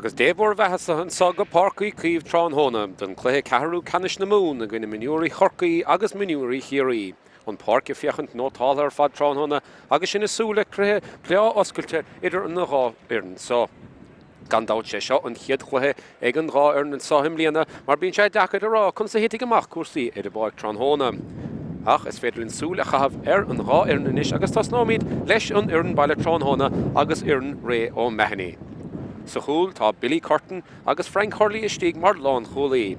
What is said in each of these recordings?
Agus Dé bhur mbeathasa anso go Páirc Uí Chaoimh tráthnóna don cluiche ceathrú ceannais na Mumhan i gcoinne mionúirí Chorcaí agus mionúirí Chiarraí. An páirc ag féachaint nótáltha ar fad tráthnóna agus sinn ag súil le cluiche breá oscailte idir na dhá fhoireann so. Gan dabht sé seo an chéad chluiche ag an dhá fhoireann anso i mbliana mar bíonn sé deacair a rá conas a thitfidh amach cúrsaí ar an bpáirc tráthnóna. Ach is féidir linn súil a chaitheamh ar an dhá fhoireann anois agus tosnóimid leis an fhoireann baile tráthnóna agus fhoireann Ray O'Mahony. Sa chúl tá Billy Curtin agus Frank Hurley istigh mar lánchúlaí.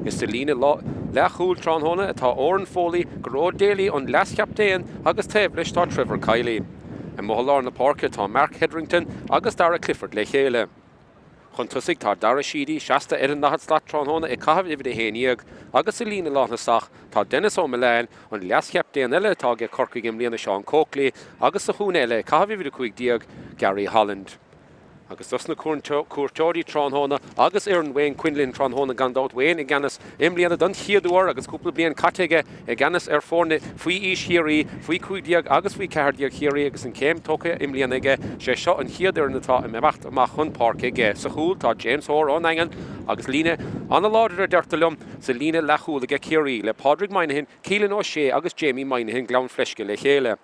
Is sa líne leathchúil tráthnóna atá Odhrán Foley, Gearóid Daly an leaschaptaen agus taobh leis tá Trevor Kiely. Amuigh i lár na páirce tá Mark Hetherington agus Darragh Clifford le chéile. Chun tosaigh tá Dara Sheedy seasta ar an ndaichead slat tráthnóna ag caitheamh uimhir 11 agus sa líne lánthosach tá Denis Ó Mealláin, an leaschaptaen eile atá aige Corcaigh i mbliana Seán Coakley agus sa chúinne eile ag caitheamh uimhir 15, Gary Holland. Agus dos na cuairteoirí tráthnóna agus fhoireann Wayne Quinlan tráthnóna gan dabht, Wayne i gceannas i mbliana don chéad uair agus cúpla bliain caite aige i gceannas ar foirne faoi aois Chiarraí, faoi 15 agus faoi 14 Chiarraí agus an chéim tógtha i mbliana aige. Sé seo an chéad fhoireann atá ag imeacht amach chun páirce aige. Sa chúl tá James Hoare ón nDaingean agus líne an-láidir a deirtear liom sa líne leathchúil aige Ciarraí le Pádraig Moynihan, Keelan O'Shea agus Jamie Moynihan Gleann Fleisce le chéile.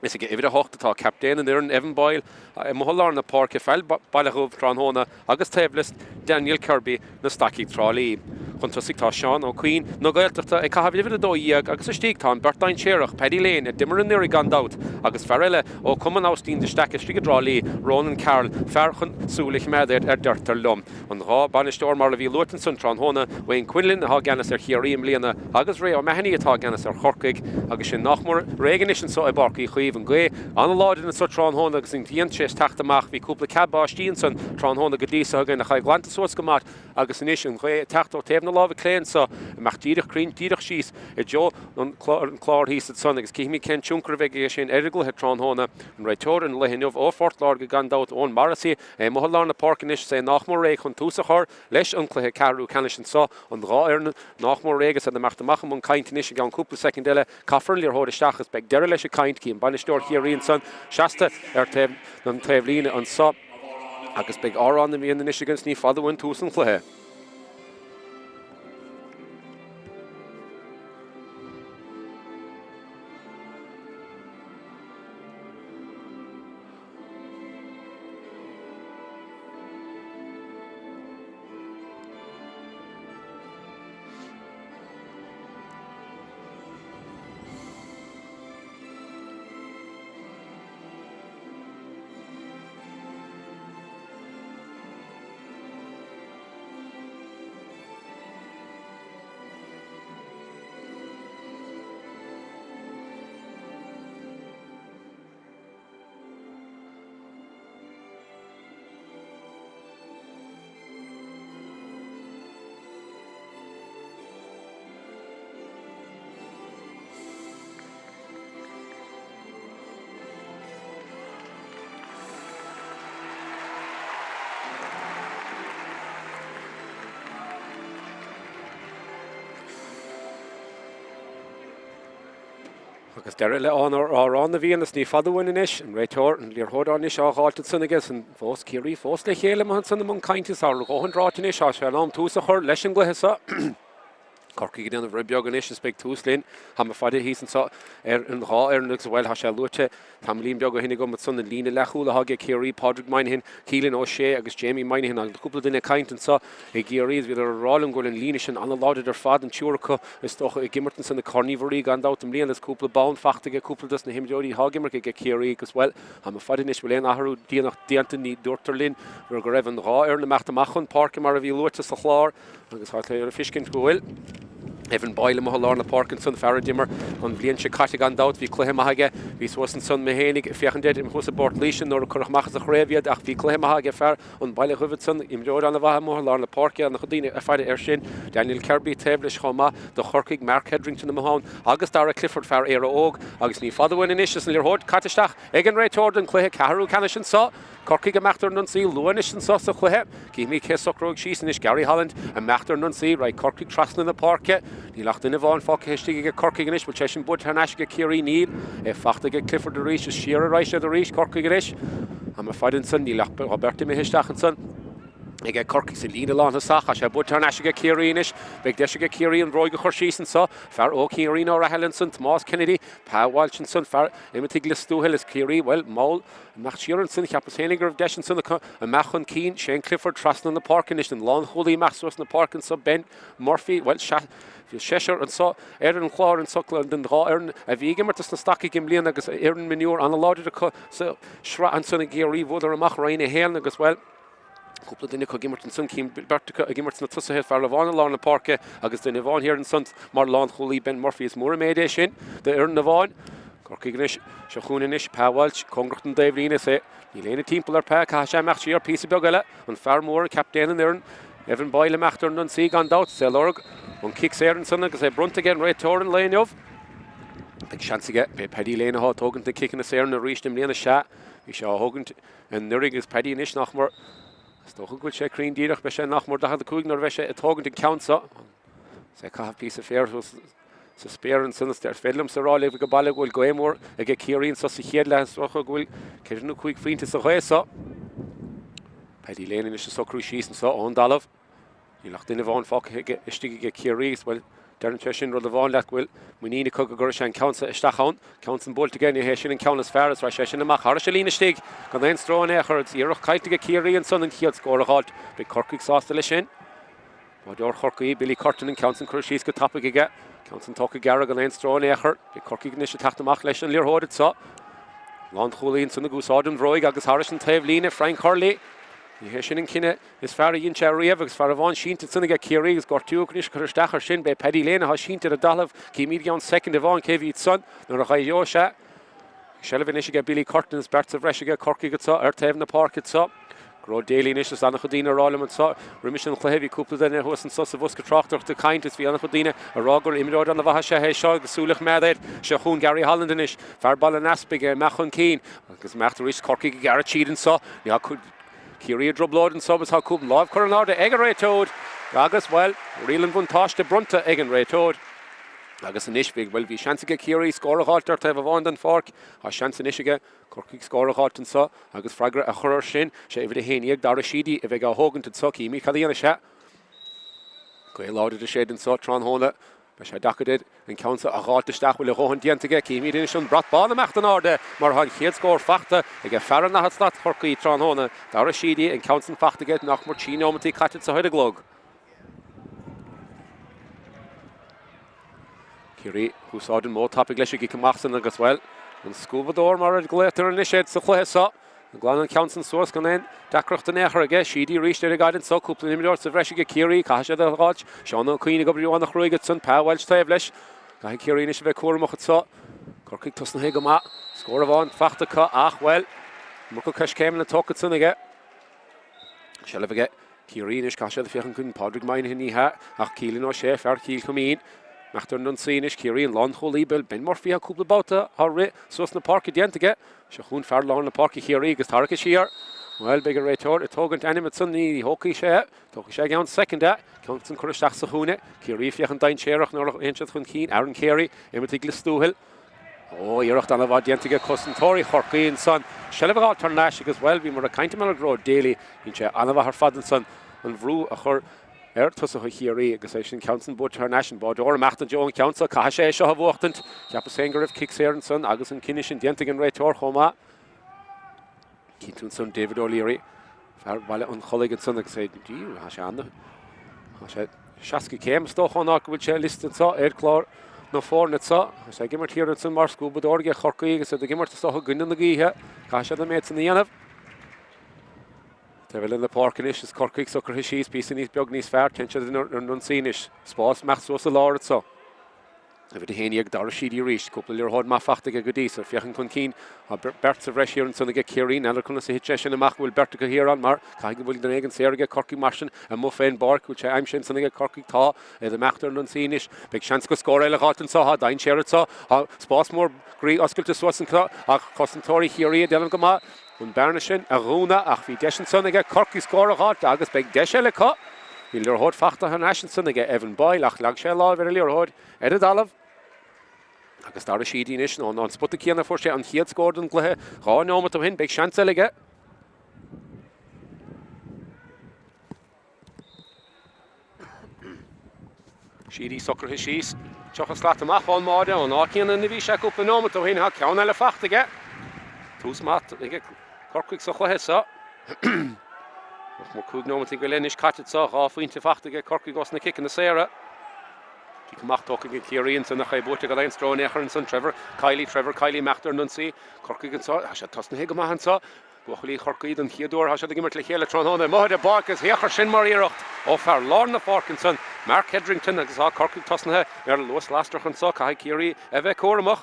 Is ag uimhir 8 atá captaen an fhoireann Evan Boyle amuigh i lár na páirce fear Baile Dhuibh tráthnóna agus taobh leis Daniel Kirby na Stacaigh Trá Lí. Chun tosaigh tá Seán Ó Cuinn na Gaeltachta ag caitheamh uimhir 12 agus istigh tá an beirt dainséarach Paddy Lane a d'imir anuraidh gan dabht agus fear eile ó Cumann Abhaistín de Staic istigh i dTrá Lí, Ronan Carroll, fear chun súil a choimeád air a deirtear liom. An dá bhainisteoir mar a bhí luaite ansan tráthnóna, Wayne Quinlan atá i gceannas ar Chiarraí i mbliana agus Ray O'Mahony atá i gceannas ar Chorcaigh agus sinn nach mór réidh anois anso i bPáirc Uí Chaoimh. An ghaoth an-láidir anso tráthnóna agus an ghrian tar éis teacht amach. Bhí cúpla cead báistí ansan tráthnóna go dtí so againn ach é glanta suas go maith agus anois an ghaoth ag teacht ó taobh na láimhe clé anso amach díreach cruinn díreach síos i dtreo an clár thíos ansan agus cífimid cén tionchar a bheidh aige sin ar an gcluiche tráthnóna. An réiteoir an lae inniu ó Phort Láirge gan dabht, Eoin Morrissey, É amuigh i lár na páirce anois is é nách mór réidh chun tús a chur leis an cluiche ceathrú ceannais anso. An dhá fhoireann nách mór réidh agus iad ag imeacht amach i mbun cainte anois i gceann cúpla soicind eile. Caithfear an liathróid isteach agus beidh deireadh leis an gcaint. Cím bainisteoir Chiarraí ansan seasta ar taobh an taobhlíne anso agus beidh Amhrán na bhFiann anois againn is ní fada uainn tús an chluiche. Agus deireadh le Amhrán na bhFiann is ní fada uainn anois. An réiteoir, an liathróid anois á dh'fháilt ansan aige san fós Ciarraí fós le chéile amuigh ansan i mbun cainte is ár dhóthain ráite anois. Tá sé in am tús a chur leis an gcluiche seo. Corcaigh ag déanamh rud beag anois is beidh tús linn. Tá mé fada thíos anso ar an dhá fhoireann agus bhuel tá sé luaite Tamaillín beag ó shin agam ansan an líne leathchúil atá aige Ciarraí, Pádraig Moynihan, Keelan O'Shea agus Jamie Moynihan agus cúpla duine ag caint anso i gCiarraí is bhíodar ag rá liom go bhfuil an líne sin an-láidir ar fad, an triúr acu is dócha ag imirt ansan i Corn Uí Mhuirí gan dabht i mbliana is cúpla bonn fachta aige cúpla dos na himreoirí atá ag imirt aige Ciarraí agus bhuel tá mé fada anois bhfuil aon athrú déanach déanta ní dúirtear linn go raibh an dhá fhoireann ag imeacht amach chun páirce mar a bhí luaite sa chlár. Agus tá le feiscint go bhfuil Evan Boyle amuigh i lár na páirce ansan, fear a d'imir an bhliain seo caite gan dabht. Bhí cluiche maith aige. Bhí suas ansan mé féin ag féachaint air thuas i bPort Laoise nuair a cuireadh amach as an chraobh iad ach bhí cluiche maith aige fear an Bhaile Dhuibh ansan, imreoir an-mhaith amuigh i lár na páirce, an-chuid daoine ag faire air sin. Daniel Kirby taobh leis chomh maith do Chorcaigh, Mark Hetherington amuigh ann agus Dara Clifford, fear Éire Óg. Agus ní fada uainn anois is an liathróid caite isteach ag an réiteoir don chluiche ceathrú ceannais anso. Corcaigh ag imeacht ar an ionsaí luath anois anso sa chluiche. Cífimid cé a socróidh síos anois. Gary Holland ag imeacht ar an ionsaí. Raghaidh Corcaigh trasna na páirce. Níl ach duine amháin fágtha istigh aige Corcaigh anois. Bhfuil sé sin buaite thar n-ais aige Ciarraí? Níl. É fachta aige Clifford arís. Is siar a raghaidh siad arís. Corcaigh anois. Am ar fad ansan. Níl ach beirt imithe isteach ansan. Aige Corcaigh sa líne lánthosach. Tá sé buailte thar n-ais aige Ciarraí anois. Beidh deis aige Ciarraí an bhróig a chur síos anso. Fear óg Chiarraí Ó Rathaille ansan, Tomás Kennedy. Pa Walsh ansan, fear imeachtaigh Lios Tuathail is Ciarraí, bhuel, mall imeacht siar ansan. Cheapas féinig go raibh deis ansan acu imeacht chun cinn. Shane Clifford trasna na páirce anois, an lánchúlaí imeacht suas na páirce anso. Ben Murphy, bhuel, bhí seisear anso ar an chlár anso den dhá fhoireann a bhí ag imirt dos na Stacaigh i mbliana agus fhoireann mionúr an-láidir acu sa sraith ansan i gCiarraí. Bhuadar amach Roinn 1 agus, bhuel, Cúpla duine acu ag imirt ansan, cím beirt acu ag imirt sna tosaithe, fear amháin i lár na páirce agus duine amháin thiar ansan mar lánchúlaí, Ben Murphy. Is mór an méid é sin d'fhoireann na bhFáin. Corcaigh anois, seo chugainn anois, Pa Walsh, cóngarach don dtaobhlíne is é. Níl éinne timpeall ar Pa, caithfidh sé imeacht siar píosa beag eile. An fear mór, captaen an fhoireann, Evan Boyle imeacht ar an ionsaí gan dabht. Is é ag lorg an cic saor ansan agus é bronnta ag an réiteoir an lae inniu. Beidh seans aige, b'é Paddy Lane atá ag tógaint na ciceanna saora arís i mbliana, sea, bhí sé á thógaint anuraidh agus Paddy anois nach mór, is dócha go bhfuil sé cruinn díreach, beidh sé nach mór 45 nuair a bheidh sé ag tógaint an ceann seo. Is é ag caitheamh píosa féir thuas sa spéir ansan is féidir liomsa a rá libh ag baile go bhfuil gaoth mhór aige Ciarraí anso sa chéad leath is dócha go bhfuil ceithre nó cúig phointe sa ghaoth seo. Paddy Lane anois ag socrú síos anso ón dtalamh. Níl ach duine amháin fágtha aige istigh aige Ciarraí agus, bhuel, deireann sé sin rud amháin leat go bhfuil muinín acu go gcuirfidh sé an ceann seo isteach ann. Ceann san buailte aige, ní hé sin an ceann is fearr, is raghaidh sé sin amach thairis an líne istigh gan aon stró in aon chor agus iarracht caillte aige Ciarraí ansan an chéad scór a dh'fháilt. Beidh Corcaigh sásta leis sin. Báideoir Chorcaí, Billy Curtin, an ceann san curtha síos go tapaidh aige. Ceann san tógtha gearr gan aon stró in aon chor. Beidh Corcaigh anois ag teacht amach leis an liathróid anso. Lánchúlaí ansan ag úsáid an bhróig agus thairis an taobh líne, Frank Hurley. Ní hé sin an cinneadh is fearr a dhein sé riamh agus fear amháin sínte ansan aige Ciarraí agus gortú anois curtha isteach air sin. B'é Paddy Lane atá sínte ar an dtalamh. Címid i gceann soicind amháin cé bhí ansan nuair a dh'éireoidh sé. Seilbh anois aige Billy Curtin is beirt sa bhreis aige Corcaigh anso ar taobh na páirce anso. Gearóid Daly anois is an-chuid daoine ag rá liom anso roimis an chluiche bhí cúpla duine thuas anso sa bhosca tráchtaireachta ag caint is bhí an-chuid daoine ag rá gur imreoir an-mhaith is ea é seo agus súil a choimeád air. Seo chugainn Gary Holland anois, fear Baile an Easpaig, ag imeacht chun cinn agus imeacht arís Corcaigh ag gearradh tríd anso. Ciarraí i dtrioblóid anso agus tá cúpla lámh curtha in airde ag an réiteoir agus, bhuel, riail an bhuntáiste bronnta ag an réiteoir. Agus anois, bhí, bhuel, bhí seans aige Ciarraí scór a dh'fháilt ar taobh amháin den pháirc. Tá seans anois aige Corcaigh scór a dh'fháilt anso agus freagra a chur air sin. Sé uimhir 11, Dara Sheedy, a bheidh á thógaint anso. Címid cad a dhéanfaidh sé. Gaoth láidir ag séideadh anso tráthnóna. Beidh sé deacair air an ceann seo a dh'fháilt isteach, bhfuil a dhóthain déanta aige. Címid anois an brat bán imeacht in airde mar tá an chéad scór fachta aige fear an 40 slat Chorcaí tráthnóna. Dara Sheedy, an ceann san fachta aige nach mór 3 neomataí caite sa ar an gclog. Ciarraí ag úsáid an modh tapaidh leis an gcic amach san agus, bhuel, an scuabadóir mar a ghlaotar anois air sa chluiche seo. Ag glanadh an ceann san suas gan aon deacracht in aon chor aige. Sheedy arís ar an gcaid anso, cúpla imreoir sa bhreis aige Ciarraí, caithfidh siad é a dh'fháilt. Seán Ó Cuinn ag oibriú an-chruaidh ansan, Pa Walsh taobh leis. Caithfidh Ciarraí anois a bheith cúramach anso. Corcaigh tosnaithe go maith, scór amháin fachta acu ach, bhuel, iomarca coiscéimeanna tógtha ansan aige. Seilbh aige Ciarraí anois, caithfidh siad féachaint chun Pádraig Moynihan, ní hea, ach Keelan O'Shea, fear Chill Chuimín. Imeacht ar an ionsaí anois, Ciarraí an lánchúlaí, bhuel, Ben Murphy, tá cúpla babhta á rith suas na páirce déanta aige. Seo chugainn fear lár na páirce Chiarraí agus tarraicthe siar. Bhuel, beidh an réiteoir ag tógaint ainm ansan, ní thógfaidh sé é, tógfaidh sé i gceann soicind é. Ceann san curtha isteach sa chúinne. Ciarraí ag féachaint dainséarach nuair a théann siad chun cinn. Aaron Carey, imeachtaí Lios Tuathail. Ó, iarracht an-mhaith déanta aige cosantóirí Chorcaí ansan. Seilbh a dh'fháilt thar n-ais agus, bhuel, bhíomar ag caint ar Gearóid Daly. Bhí sé an-mhaith ar fad ansan an bhrú a chur ar tosaithe Chiarraí agus é sin ceann san buaite thar n-ais. An báideoir imeacht an deo an ceann seo, caithfidh sé é seo a bhuachtaint. Cheapas féin go raibh cic saor ansan agus an cinneadh sin déanta ag an réiteoir chomh maith. Cinntiú ansan David O'Leary, fear Bhaile an Chollaigh ansan agus é, tá sé an, tá sé 60 céim is dócha ón áit go bhfuil sé liosta anseo ar chlár na foirne anseo. Tá sé ag imirt thiar ansan mar scuabadóir ag Chorcaí agus iad ag imirt is dócha i gcoinne na gaoithe. Caithfidh siad an méid san a dhéanamh. Taobh eile na páirce anois is Corcaigh socraithe síos píosa níos beag níos fearr. Téann siad ar an ionsaí anois. Spás imeacht suas i lár anseo. Uimhir 11, Dara Sheedy arís. Cúpla liathróid maith fachta aige go dtí so. Féachaint chun cinn. Tá beirt sa bhreis thiar ansan aige Ciarraí. N'fheadar conas a thit sé sin amach go bhfuil beirt acu thiar ann mar caithfidh go bhfuil duine éigin saor aige Corcaigh mar sin amuigh fén bpáirc. Bhfuil sé aimsithe ansan aige Corcaigh? Tá. Iad imeacht ar an ionsaí anois. Beidh seans acu scór eile a dh'fháilt anso. Tá dainséar anso. Tá spás mór groí oscailte suas anso ach cosantóirí Chiarraí ag déanamh go maith. An bearna sin a dhúnadh ach bhí deis ansan aige Corcaigh scór a dh'fháilt agus beidh deis eile acu. Bhí an liathróid fachta thar n-ais ansan aige Evan Boyle ach leag sé a láimh ar an liathróid ar an dtalamh agus Dara Sheedy anois ón an spota céanna a fuair sé an chéad scór den gcluiche 2 neomat ó shin. Beidh seans eile aige. Sheedy socraithe síos, 30 slat amach ón mbáide, ón áit chéanna ina bhí sé cúpla nóimeat ó shin. Tá ceann eile fachta aige. Tús maith ag Corcaigh sa chluiche seo. Nach mór 5 nóimeataí go leith anois caite anseo, 2 phointe fachta aige Corcaigh ós na ciceanna saora. Cic amach tógtha ag Ciarraí ansan ach é buaite gan aon stró in aon chor ansan. Trevor Kiely, Trevor Kiely imeacht ar an ionsaí. Corcaigh anseo, tá siad tosnaithe go maith anseo. Buachaillí Chorcaí don chéad uair, tá siad ag imirt le chéile tráthnóna amuigh ar an bpáirc agus féach air sin mar iarracht ó fear lár na páirce ansan, Mark Hetherington agus tá Corcaigh tosnaithe ar luas lasrach anseo. Caithfidh Ciarraí a bheith cúramach.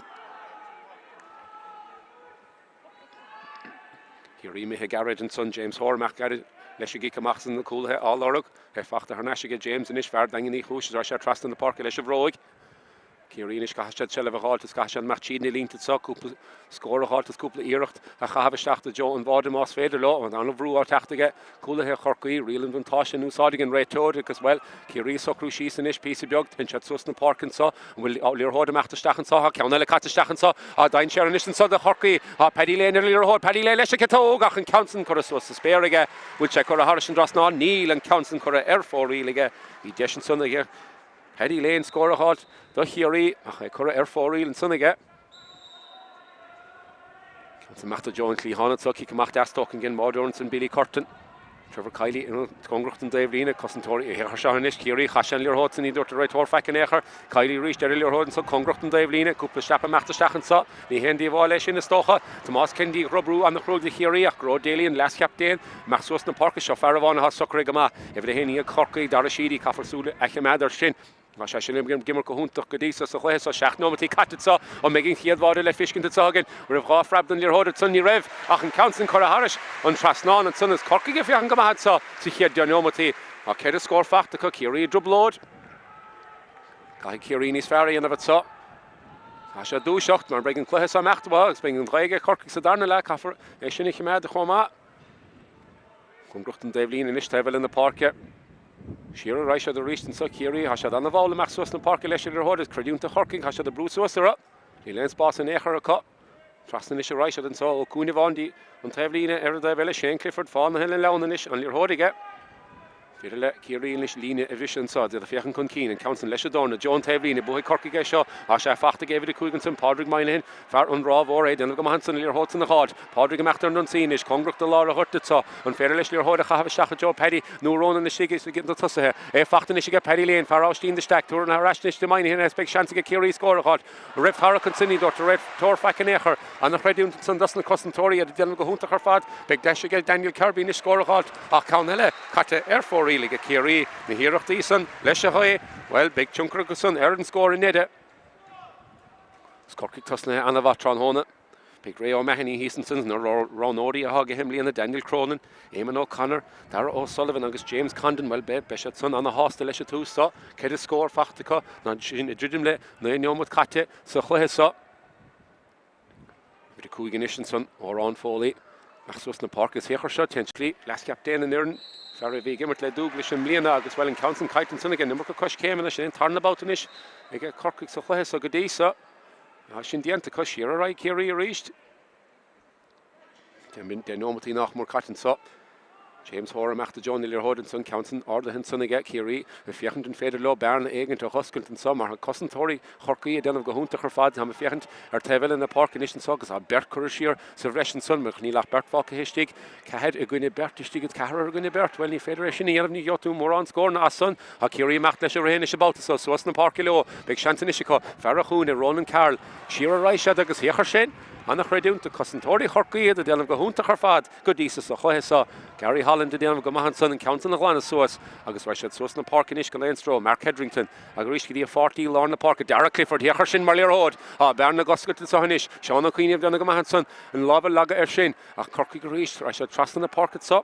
Ciarraí imithe gairid ansan, James Hoare imeacht gairid leis an gcic amach san na cúlaithe á lorg. É fachta thar n-ais aige James anois, fear Daingean Uí Chúis, is raibh sé trasna na páirce leis an bhróig. Ciarraí anois, caithfidh siad seilbh a dh'fháilt is caithfidh siad imeacht tríd na línte anseo, cúpla scór a dh'fháilt is cúpla iarracht a chaitheamh isteach i dtreo an bháide más féidir leo. An an-bhrú á teacht aige cúlaithe Chorcaí, riail an bhuntáiste in úsáid ag an réiteoir agus, bhuel, Ciarraí ag socrú síos anois píosa beag. Téann siad suas na páirce anseo. An bhfuil liathróid imeacht isteach anseo? Tá ceann eile caite isteach anseo. Tá dainséar anois anseo do Chorcaí. Tá Paddy Lane ar an liathróid. Paddy Lane leis an gciotóg ach an ceann san curtha suas sa spéir aige. Bhfuil sé curtha thairis an dtrasnán? Níl an ceann san curtha ar fóraoil aige. Bhí deis ansan aige. Paddy Lane scór a dh'fháilt do Chiarraí ach é curtha ar fóraoil ansan aige. Ceann san imeacht i dtreo an chliatháin anso, cic amach deas tógtha ag an mbáireoir ansan Billy Curtin. Trevor Kiely cóngarach don dtaobhlíne, cosantóirí féach air seo anois, Ciarraí, chaith sé an liathróid san ní dúirt an réiteoir faic in aon chor. Kiely arís ar an liathróid anso cóngarach don dtaobhlíne, cúpla steap imeacht isteach anso. Ní haon díobháil é sin is dócha. Tomás Kennedy ag brú an-chruaidh do Chiarraí ach Gearóid Daly an leaschaptaen imeacht suas na páirce seo fear amháin atá socraithe go maith. Uimhir 11 Chorcaí, Dara Sheedy, caithfear súil a choimeád air sin. Tá sé sin ag imirt go hiontach go dtí seo sa chluiche seo. 7 nóimeataí caite anseo. An mbeidh an chéad bháide le fiscint anseo againn? An raibh 2 phreab don liathróid ansan? Ní raibh ach an ceann san curtha thairis an trasnán ansan. Is Corcaigh ag féachaint go maith anseo sa chéad 10 nóimeataí. Tá 4 scór fachta acu, Ciarraí i dtrioblóid. Caithfidh Ciarraí níos fearr a dhéanamh anseo. Tá sé dúiseacht mar beidh an cluiche seo imeacht uathu agus beidh an ghaoth ag Corcaigh sa darna leath. Caithfear é sin a choimeád chomh maith. Cóngarach don dtaobhlíne anois taobh eile na páirce. Siar a raghaidh siad arís anseo Ciarraí. Tá siad ana-mhall imeacht suas na páirce leis an liathróid. Is creidiúint do Chorcaigh, tá siad ag brú suas orthu. Níl aon spás in aon chor acu. Trasna anois a raghaidh siad anseo ó cúinne amháin dtí an taobhlíne ar an dtaobh eile. Shane Clifford fánaithe na nGleann anois, an liathróid aige. Féidir le Ciarraí anois líne a bhriseadh anseo. Iad ag féachaint chun cinn. An ceann san leis an dorn i dtreo an taobhlíne. Buafaidh Corcaigh é seo. Tá sé fachta ag uimhir 5 ansan, Pádraig Moynihan. Fear an Ráth Mhór é. Déanamh go maith ansan an liathróid san a dh'fháilt. Pádraig imeacht ar an ionsaí anois. Cóngarach do lár an ghoirt anseo. An féidir leis liathróid a chaitheamh isteach i dtreo Paddy nó Ronan istigh ag na tosaithe. É fachta anois aige Paddy Lane. Fear Aibhistín de Staic. Tabharfaidh ar ais anois do Moynihan é. Beidh seans aige Ciarraí scór a dh'fháilt. Raibh tarrac ansin, ní dúirt an réiteoir faic in aon chor. Ana-chreidiúint ansan dos na cosantóirí, iad ag déanamh go hiontach ar fad. Beidh deis aige Daniel Kirby anois scór a dh'fháilt ach ceann eile caite ar fóraoil aige Ciarraí. Na hiarrachtaí san leis an ghaoth, bhuel, beidh tionchar acu san ar an scór i ndeireadh. Is Corcaigh tosnaithe ana-mhaith tráthnóna. Beidh Ray O'Mahony thíos ansan, na roghnóirí atá aige i mbliana, Daniel Cronin, Eamon O'Connor, Darragh O'Sullivan agus James Condon, bhuel, beidh siad san ana-shásta leis an tús seo. 4 scór fachta acu, ná sin ag druidim le 9 neomat caite sa chluiche seo. Uimhir 5 anois ansan, Odhrán Foley, ach suas na páirce is féach air seo, téann slí leaschaptaen an fhoireann, fear a bhí ag imirt le Dúglais i mbliana agus, bhuel, an ceann san caillte ansan aige, an iomarca coiscéimeanna, sin é an tarna babhta anois ag Corcaigh sa chluiche seo go dtí seo. Tá sin déanta acu, siar ar aghaidh Ciarraí arís. 10 neomataí nach mór caite anseo. James Hoare imeacht i dtreo na liathróide ansan, ceann san ardaithe ansan aige Ciarraí ag féachaint an féidir leo bearna éigint a dh'oscailt anseo mar tá cosantóirí Chorcaí ag déanamh go hiontach ar fad. Táim ag féachaint ar taobh eile na páirce anois anseo agus tá beirt curtha siar sa bhreis ansan mar níl ach beirt fágtha istigh. Ceathair i gcoinne beirt istigh is ceathrar i gcoinne beirt. Bhuel, ní féidir é sin a dhéanamh, ní gheobhaidh tú mórán scóranna as san. Tá Ciarraí imeacht leis an rith anois an babhta seo, suas na páirce leo. Beidh seans anois acu. Fear an chúinne, Ronan Carroll, siar a raghaidh siad agus féach air sin! An-chreidiúint do cosantóirí Chorcaí, iad ag déanamh go hiontach ar fad go dtí so sa chluiche seo. Gary Holland ag déanamh go maith ansan, an ceann san a ghlanadh suas agus raghaidh siad suas na páirce anois gan aon stró. Mark Hetherington agus arís go dtí a pháirtí i lár na páirce, Darragh Clifford, féach air sin mar liathróid! Tá bearna ag oscailt anseo anois. Seán Ó Cuinn ag déanamh go maith ansan, an lámh a leagadh air sin. Ach Corcaigh arís, raghaidh siad trasna na páirce anseo.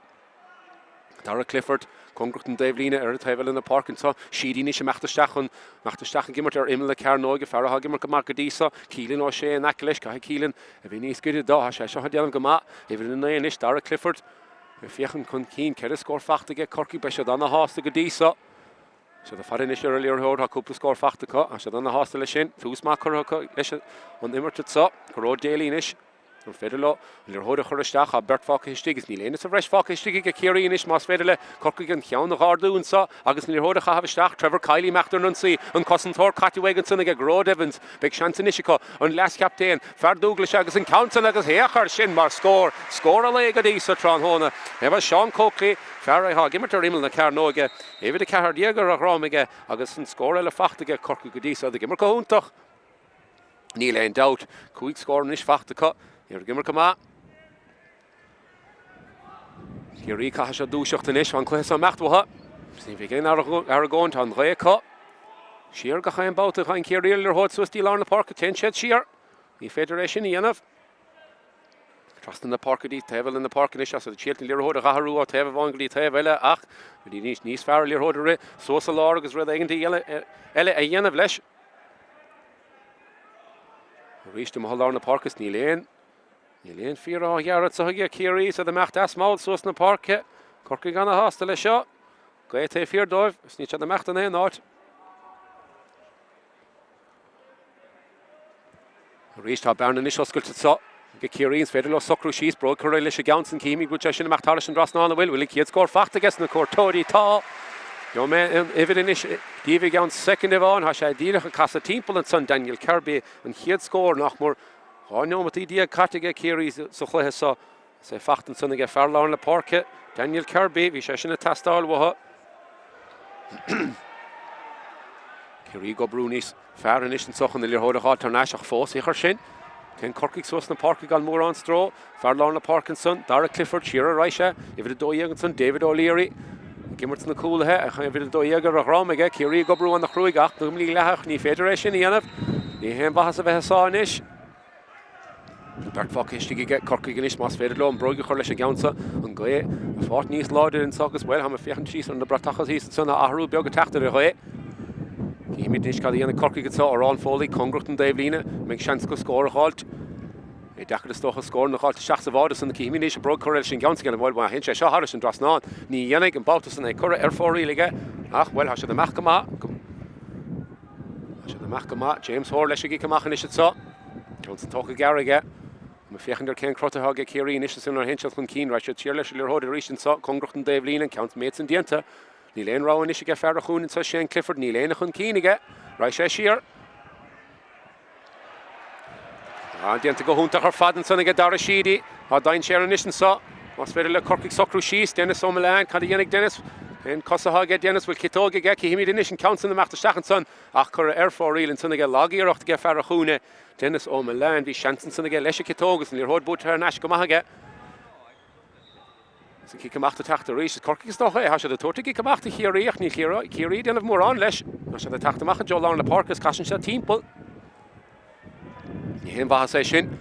Darragh Clifford, cóngarach don dtaobhlíne ar an taobh eile na páirce anseo. Sheedy anois imeacht isteach chun imeacht isteach ag imirt ar imeall na cearnóige. Fear atá ag imirt go maith go dtí seo. Keelan O'Shea in aice leis. Caithfidh Keelan a bheith níos gaire dó. Tá sé seo ag déanamh go maith. Uimhir 9 anois, Darragh Clifford. Ag féachaint chun cinn. 4 scór fachta aige Corcaigh. Beidh siad ana-shásta go dtí seo. Siad ag faire anois ar an liathróid, tá cúpla scór fachta acu, tá siad ana-shásta leis sin. Tús maith curtha acu leis an imirt anseo. Gearóid Daly anois. An féidir leo an liathróid a chur isteach? Tá beirt fágtha istigh is níl éinne sa bhreis fágtha istigh aige Ciarraí anois más féidir le Corcaigh an ceann a dh'ardú anseo agus an liathróid a chaitheamh isteach. Trevor Kiely imeacht ar an ionsaí, an cosantóir caite uaidh ansan aige Gearóid Evans. Beidh seans anois acu an leaschaptaen, fear Dúglaise agus an ceann san agus féach air sin mar scór! Scór an lae go dtí so tráthnóna. Bhuel Seán Coakley, fear atá ag imirt ar imeall na cearnóige, uimhir 14 ar a dhroim aige agus an scór eile fachta aige Corcaigh go dtí so. Ag imirt go hiontach. Níl aon dabht. 5 scór anois fachta acu. Iad ag imirt go maith. Ciarraí caithfidh siad dúiseacht anois. Tá an cluiche seo imeacht uathu. Ní bheidh aon argóint. Tá an ghaoth acu. Siar gach aon babhta. Faigheann Ciarraí an liathróid suas dtí lár na páirce. Téann siad siar. Ní féidir é sin a dhéanamh. Trasna na páirce dtí taobh eile na páirce anois as an tsílt an liathróid a dh'athrú ó taobh amháin go dtí taobh eile ach bhí níos fearr an liathróid a rith suas sa lár agus rud éigin eile a dhéanamh leis. Arís amuigh i lár na páirce is níl aon níl aon fiar á ghearradh anseo aige Ciarraí is iad ag imeacht deas mall suas na páirce. Corcaigh ana-shásta leis seo. Gaoth taobh thiar dóibh is níl siad ag imeacht in aon áit. Arís tá bearna anois oscailte anseo ag Ciarraí. Is féidir leo socrú síos. Bróg curtha leis an gceann san. Cífimid go bhfuil sé sin imeacht thairis an dtrasnán. An bhfuil? Bhfuil an chéad scór fachta aige sna cuairteoirí? Tá. Gheobhaidh mé an uimhir anois díbh i gceann soicind amháin. Tá sé díreach ag casadh timpeall ansan. Daniel Kirby an chéad scór nach mór 12 nóimeataí caite aige Ciarraí sa chluiche seo. Is é fachta ansan aige fear lár na páirce, Daniel Kirby, bhí sé sin ag teastáil uathu. Ciarraí ag oibriú níos fearr anois anso chun an liathróid a dh'fháilt thar n-ais ach fós féach air sin. Téann Corcaigh suas na páirce gan mórán stró. Fear lár na páirce ansan, Darragh Clifford, siar ar aghaidh sé, uimhir 12 ansan, David O'Leary. Ag imirt sna cúlaithe, ach uimhir 12 ar a dhrom aige. Ciarraí ag oibriú ana-chruaidh ach go mídhleathach, ní féidir é sin a dhéanamh. Ní haon mhaitheas a bheith ag sá anois. Beirt fágtha istigh aige Corcaigh anois más féidir leo an bróig a chur leis an gceann seo. An ghaoth ag fáilt níos láidre anseo agus, bhuel, táim ag féachaint síos ar na bratacha thíos ansan, tá athrú beag ag teacht ar an ghaoth. Cífimid anois cad a dhéanfaidh Corcaigh anseo. Odhrán Foley cóngarach don dtaobhlíne. An mbeidh seans acu scór a dh'fháilt? É deacair is dócha scór a dh'fháilt isteach sa bháide san. Cífimid anois an bróig curtha leis an gceann san. Bhuel, má théann sé seo thairis an dtrasnán, ní dhéanfaidh an babhta san é curtha ar fóraoil aige ach, bhuel, tá siad amach go maith. Tá siad amach go maith. James Hoare leis an gcic amach anois anseo. Ceann san tógtha gearr aige. Ag féachaint ar cén crot atá aige Ciarraí anois is nuair a théann siad chun cinn. Raghaidh siad siar leis an liathróid arís anseo. Cóngarach don dtaobhlíne. An ceann méid san déanta. Níl aon rogha anois aige fear an chúinne anseo Shane Clifford. Níl éinne chun cinn aige. Raghaidh sé siar. Ah, déanta go hiontach ar fad ansan aige Dara Sheedy. Tá dainséar anois anseo. Más féidir le Corcaigh socrú síos, Denis Ó Mealláin, cad a dhéanfaidh Denis? Cén cos atá aige Denis? Bhfuil ciotóg aige? Cífimid anois an ceann san imeacht isteach ansan ach curtha ar fóraoil ansan aige. Lag-iarracht aige fear an chúinne, Denis Ó Mealláin. Bhí seans ansan aige leis an ciotóg agus an liathróid buaite thar n-ais go maith aige. Is an cic amach ag teacht arís. Is Corcaigh is dócha é. Tá siad ag tabhairt an cic amach do Chiarraí ach níl Ciarraí ag déanamh mórán leis. Tá siad ag teacht amach i dtreo lár na páirce is casann siad timpeall. Ní haon mhaitheas é sin.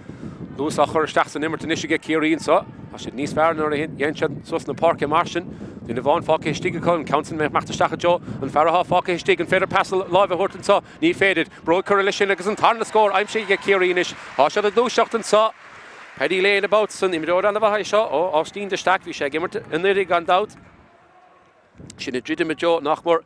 Luas á chur isteach san imirt anois aige Ciarraí anseo. Tá siad níos fearr nuair a dhéanann siad suas na páirce mar sin. Duine amháin fágtha istigh acu, an ceann sin imeacht isteach i dtreo an fear atá fágtha istigh. An féidir pas láimhe a thabhairt anseo? Ní féidir. Bróig curtha leis sin agus an tarna scór aimsithe aige Ciarraí anois. Tá siad ag gluaiseacht anseo. Paddy Lane an babhta san, imreoir an-mhaith é seo ó Aibhistín de Staic, bhí sé ag imirt i nDoire gan dabht. Sin ag druidim i dtreo nach mór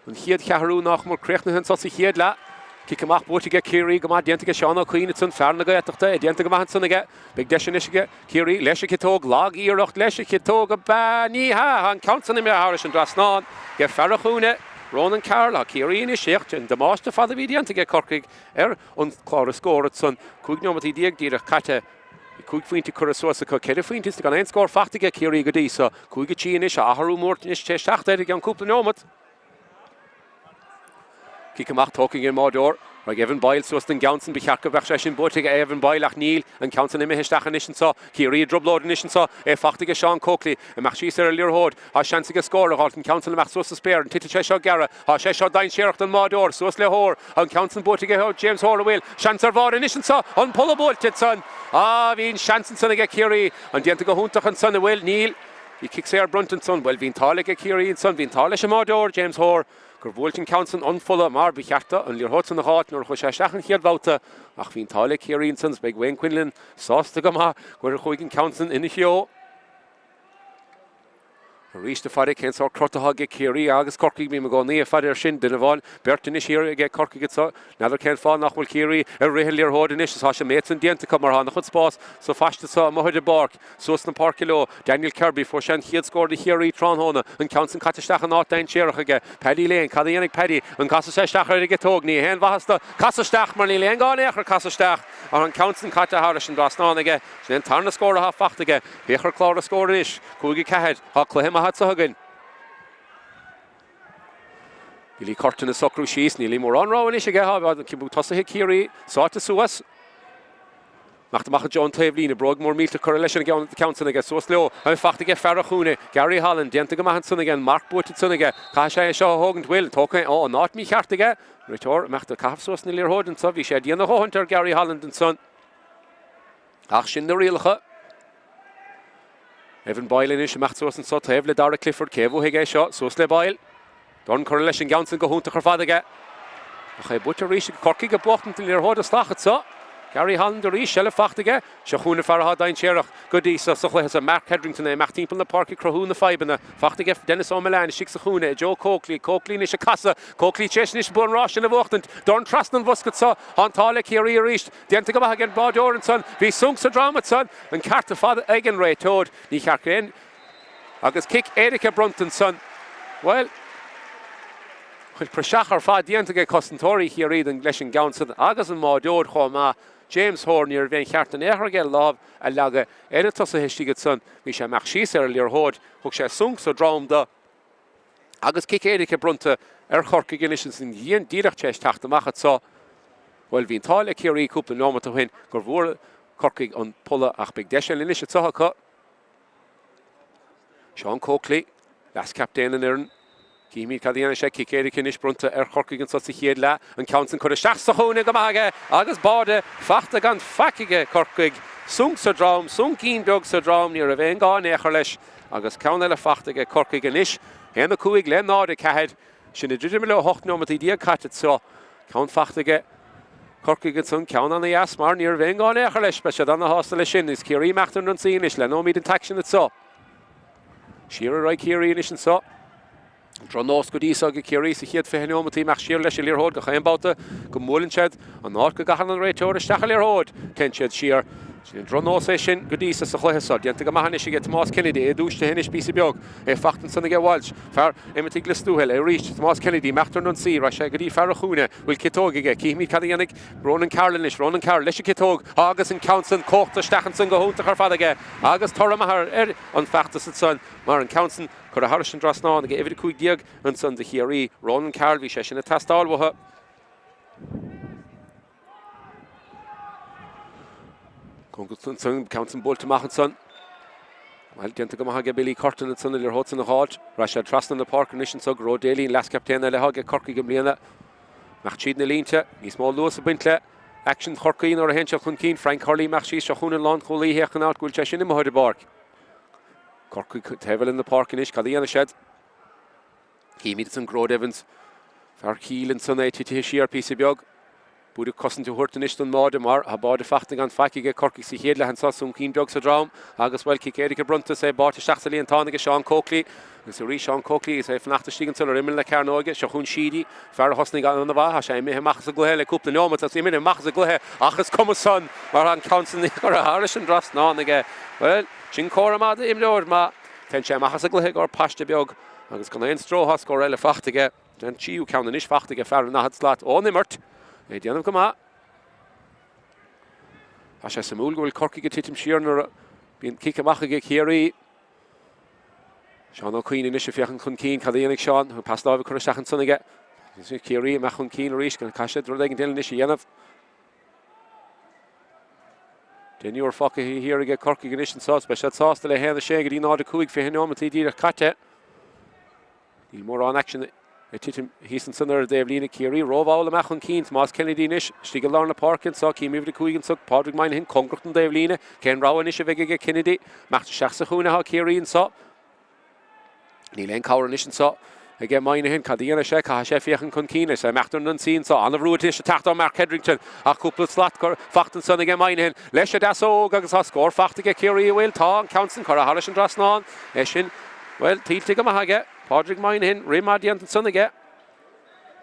an chéad cheathrú nach mór críochnaithe anso sa chéad leath. Cic amach buaite aige Ciarraí go maith déanta aige Seán Ó Cuinn ansan, fear na Gaeltachta, é déanta go maith ansan aige. Beidh deis anois aige Ciarraí leis an chiotóg, lag iarracht leis an chiotóg ab ea? Ní hea, tá an ceann san imithe thairis an dtrasnán aige fear an chúinne, Ronan Carroll. Tá Ciarraí anois, féach an damáiste fada a bhí déanta aige Corcaigh ar an clár scór ansan. 15 neomataí díreach caite. Bhí 5 phointe curtha suas acu, 4 phointe is gan aon scór fachta aige Ciarraí go dtí so. 5-3 anois, athrú mór anois tar éis teacht air i gceann cúpla neomat. Cic amach tógtha ag an mbáireoir. Raghaidh Evan Boyle suas don gceann san. Ba cheart go mbeadh sé sin buaite ag Evan Boyle ach níl. An ceann san imithe isteach anois anso. Ciarraí i dtrioblóid anois anso. É fachta aige Seán Coakley. Imeacht síos ar an liathróid. Tá seans aige scór a dh'fháilt. An ceann san imeacht suas sa spéir. An titfidh sé seo gearra? Tá sé seo dainséarach don mbáireoir. Suas le Hoare. An ceann san buaite aige James Hoare. An bhfuil seans ar bháire anois anso? An polla buailte ansan. Ah, bhí an seans ansan aige Ciarraí. An déanta go hiontach ansan, an bhfuil? Níl. Bhí cic saor bronnta ansan. Bhuel, bhí an t-ádh aige Ciarraí ansan. Bhí an t-ádh leis an mbáireoir, James Hoare, gur bhuailt an ceann san an pholla mar ba cheart do an liathróid san a dh'fháilt nuair a chuaigh sé isteach an chéad bhabhta. Ach bhí an t-ádh le Ciarraí ansan is beidh Wayne Quinlan sásta go maith gur chuaigh an ceann san ina threo. Arís ag faire cén sórt crot atá aige Ciarraí agus Corcaigh, bím i gcónaí ag faire air sin, duine amháin, beirt anois thiar aige Corcaigh anseo. N'fheadar cén fáth nach bhfuil Ciarraí ag rith an liathróid anois is tá sé méid san déanta acu mar tá an-chuid spás sa phaiste seo amuigh ar an bpáirc. Suas na páirce leo. Daniel Kirby, fuair sé an chéad scór do Chiarraí tráthnóna, an ceann san caite isteach in áit dainséarach aige. Paddy Lane, cad a dhéanfaidh Paddy? An gcasfaidh sé isteach ar an gciotóg? Ní haon mhaitheas do casadh isteach mar níl aon gá in aon chor casadh isteach ach an ceann san caite thairis an dtrasnán aige. Sin é an tarna scór atá fachta aige. Féach ar chlár na scór anois, 5, 4. Tá cluiche maith anseo againn. Billy Curtin ag socrú síos. Níl mórán rogha anois aige. Tá tosaithe Ciarraí sáite suas. Imeacht amach i dtreo an taobhlíne. Bróig mór millteach curtha leis an gceann san aige. Suas leo. Fachta aige fear an chúinne. Gary Holland. Déanta go maith ansan aige. An marc buaite ansan aige. Caithfidh sé é seo a thógaint. Bhfuil? Tógtha. Ó, an áit mícheart aige. Réiteoir. Imeacht ag caitheamh suas na liathróide anso. Bhí sé dian a dhóthaint ar Gary Holland ansan. Ach sin na rialacha. Evan Boyle anois imeacht suas anso taobh le Darragh Clifford. Cé a bhuafaidh é seo? Suas le Boyle. Dorn curtha leis an gceann san go hiontach ar fad aige. Ach é buaite arís ag Corcaigh ag buachtaint na liathróide salach anso. Gary Holland arís, seilbh fachta aige. Seo chugainn an fear atá dainséarach go dtí seo sa chluiche seo, Mark Hetherington, é imeacht timpeall na páirce ag cruthú na fadhbanna. Fachta aige Denis O'Millane istigh sa chúinne, i dtreo Coakley. Coakley anois ag casadh. Coakley tar éis anois an rás sin a bhuachtaint. Dorn trasna an bhosca anso. Tá an t-ádh le Ciarraí arís. Déanta go maith ag an báideoir ansan. Bhí sonc sa drom ansan. An ceart ar fad ag an réiteoir. Ní cheart aon agus cic éirice bronnta ansan. Bhuel, chuir praiseach ar fad déanta ag cosantóirí Chiarraí leis an gceann san agus an mbáideoir chomh maith. James Hoare, ní raibh aon cheart in aon chor aige lámh a leagadh ar na tosaithe istigh ansan. Bhí sé amach síos ar an liathróid. Thug sé sonc sa drom do. Agus cic éirice bronnta ar Chorcaigh anois ins an ghrian díreach tar éis teacht amach anso. Bhuel, bhí an t-ádh le Ciarraí cúpla neomat ó shin gur bhfuair Corcaigh an polla ach beidh deis eile anois anso acu. Seán Coakley, leas-chaptaen an fhoireann. Cífimid cad a dhéanfaidh sé. Cic éirice anois bronnta ar Chorcaigh anso sa chéad leath. An ceann san curtha isteach sa chúinne go maith aige agus báide fachta gan faic aige Corcaigh. Sonc sa drom, soncín beag sa drom, ní raibh aon gá in aon chor leis. Agus ceann eile fachta aige Corcaigh anois, 1, 5 le 0, 4. Sinn ag druidim le 18 neomataí caite anseo. Ceann fachta aige Corcaigh ansan, ceann ana-dheas mar ní raibh aon gá in aon chor leis. Beidh siad ana-shásta leis sin. Is Ciarraí imeacht ar an ionsaí anois. Leanóimid an t-aicsean anseo. Siar ar aghaidh Ciarraí anois anseo. Drochnós go dtí seo ag Ciarraí sa chéad 20 neomat imeacht siar leis an liathróid gach aon babhta go mbuaileann siad an áit go gcaitheann an réiteoir isteach an liathróid. Téann siad siar. Sin an drochnós é sin go dtí seo sa chluiche seo. Déanta go maith anois aige Tomás Kennedy, é dúisithe anois píosa beag. É fachta ansan aige Walsh, fear imithe Lios Tuathail. Arís Tomás Kennedy, imeacht ar an ionsaí. Rachaidh sé go dtí fear an chúinne. Bhfuil ciotóg aige? Cífimid cad a dhéanfaidh Ronan Carroll anois. Ronan Carroll leis an ciotóg agus an ceann san cuachta isteach ansan go hiontach ar fad aige agus toradh maith ar an bhfeachtas ansan mar an ceann san Curtha thairis an dtrasnán ag uimhir 15 ansan do Chiarraí, Ronan Carroll, bhí sé sin ag teastáil uathu. Ansan, ceann san buailte amach ansan. Bhuel, déanta go maith aige Billy Curtin ansan an liathróid san a dh'fháilt. Rachaidh sé trasna na páirce anois anso go Gearóid Daly, an leaschaptaen eile atá ag Corcaigh i mbliana. Imeacht tríd na línte, níos mó luas ag baint le aicsean Chorcaí nuair a théann siad chun cinn. Frank Hurley imeacht síos, seo chugainn an lánchúlaí, féach an áit go bhfuil sé sin amuigh ar an bpáirc. Corcaigh taobh eile na páirce anois, cad a dhéanfaidh siad? Címid ansan Gearóid Evans, fear Chill ansan é titithe siar píosa beag. B'fhéidir cosaint a thabhairt anois don mbáide mar tá báide fachta gan faic aige Corcaigh sa chéad leath anso, soncín beag sa drom agus, bhuel, cic éirice bronnta is é báite isteach sa líontán aige Seán Coakley. Agus arís Seán Coakley is é ag fanacht istigh ansan ar imeall na cearnóige. Seo chugainn Sheedy, fear a thosnaigh an-mhaith, tá sé imithe amach as an gcluiche le cúpla neomat agus imithe amach as an gcluiche ach is cuma san mar tá an ceann san curtha thairis an dtrasnán aige. Bhuel, Sin comhartha maith d'imreoir maith. Téann sé amach as an gcluiche i gcomhair paiste beag agus gan aon stró tá scór eile fachta aige. An tríú ceann anois fachta aige fear an 40 slat ón imirt. É ag déanamh go maith. Tá sé suimiúil go bhfuil Corcaigh ag titim siar nuair a bhíonn cic amach aige Ciarraí. Seán Ó Cuinn anois ag féachaint chun cinn. Cad a dhéanfaidh Seán? An pas láimhe curtha isteach ansan aige. Ciarraí amach chun cinn arís. Caithfidh siad rud éigin eile anois a dhéanamh. Deichniúr fágtha thiar aige Corcaigh anois anso. Beidh siad sásta le 1, 6 go dtí 0, 5, 20 neomataí díreach caite. Níl mórán aicsin ag titim thíos ansan ar an dtaobhlíne. Ciarraí rómhall amach chun cinn. Tomás Kennedy anois istigh i lár na páirce anso. Cím uimhir 5 anso, Pádraig Moynihan, cóngarach don dtaobhlíne. Cén rogha anois a bheidh aige Kennedy? Imeacht isteach sa chúinne atá Ciarraí anso. Níl aon cabhair anois anseo aige Moynihan. Cad a dhéanfaidh sé? Caithfidh sé féachaint chun cinn. Is é imeacht ar an ionsaí anseo. An-bhrú anois ag teacht ó Mark Hetherington ach cúpla slat fachta ansan aige Moynihan. Leis an deasóg agus tá scór fachta aige Ciarraí, an bhfuil? Tá an ceann san curtha thairis an dtrasnán. É sin. Bhuel, tuillte go maith aige. Pádraig Moynihan, rith maith déanta ansan aige.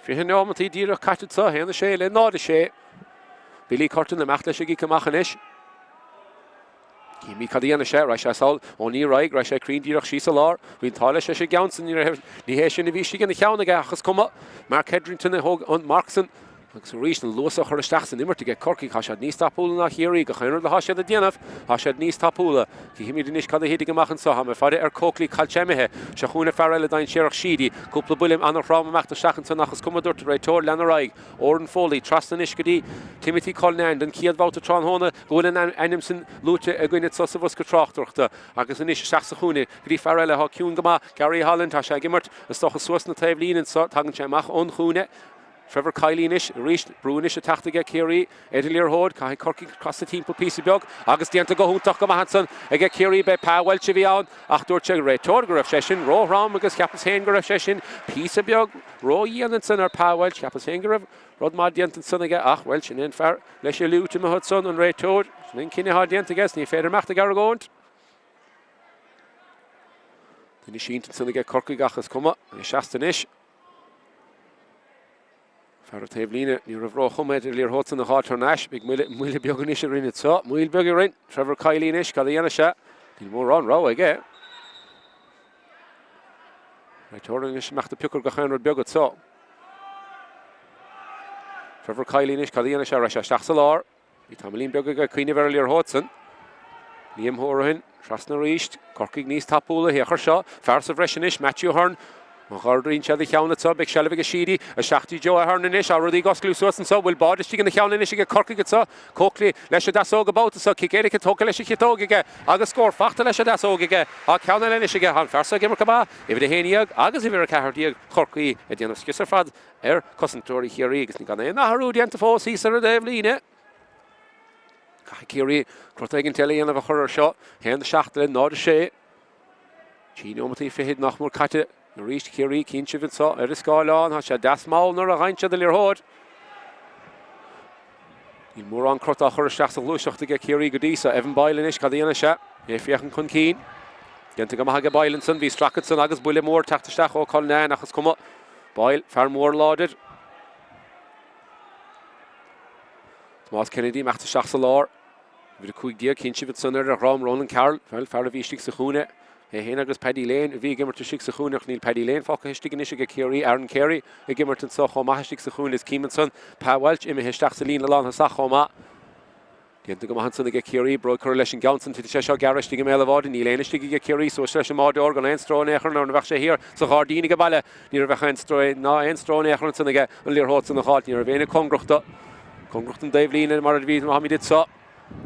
20 neomataí díreach caite anso, 1, 6 le 0, 6. Billy Curtin ag imeacht leis an gcic amach anois. Címid cad a dhéanfaidh sé, raghaidh sé sall, ó ní raghaidh, raghaidh sé cruinn díreach síos sa lár. Bhí an t-ádh leis leis an gceann san, ní raibh, ní hé sin a bhí istigh ina cheann aige ach is cuma. Mark Hetherington a thóg an marc san agus arís an luas á chur isteach san imirt aige Corcaigh, tá siad níos tapúla ná Chiarraí, gach aon rud atá siad ag déanamh, tá siad níos tapúla. Cífimid anois cad a thitfidh amach anseo, tá mé ag faire ar Coakley caillte imithe. Seo chugainn an fear eile dainséarach Sheedy, cúpla buille an-throm ag imeacht isteach ansan ach is cuma dúirt an réiteoir, lean ar aghaidh. Odhrán Foley trasna anois go dtí Timothy Cullinane don chéad bhabhta tráthnóna go bhfuil an ainm sin luaite againn anso sa bhosca tráchtaireachta agus anois isteach sa chúinne go dtí fear eile atá ciúin go maith, Gary Holland. Tá sé ag imirt is dócha suas na taobhlíne anso. Tagann sé amach ón chúinne. Trevor Kiely anois, arís, brú anois ag teacht aige Ciarraí ar an liathróid. Caithfidh Corcaigh casadh timpeall píosa beag agus déanta go hiontach go maith ansan aige Ciarraí. B'é Pa Walsh a bhí ann ach dúirt an réiteoir go raibh sé sin róthrom agus cheapas féin go raibh sé sin píosa beag Ró-dhian ansan ar Pa Walsh, cheapas féin go raibh rud maith déanta ansan aige ach, bhuel, sin é an fear leis an fhliúit amuigh ansan, an réiteoir, sin é an cinneadh atá déanta aige is ní féidir imeacht ag argóint. Duine sínte ansan aige Corcaigh ach is cuma, é seasta anois. Fear an taobhlíne, ní raibh ró-chuma air an liathróid san a dh'fháilt thar n-ais, beidh moille beag anois orainn anso, moill beag orainn, Trevor Kiely anois, cad a dhéanfaidh sé? Níl mórán rogha aige. Réiteoir anois ag imeacht ag piocadh gach aon rud beag anso. Trevor Kiely anois, cad a dhéanfaidh sé? Raghaidh sé isteach sa lár. Bhí tamaillín beag aige ag cuimhneamh ar an liathróid san. Liam Hourihane, trasna arís. Corcaigh níos tapúla, féach air seo. Fear sa bhreis anois, Matthew Ahern. Má dh'ardaíonn sé a cheann anso, beidh seilbh aige Sheedy. Isteach dtí Joe Ahern anois. Tá rudaí ag osclú suas anso. Bhfuil bád istigh ina cheann anois aige Corcaigh anso. Coakley leis an deasóg an babhta so. Cic éirice tógtha leis an chiotóg aige agus scór fachta leis an deasóg aige. Tá ceann eile anois aige. Tá an fear so ag imirt go maith. Uimhir 11 agus uimhir 14 Chorcaí ag déanamh scrios ar fad ar chosantóirí Chiarraí agus ní gan aon athrú déanta fós thíos ar an dtaobh líne. Caithfidh Ciarraí crot éigin eile a dhéanamh a chur ar seo. 1, 7 le 0, 6. Trí neomataí fichead nach mór caite arís Ciarraí cíonn sibh anseo ar an scáileán. Tá sé deas mall nuair a fhaigheann siad an liathróid. Níl mórán crot á chur isteach sa ghluaiseacht aige Ciarraí go dtí so. Evan Boyle anois, cad a dhéanfaidh sé? É ag féachaint chun cinn. Déanta go maith aige Boyle ansan. Bhí stracadh ansan agus buille mór teacht isteach ó Cullinane ach is cuma. Boyle, fear mór láidir. Tomás Kennedy ag imeacht isteach sa lár. Uimhir 15, cíonn sibh ansan ar a dhroim Ronan Carroll, bhuel, fear a bhí istigh sa chúinne, é féin agus Paddy Lane a bhí ag imirt istigh sa chúinne ach níl Paddy Lane fágtha istigh anois aige Ciarraí, Aaron Carey ag imirt anso chomh maith istigh sa chúinne is cím ansan Pa Walsh imithe isteach sa líne lánthosach chomh maith. Déanta go maith ansan aige Ciarraí, brú curtha leis an gceann san, titfidh sé seo gearr istigh i mbéal an bháide, níl éinne istigh aige Ciarraí, suas leis an mbáireoir gan aon stró in aon chor nuair a bheadh sé thiar sa ghairdín age baile, ní raibh aon stró ná aon stró in aon chor ansan aige an liathróid san a dh'fháilt, ní raibh éinne cóngarach do. Cóngarach don dtaobhlíne mar a bhí táimid anso.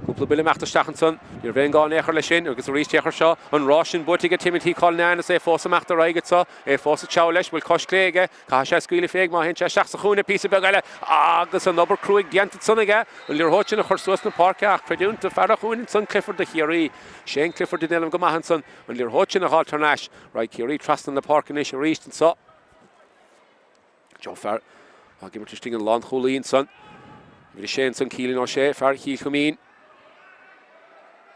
Cúpla buille ag imeacht isteach ansan. Ní raibh aon gá in aon chor leis sin agus arís féach air seo, an rás sin buaite aige Timothy Cullinane is é fós ag imeacht ar aghaidh anso, é fós ag treabhadh leis, bhfuil cois clé aige, caithfidh sé scaoileadh fé má théann sé isteach sa chúinne píosa beag eile agus an obair cruaidh déanta ansan aige, an liathróid sin a chur suas na páirce ach creidiúint do fear an chúinne ansan Clifford do Chiarraí. Shane Clifford ag déanamh go maith ansan, an liathróid sin a dh'fháilt thar n-ais. Raghaidh Ciarraí trasna na páirce anois arís anso. Joe fear ag imirt istigh an lánchúlaí ansan. Uimhir 6 ansan Keelan O'Shea, fear Chill Chuimín.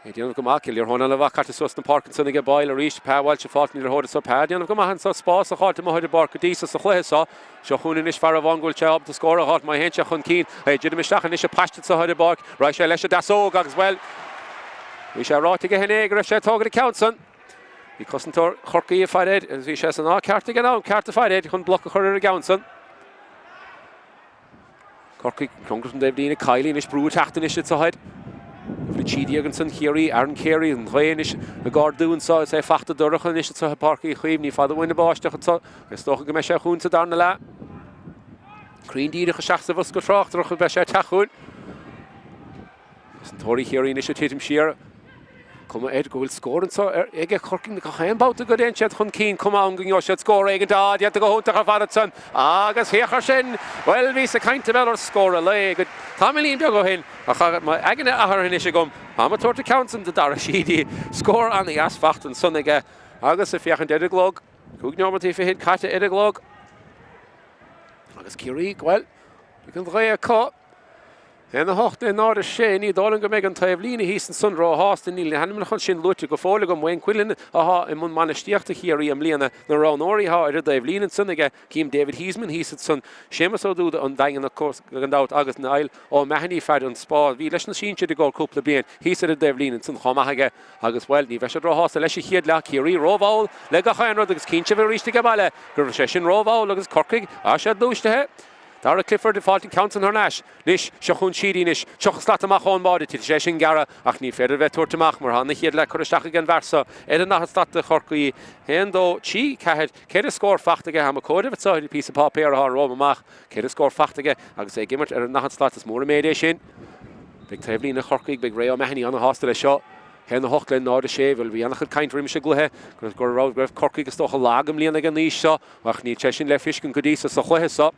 É ag déanamh go maith, liathróid an-mhaith caite suas na páirce ansan aige Boyle arís. Pa Walsh ag fáilt an liathróid anso. Pa ag déanamh go maith anso, spás a dh'fháilt amuigh ar an bpáirc go dtí so sa chluiche seo. Seo chugainn anois fear amháin go bhfuil sé ábalta scór a dh'fháilt má théann sé chun cinn. É ag druidim isteach anois ag paiste anso ar an bpáirc. Raghaidh sé leis an deasóg agus, bhuel, bhí sé ráite aige inné go raibh sé ag tógáil an ceann san. Bhí cosantóir Chorcaí ag faire air agus bhí sé san áit ceart ag an am ceart ag faire air chun bloc a chur ar an gceann san. Corcaigh, cóngarach don dtaobhlíne, Kiely anois, brú ag teacht anois anso air. Uimhir 13 ansan Chiarraí, Aaron Carey, an ghaoth anois ag ardú anso, is é fachta dorcha anois anso i bPáirc Uí Chaoimh, ní fada uainn an bháisteach anso, is dócha go mbeidh sé chugainn sa darna leath. Cruinn díreach isteach sa bhosca tráchtaireachta beidh sé ag teacht chugainn. Cosantóirí Chiarraí anois ag titim siar. Cuma air go bhfuil scór anso aige Corcaigh gach aon babhta go dtéann siad chun cinn, cuma ann go ngeobhaidh siad scór éigin. Á, déanta go hiontach ar fad ansan agus féach air sin! Bhuel, bhíos ag caint ar scór an lae go tamaillín beag ó shin ach tá m'aigne athraithe anois agam. Táim ag tabhairt an ceann san do Dara Sheedy. Scór an-dheas fachta ansan aige agus ag féachaint ar an gclog, 5 neomataí fichead caite ar an gclog agus Ciarraí, bhuel, ag an ghaoth acu. 1, 8 le 0, 6. Ní dóigh liom go mbeidh an taobh líne thíos ansan róshásta. Níl na hainmneacha sin luaite go fóill agam. Wayne Quinlan athá i mbun bainistíochta Chiarraí i mbliana. Na roghnóirí athá ar an dtaobh líne ansan aige, cím David Heasman thíos ansan, Séamus Ó Dúda an Daingeanach gan dabht agus Niall O'Mahony fear an Spá a bhí leis na sinsir i gcomhair cúpla bliain thíos ar an dtaobh líne ansan chomh maith aige. Agus, bhuel, ní bheidh siad róshásta leis an chéad leath. Ciarraí rómhall le gach aon rud agus cinnte arís ag baile go raibh sé sin rómhall agus Corcaigh, tá siad gluaistithe. Darragh Clifford ag fáilt an ceann san thar n-ais. Anois, seo chugainn Sheedy anois. 30 slat amach ón mbáide. Titfidh sé sin gearra ach ní féidir a bheith ag tabhairt amach mar tá an chéad leath curtha isteach ag an bhfear seo ar an 40 slat do Chorcaí. 1, 2, 3, 4, 4 scór fachta aige. Tá mé ag comhaireamh anseo ar phíosa páipéir atá romham amach. 4 scór fachta aige agus é ag imirt ar an 40 slat. Is mór an méid é sin. Beidh taobhlíne Chorcaí, beidh Ray O'Mahony ana-shásta leis seo. 1, 8 le 0, 6. Bhuel, bhí an-chuid caint roimis an gcluiche go raibh Corcaigh is dócha lag i mbliana ag an aois seo. Ach níl sé sin le feiscint go dtí so sa chluiche seo.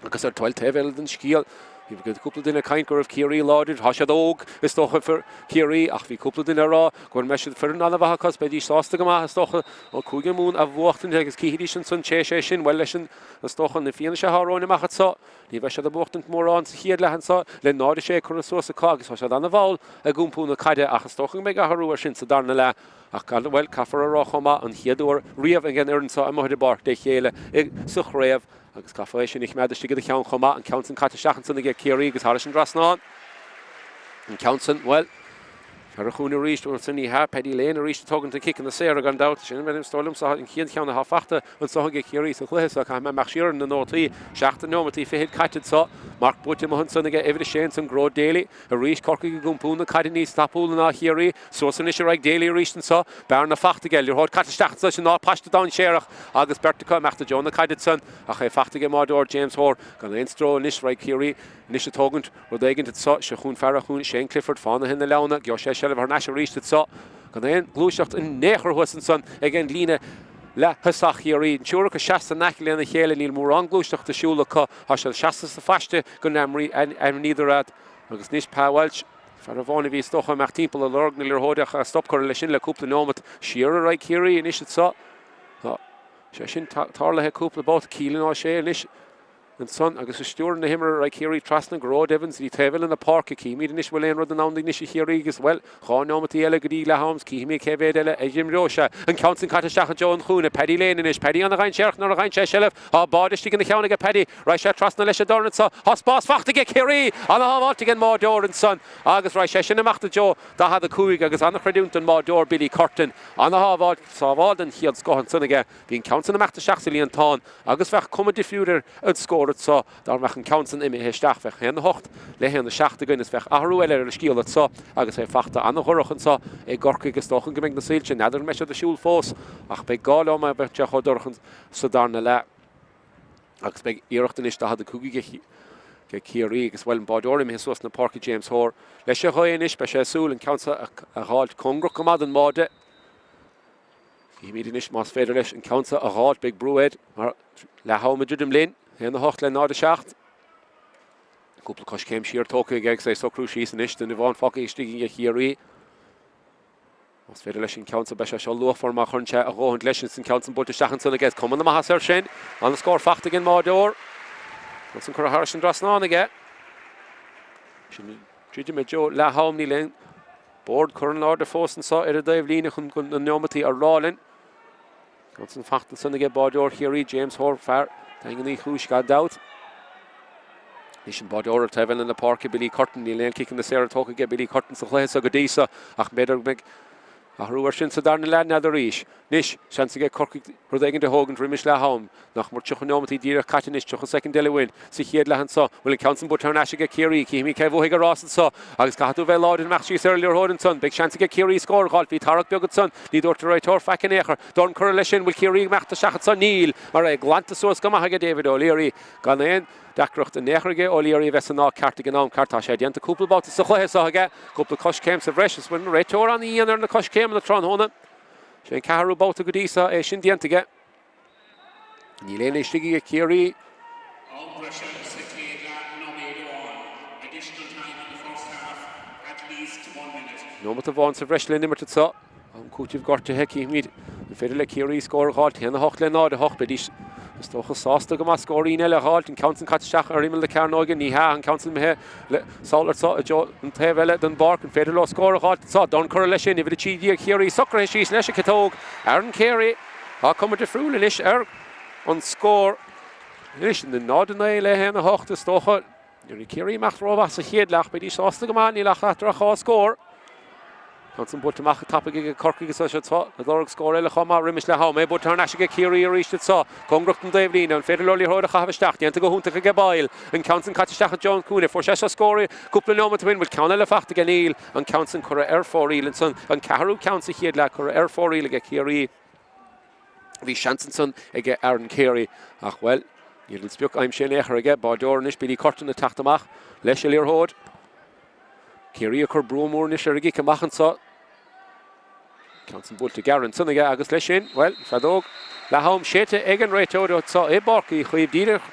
Agus ar an taobh eile den scéal, bhí cúpla duine ag caint go raibh Ciarraí láidir. Tá siad óg, is dócha, fir Chiarraí, ach bhí cúpla duine ag rá go mbeidh siad foireann an-mhaith acu, beidís sásta go maith, is dócha, ó Cúige Mumhan a bhuachtaint agus cífidís ansan tar éis é sin, bhuel, leis an, is dócha, na fianaise atá romhainn amach anso, ní bheidh siad ag buachtaint mórán sa chéad leath anso le 0-6 curtha suas acu agus tá siad an-mhall ag iompú na caide ach is dócha go mbeidh athrú air sin sa darna leath. Ach gan, bhuel, caithfear a rá chomh maith, an chéad uair riamh ag an fhoireann seo amuigh ar an bpáirc le chéile sa chraobh agus caithfear é sin a choimeád istigh i do cheann chomh maith, an ceann san caite isteach ansan aige Ciarraí agus thairis an dtrasnán. An ceann san, bhuel, fear an chúinne arís, bhuel, sin ní hea, Paddy Lane arís ag tógaint na ciceanna saora gan dabht. Sin, is dóigh liomsa, an chéad cheann atá fachta anso aige Ciarraí sa chluiche seo. Caithfidh mé imeacht siar ar na nótaí. Seacht neomataí fichead caite anso. Marc buaite amuigh ansan aige uimhir a sé ansan, Gearóid Daly. Arís Corcaigh ag iompú na caide níos tapúla ná Chiarraí. Suas anois ar aghaidh Daly arís anso. Bearna fachta aige. Liathróid caite isteach anso sin ná paiste dainséarach agus beirt acu imeacht i dtreo na caide ansan ach é fachta ag an mbáireoir James Hoare gan aon stró anois. Raghaidh Ciarraí anois ag tógaint rud éigint anso. Seo chugainn fear an chúinne Shane Clifford fánaithe na Leamhna. Gheobhaidh sé seilbh thar n-ais arís anso. Gan aon ghluaiseacht in aon chor thuas ansan ag an líne leath-thosach Chiarraí. An triúr acu seasta in aice lena chéile. Níl mórán gluaiseachta ar siúl acu. Tá siad seasta sa phaiste go n-ainmníodar iad. Agus anois Pa Walsh, fear amháin a bhí is dócha ag imeacht timpeall ag lorg na liathróide ach stop curtha leis sin le cúpla neomat. Siar ar aghaidh Ciarraí anois anso. Tá sé sin tarlaithe cúpla babhta. Keelan O'Shea anois ansan agus ag stiúradh na himeartha ar aghaidh Ciarraí trasna Gearóid Evans go dtí taobh eile na páirce. Cífimid anois bhfuil aon rud in ann anois ag Chiarraí agus, bhuel, dhá neomataí eile go dtí leath am 's cífimid cé mhéad eile a dh'imreoidh sé. An ceann san caite isteach i dtreo an chúinne. Paddy Lane anois. Paddy ana-dhainséarach nuair a fhaigheann sé seilbh. Tá báide istigh ina cheann aige Paddy. Raghaidh sé trasna leis an dorn anso. Tá spás fachta aige Ciarraí! Ana-shábháilt ag an mbáireoir ansan agus raghaidh sé sin amach i dtreo 45 agus ana-chreidiúint don mbáireoir Billy Curtin. Ana-shábháilt, sábháil den chéad scoth ansan aige. Bhí an ceann san imeacht isteach sa líontán agus bheadh cuma difriúil ar an scór anso dá mbeadh an ceann san imithe isteach. Bheadh 1-8 le 1-7 againn is bheadh athrú eile ar an scéal anso agus é fachta ana-dhorcha anso i gCorcaigh. Is dócha go mbeidh na soilse, n'fheadar an mbeidh siad ar siúl fós ach beidh gá leo má bheidh sé chomh dorcha sa darna leath. Agus beidh iarracht anois 45 ag Ciarraí agus bhuel an báireoir imithe suas na páirce James Hoare leis an ghaoth anois beidh sé ag súil an ceann seo a dh'fháilt cóngarach go maith don mbáide. Cífimid anois más féidir leis an ceann seo a dh'fháilt, beidh brú air mar leath am ag druidim linn, 1-8 le 0-7. Cúpla coiscéim siar tógtha aige agus é ag socrú síos anois, duine amháin fágtha istigh ag Chiarraí. Más féidir leis an ceann seo, beidh sé seo luachmhar má chuireann sé a dhóthaint leis an ceann san buailte isteach ansan aige. Cuma na maitheasa air sin. An-scór fachta ag an mbáireoir. An curtha thairis an dtrasnán aige. Sin druidim i dtreo leath am níl aon Bord curtha in airde fós anso ar an dtaobh líne chun na neomataí a rá linn. Ansan fachta ansan aige báireoir Chiarraí, James Hoare, fear Daingean Uí Chúis gan dabht. Anois an báireoir ar taobh eile na páirce, Billy Curtin. Níl aon ciceanna saora tógtha aige Billy Curtin sa chluiche seo go dtí seo ach b'fhéidir go mbeidh athrú air sin sa darna leath, n'fheadar arís. Anois, seans aige Corcaigh rud éigin a thógaint roimis leath am. Nach mór 30 neomataí díreach caite anois, 30 soicind eile uainn sa chéad leath anso. Bhfuil an ceann san buaite thar n-ais aige Ciarraí? Cífimid cé bhuafaidh an rás anso. Agus caithfidh tú a bheith láidir imeacht síos ar an liathróid ansan. Beidh seans aige Ciarraí scór a dh'fháilt. Bhí tarrac beag ansan. Ní dúirt an réiteoir faic in aon chor. Dorn curtha leis sin. Bhfuil Ciarraí ag imeacht isteach anso? Níl, mar é glanta suas go maith aige David O'Leary. Gan aon deacracht in aon chor aige O'Leary a bheith san áit ceart ag an am ceart. Tá sé déanta cúpla babhta sa chluiche seo aige. Cúpla coiscéim sa bhreis. Is bhfuil an réiteoir an-dhian ar na coiscéimeanna tráthnóna. Sé an ceathrú babhta go dtí seo é sin déanta aige. Níl éinne istigh ag Ciarraí. Am breise sa chéad leath, nóiméad amháin. Additional time in the first half, at least one minute. Nóimeat amháin sa bhreis le n-imirt anseo. Am cúitimh gortuithe, cífimid an féidir le Ciarraí scór a dh'fháilt. 1-8 le 0-8. Beidís Is dócha sásta go maith scóirín eile a dh'fháilt, an ceann san caite isteach ar imeall na cearnóige, ní hea, an ceann san imithe le sall anso i dtreo an taobh eile den bpáirc, an féidir leo scór a dh'fháilt anso? Dorn curtha leis sin, uimhir 13 Chiarraí socraithe síos leis an chiotóg, Aaron Carey, tá cuma difriúil anois ar an scór anois, 0-9 le 1-8 is dócha. Ní raibh Ciarraí ag imeacht rómhaith sa chéad leath, beidís sásta go maith, níl ach eatarthu ach dhá scór. Ceann san buailte amach go tapaidh ag Corcaigh agus tá siad seo ag lorg scór eile chomh maith roimis leath am. É buailte thar n-ais aige Ciarraí arís anso. Cóngarach don dtaobhlíne. An féidir leo liathróid a chaitheamh isteach? Déanta go hiontach aige Boyle. An ceann san caite isteach i dtreo an chúinne. Fuair sé seo scór cúpla neomat ó shin. Bhfuil ceann eile fachta aige? Níl. An ceann san curtha ar fóraoil ansan. An ceathrú ceann sa chéad leath curtha ar fóraoil aige Ciarraí. Bhí seans ansan aige Aaron Carey ach, bhuel, níl an sprioc aimsithe in aon chor aige. Báideoir anois, Billy Curtin ag teacht amach leis an liathróid. Ciarraí ag cur brú mór anois ar an gcic amach anso. Ceann san buailte gearr ansan aige agus leis sin, bhuel, feadóg leath am séidte ag an réiteoir anso i bPáirc Uí Chaoimh. Díreach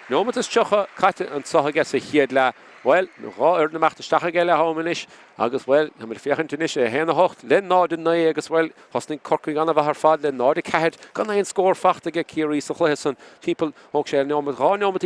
neomat is 30 caite anso aige sa chéad leath. Bhuel, dhá fhoireann ag imeacht isteach ag leath am anois agus, bhuel, táimid ag féachaint anois 1, 8 le 0, 9 agus, bhuel, Thosnaigh Corcaigh an-mhaith ar fad le 0-4 gan aon scór fachta aige Ciarraí sa chluiche san. Timpeall, thóg sé neomat, 12 neomat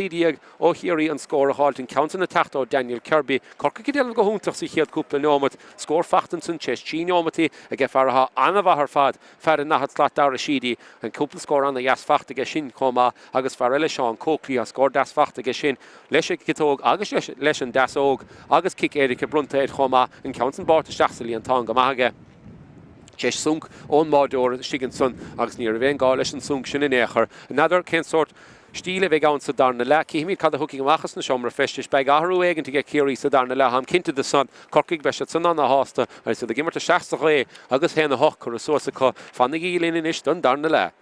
ó Chiarraí an scór a dh'fháilt. An ceann san ag teacht ó Daniel Kirby. Corcaigh ag déanamh go hiontach sa chéad cúpla neomat. Scór fachta ansan tar éis 3 neomataí aige fear athá an-mhaith ar fad, fear an 40 slat Dara Sheedy. An cúpla scór an-dheas fachta aige sin chomh maith agus fear eile Seán Coakley, tá scór deas fachta aige sin. leis an gciotóg agus leis an deasóg agus cic éirice bronnta air chomh maith, an ceann san báite isteach sa líontán go maith aige. Tar éis sonc ón mbáideoir istigh ansan agus ní raibh aon gá leis an sonc sin in aon chor. N'fheadar cén sórt stíl a bheidh ann sa darna leath. Cífimid cad a thiocfaidh amach as an seomra feistis. Beidh athrú éigint aige Ciarraí sa darna leath, táim cinnte de san. Corcaigh, beidh siad san ana-shásta agus iad ag imirt isteach sa ghaoth agus 1-8 curtha suas acu. Fanaigí linn anois don darna leath.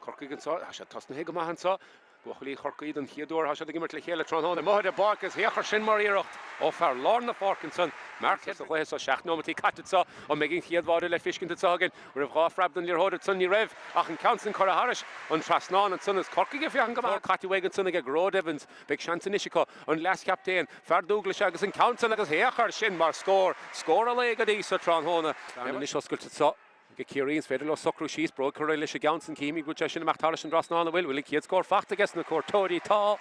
Corcaigh anseo, tá siad tosnaithe go maith anseo. Buachaillí Chorcaí don chéad uair, tá siad ag imirt le chéile tráthnóna. Amuigh ar an bpáirc is féach ar sin mar iarracht ó fear lár na páirce ansan. Mark sa chluiche seo, 7 neomataí caite anseo. An mbeidh an chéad bháide le fiscint anseo againn? An raibh dhá phreab don liathróid ansan? Ní raibh ach an ceann san curtha thairis an trasnán ansan is Corcaigh ag féachaint go maith. Caite uaidh ansan aige Gearóid Evans. Beidh seans anois acu an leaschaptaen, fear Dúglaise agus an ceann san agus féach ar sin mar scór! Scór an lae go dtí so tráthnóna. Anois oscailte anseo. Ag Ciarraí, is féidir leo socrú síos, bróg curtha leis an gceann san, cífimid go bhfuil sé sin ag imeacht thairis an dtrasnán, an bhfuil? Bhfuil an chéad scór fachta aige sna cuairteoirí? Tá!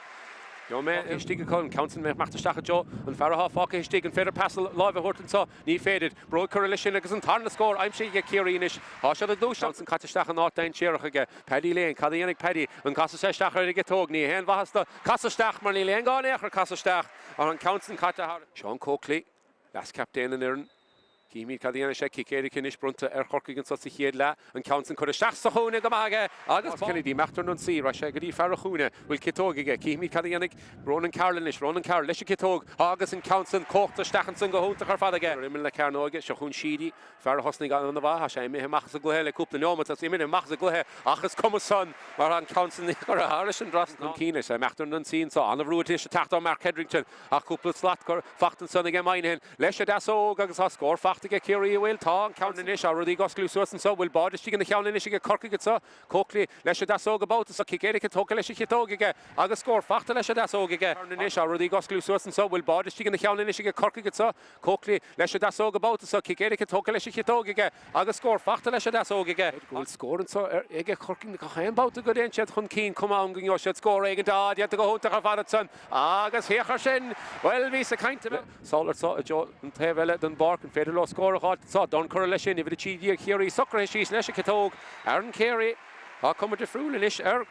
Gheobhaidh mé istigh acu, an ceann san ag imeacht isteach i dtreo an fear athá fágtha istigh, an féidir pas láimhe a thabhairt anso? Ní féidir. Bróg curtha leis sin agus an tarna scór aimsithe ag Ciarraí anois. Tá siad ag gluaiseacht. Ceann san caite isteach in áit dainséarach aige Paddy Lane. Cad a dhéanfaidh Paddy? An gcasfaidh sé isteach ar an gciotóg? Ní haon mhaitheas do casadh isteach mar níl aon gá in aon chor casadh isteach ach an ceann san caite thar. Seán Coakley, leaschaptaen an fhoireann. Cífimid cad a dhéanfaidh sé. Cic éirice anois bronnta ar Chorcaigh anso sa chéad leath. An ceann san curtha isteach sa chúinne go maith aige agus Kennedy imeacht ar an ionsaí. Rachaidh sé go dtí fear an chúinne. Bhfuil ciotóg aige? Cífimid cad a dhéanfaidh Ronan Carroll anois. Ronan Carroll leis an gciotóg agus an ceann san cuachta isteach ansan go hiontach ar fad aige. Ar imeall na cearnóige, seo chugainn Sheedy, fear a thosnaigh an-mhaith. Tá sé imithe amach as an gcluiche le cúpla neomat. Is imithe amach as an gcluiche ach is cuma san mar tá an ceann san curtha thairis an dtrasnán. Chun cinn leis. Imeacht ar an ionsaí anso. An-bhrú anois ag teacht ó Mark Hetherington ach cúpla slat fachta ansan aige Moynihan. Leis an deasóg agus tá scór fachta aige Ciarraí, an bhfuil? Tá an ceann anois, tá rudaí ag osclú suas anso, bhfuil báide istigh ina cheann anois aige Corcaigh anso? Coakley leis an deasóg an babhta seo, cic éirice tógtha leis an chiotóg aige agus scór fachta leis an deasóg aige. Anois tá rudaí ag osclú suas anso, bhfuil báide istigh ina cheann anois aige Corcaigh anso? Coakley leis an deasóg an babhta seo, cic éirice tógtha leis an chiotóg aige agus scór fachta leis an deasóg aige. Go bhfuil scór anso aige Corcaigh gach aon babhta go dtéann siad chun cinn, cuma ann go ngeobhaidh siad scór éigin. Á, déanta go hiontach ar fad ansan agus féach ar sin! Bhuel, bhíos ag caint. Sall anso i dtreo an taobh eile den bpáirc. An féidir leo scór a dh'fháilt anso? Dorn curtha leis sin, uimhir 13 Chiarraí socraithe síos leis an chiotóg. Aaron Carey. Tá cuma difriúil anois ar.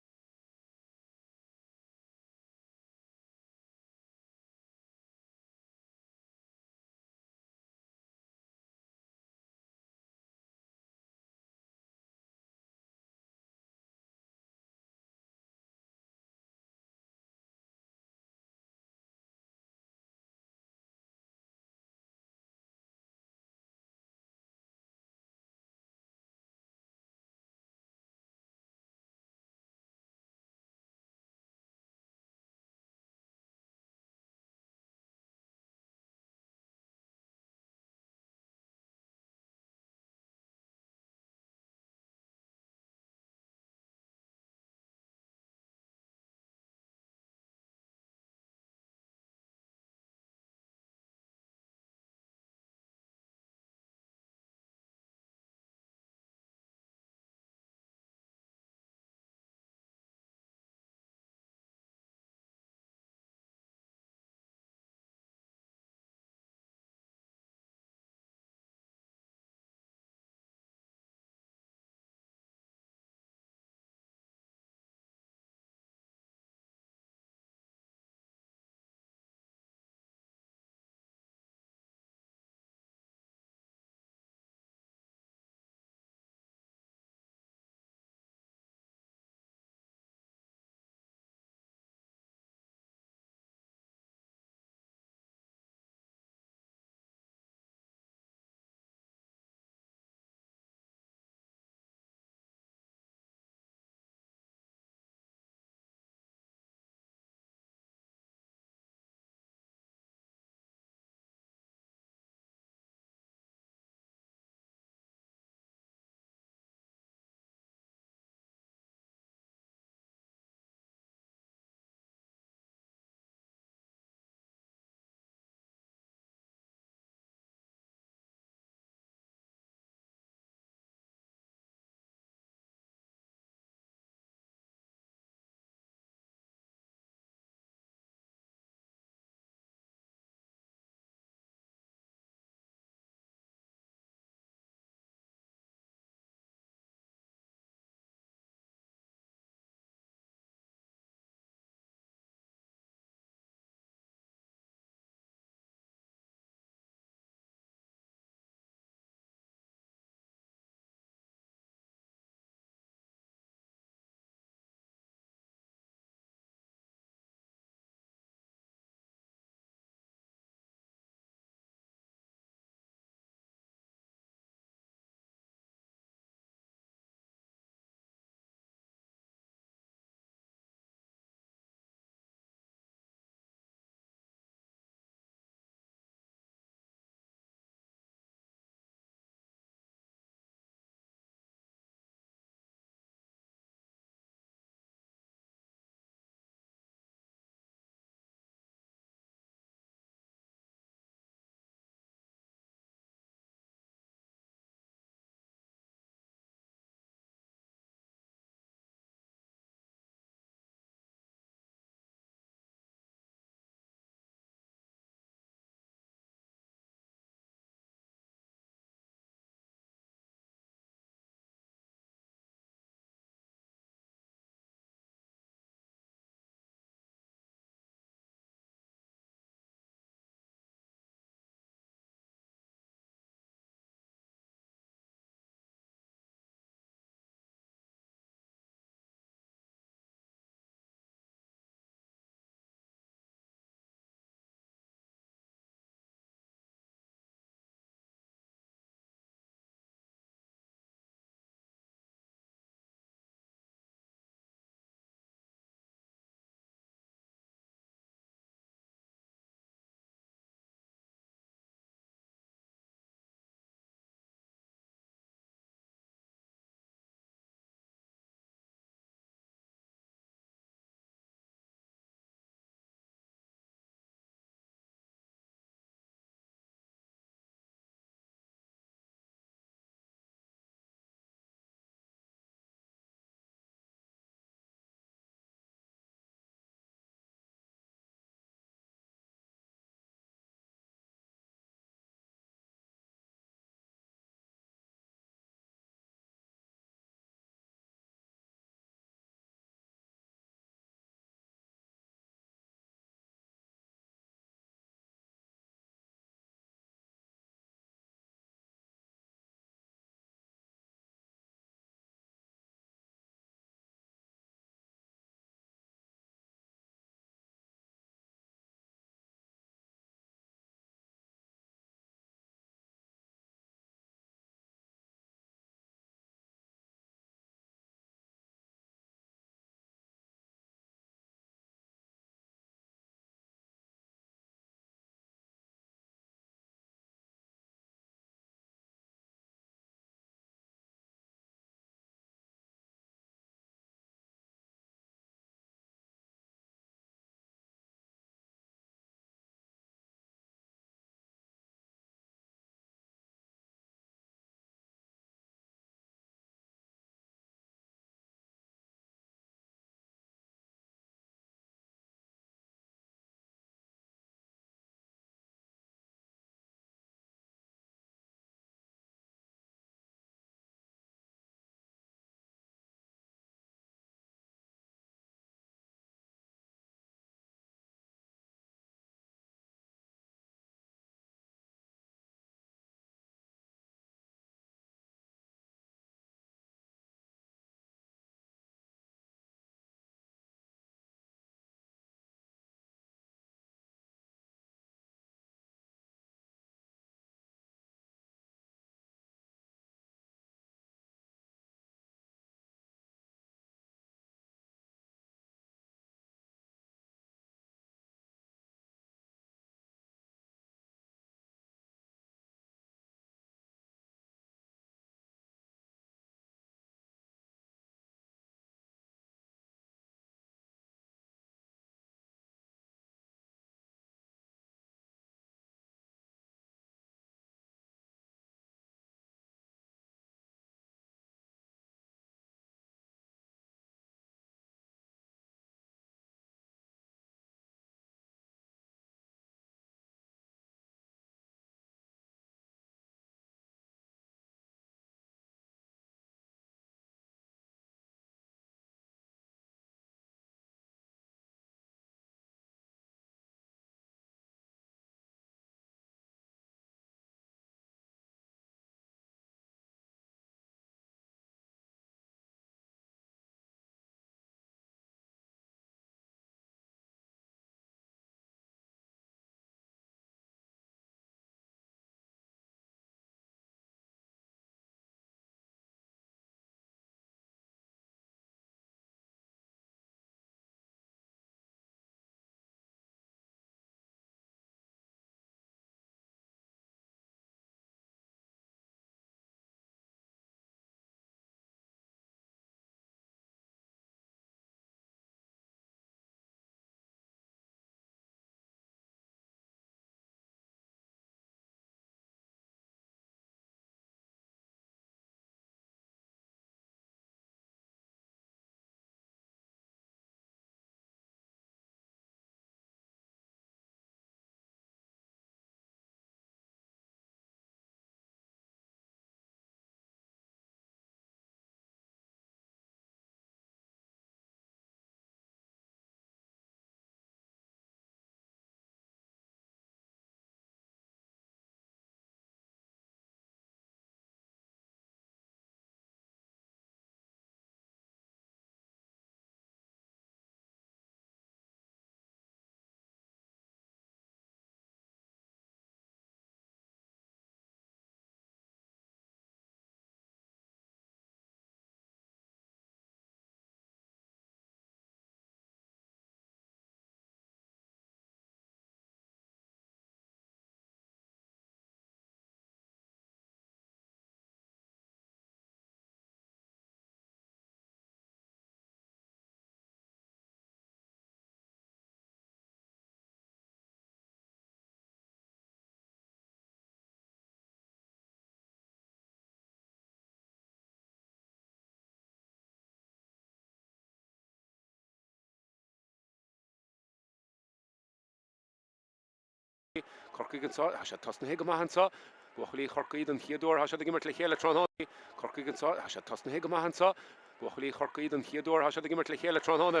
Corcaigh anseo, tá siad tosnaithe go maith anseo. Buachaillí Chorcaí don chéad uair, tá siad ag imirt le chéile tráthnóna. Corcaigh anseo, tá siad tosnaithe go maith anseo. Buachaillí Chorcaí don chéad uair, tá siad ag imirt le chéile tráthnóna.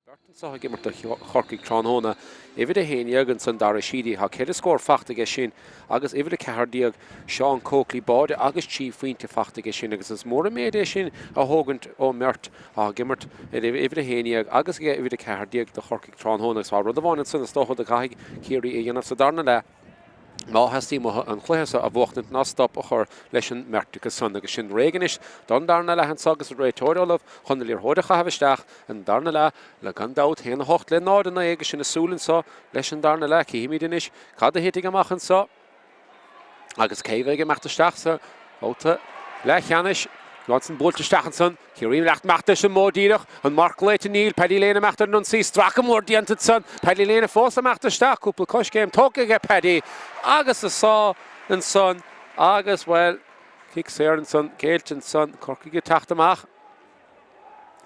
Beirt anseo ag imirt do Chorcaigh tráthnóna. Uimhir 11 ansan Dara Sheedy, tá 4 scór fachta aige sin agus uimhir 14 Seán Coakley báide agus 3 phointe fachta aige sin agus is mór an méid é sin a thógaint ó mbeirt atá ag imirt ar uimhir 11 agus ag uimhir 14 do Chorcaigh tráthnóna agus tá rud amháin ansan is dócha do caithfidh Ciarraí a dhéanamh sa darna leath má theastaíonn uathu an cluiche seo a bhuachtaint ná stop a chur leis an mbeirt acu san agus sin réidh anois don darna leath anso agus an réiteoir ullamh chun na liathróid a chaitheamh isteach an darna leath le gan dabht 1-8 le 0-9 agus sinn ag súil anso leis an darna leath. Cífimid anois cad a thitfidh amach anso. Agus cé a bheidh ag imeacht isteach sa bhabhta leathcheannais? Johnson buailte isteach ansan. Ciarraí ag imeacht leis an modh díreach. An marc glaoite níl. Paddy Lane imeacht ar an ionsaí. Stracadh mór déanta ansan. Paddy Lane fós imeacht isteach. Cúpla coiscéim tógtha aige Paddy agus a sá ansan agus, bhuel, cic saor ansan, géillte ansan. Corcaigh ag teacht amach.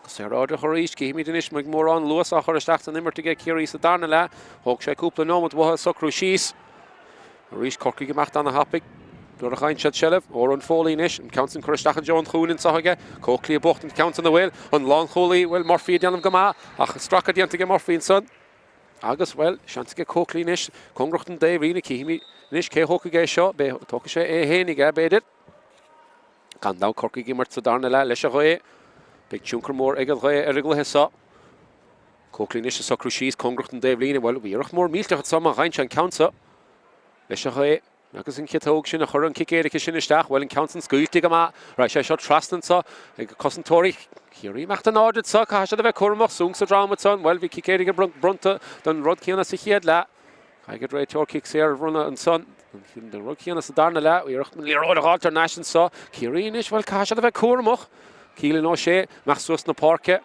Saoráideach arís. Cífimid anois an mbeidh mórán luas á chur isteach san imirt aige Ciarraí sa darna leath. Thóg sé cúpla nóiméad uathu socrú síos. Arís Corcaigh ag imeacht ana-thapaidh nuair a fhaigheann siad seilbh. Odhrán Foley anois, an ceann san curtha isteach i dtreo an chúinne anseo aige. Coakley ag buachtaint an ceann san an bhfuil an lánchúlaí, bhuel Murphy ag déanamh go maith ach stracadh déanta aige Murphy ansan. Agus, bhuel, seans aige Coakley anois, cóngarach don dtaobhlíne. Cífimid anois cé thógfaidh é seo. Tógfaidh sé é fhéinig, b'fhéidir. Gan dabht Corcaigh ag imirt sa darna leath leis an ghaoth. Beidh tionchar mór ag an ghaoth ar an gcluiche seo. Coakley anois ag socrú síos cóngarach don dtaobhlíne. Bhuel, bhí iarracht mór millteach anso má fhaigheann sé an ceann seo leis an ghaoth. Agus an chiotóg sin a chuir an cic éirice sin isteach, bhuel, an ceann san scaoilte go maith. Raghaidh sé seo trasna anso ag cosantóirí Chiarraí. Imeacht in airde anso, caithfidh siad a bheith cúramach. Súnc sa drom ansan. Bhuel, bhí cic éirice bronnta don rud céanna sa chéad leath. Caithfidh an réiteoir cic saor a bhronnadh ansan. An rud céanna sa darna leath. Iarracht an liathróid a dh'fháilt thar n-ais anso. Ciarraí anois, bhuel, caithfidh siad a bheith cúramach. Keelan O'Shea, imeacht suas na páirce.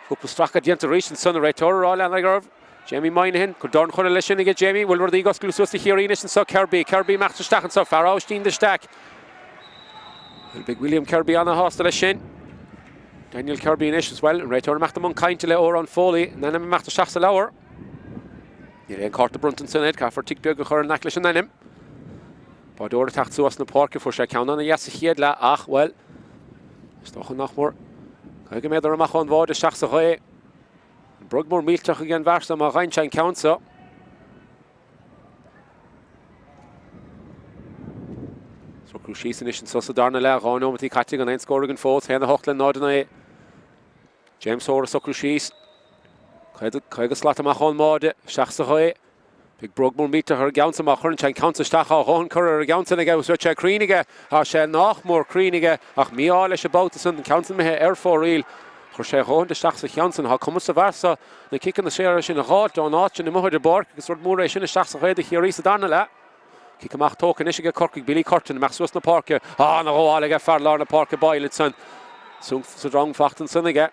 Cúpla stracadh déanta arís ansan. An réiteoir ag rá lean oraibh. Jamie Moynihan, dorn curtha leis sin aige Jamie. Bhfuil rudaí ag osclú suas do Chiarraí anois anso. Kirby, Kirby imeacht isteach anso. Fear Aibhistín de Staic. Bhuel, beidh William Kirby ana-shásta leis sin. Daniel Kirby anois as well. An réiteoir imeacht i mbun cainte le Odhrán Foley. An ainm imeacht isteach sa leabhar. Níl aon cárta bronnta ansin air, caithfear tic beag a chur in aice leis an ainm. Báideoir ag teacht suas na páirce, fuair sé ceann ana-dheas sa chéad leath ach, bhuel, is dócha nach mór 50 méadar amach ón bháide isteach sa ghaoth. An bróg mór millteach ag an bhfear seo má fhaigheann sé an ceann seo. Socrú síos anois anso sa darna leath, 2 nóimeataí caite gan aon scór againn fós, 1-8 le 0-9. James Hoare ag socrú síos. 50 slat amach ón mbáide, isteach sa ghaoth. Beidh bróg mór millteach ar an gceann san má chuireann sé an ceann san isteach. Tá a dhóthain curtha ar an gceann san aige agus raibh sé cruinn aige. Tá sé nách mór cruinn aige ach mí-ádh leis an babhta san. An ceann san imithe ar fóraoil. Chuir sé a dhóthain isteach sa cheann san. Tá cumas sa bhfear so na ciceanna saora sin a dh'fháilt ón áit sin amuigh ar an bpáirc agus rud mór é sin isteach sa ghaoth do Chiarraí sa darna leath. Cic amach tógtha anois aige Corcaigh, Billy Curtin, amach suas na páirce. Á, ana ghabháil aige fear lár na páirce Boyle ansan. Súnc sa drong fachta ansan aige.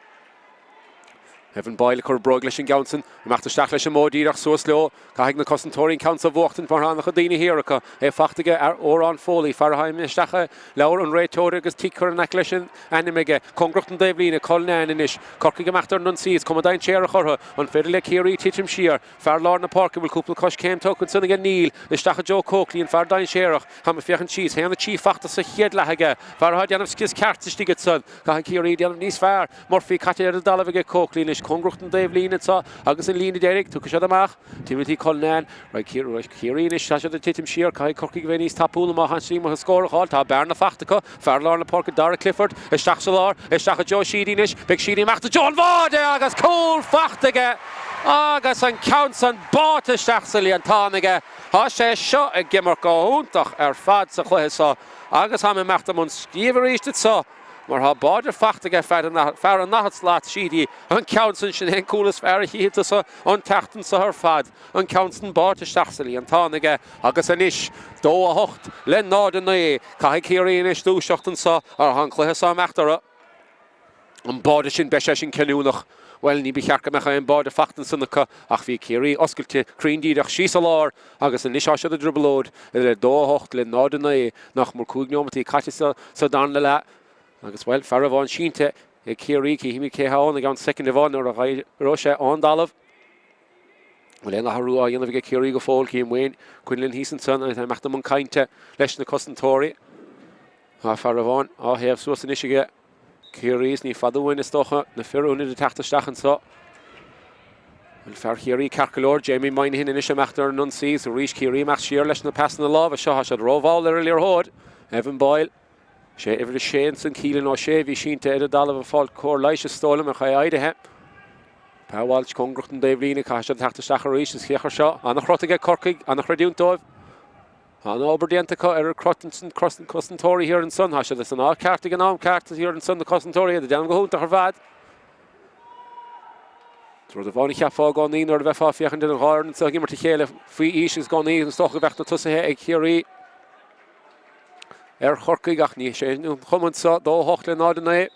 Evan Boyle ag cur bróig leis an gceann san. Imeacht isteach leis an modh díreach suas leo. Caithfidh na cosantóirí an ceann so a bhuachtaint mar tá an-chuid daoine thiar acu. É fachta aige Odhrán Foley, fear atá imithe isteach i leabhar an réiteora agus tic curtha in aice leis an ainm aige. Cóngarach don dtaobhlíne, Cullinane anois. Corcaigh imeacht ar an ionsaí, is cuma dainséarach orthu. An féidir le Ciarraí titim siar? Fear lár na páirce, bhfuil cúpla coiscéim tugtha ansan aige? Níl. Isteach i dtreo Coakley, an fear dainséarach. Táim ag féachaint síos. 1-3 fachta sa chéad leath aige. Fear atá ag déanamh scrios ceart istigh ansan. Caithfidh Ciarraí déanamh níos fearr. Murphy caite ar an dtalamh aige Coakley anois. Cóngarach don dtaobh líne anso agus an líne deiridh. Tiocfaidh siad amach. Timothy Cullinane. Raghaidh Ciarraí anois. Tá siad ag titim siar. Caithfidh Corcaigh a bheith níos tapúla má theastaíonn uathu scór a fháil. Tá bearna fachta acu. Fear lár na páirce Darragh Clifford. Isteach sa lár. Isteach i dtreo Sheedy anois. Beidh Sheedy amach i dtreo an bháide agus cúl fachta aige agus an ceann san báite isteach sa líontán aige. Tá sé seo ag imirt go hiontach ar fad sa chluiche seo agus táim imeacht i mbun scríobh arís anso mar tá báide fachta aige fear an 40 slat, Sheedy, an ceann san sin é an cúl is fearr a chífidh tusa an tseachtain seo ar fad. An ceann san báite isteach sa líontán aige agus anois 2 8 le 0 9. Caithfidh Ciarraí anois dúiseacht anso ar tá an cluiche seo imeacht orthu. An báide sin, beidh sé sin cinniúnach. Bhuel, ní ba cheart go mbeadh aon báide fachta ansan acu ach bhí Ciarraí oscailte, cruinn díreach síos sa lár agus anois tá siad i dtrioblóid le 2 8 le 0 9, nach mór 5 neomataí caite sa darna leath agus, bhuel, fear amháin sínte ag Ciarraí, cífimid cé hé ann i gceann soicind amháin nuair a éireoidh sé ón dtalamh. Bhfuil aon athrú á dhéanamh aige Ciarraí go fóill? Cím Wayne Quinlan thíos ansan agus é ag imeacht i mbun cainte leis na cosantóirí. Tá fear amháin á théamh suas anois aige Ciarraí is ní fada uainn is dócha na fir ionaid ag teacht isteach anso. Bhfuil fear Chiarraí ceart go leor? Jamie Moynihan anois ag imeacht ar an ionsaí is arís Ciarraí ag imeacht siar leis na pasanna láimhe seo. Tá siad rómhall ar an liathróid. Evan Boyle. Sé uimhir a sé ansan Keelan O'Shea a bhí sínte ar an dtalamh ag fáil cóir leighis is dóigh liom ach é éirithe. Pa Walsh cóngarach don dtaobhlíne, caithfidh siad teacht isteach arís is féach ar seo. An-chrot aige Corcaigh, an-chreidiúint dóibh. Tá an-obair déanta acu ar an crot ansan, cosantóirí thiar ansan. Tá siad san áit ceart ag an am ceart thiar ansan, na cosantóirí, iad ag déanamh go hiontach ar fad. Rud amháin a cheapfá i gcónaí nuair a bheifeá ag féachaint ar an dhá fhoireann anseo ag imirt a chéile faoi aois is i gcónaí is dócha go bheadh na tosaithe ag Ciarraí ar Chorcaigh ach ní sé an chuma anseo, 2-8 le 0-9.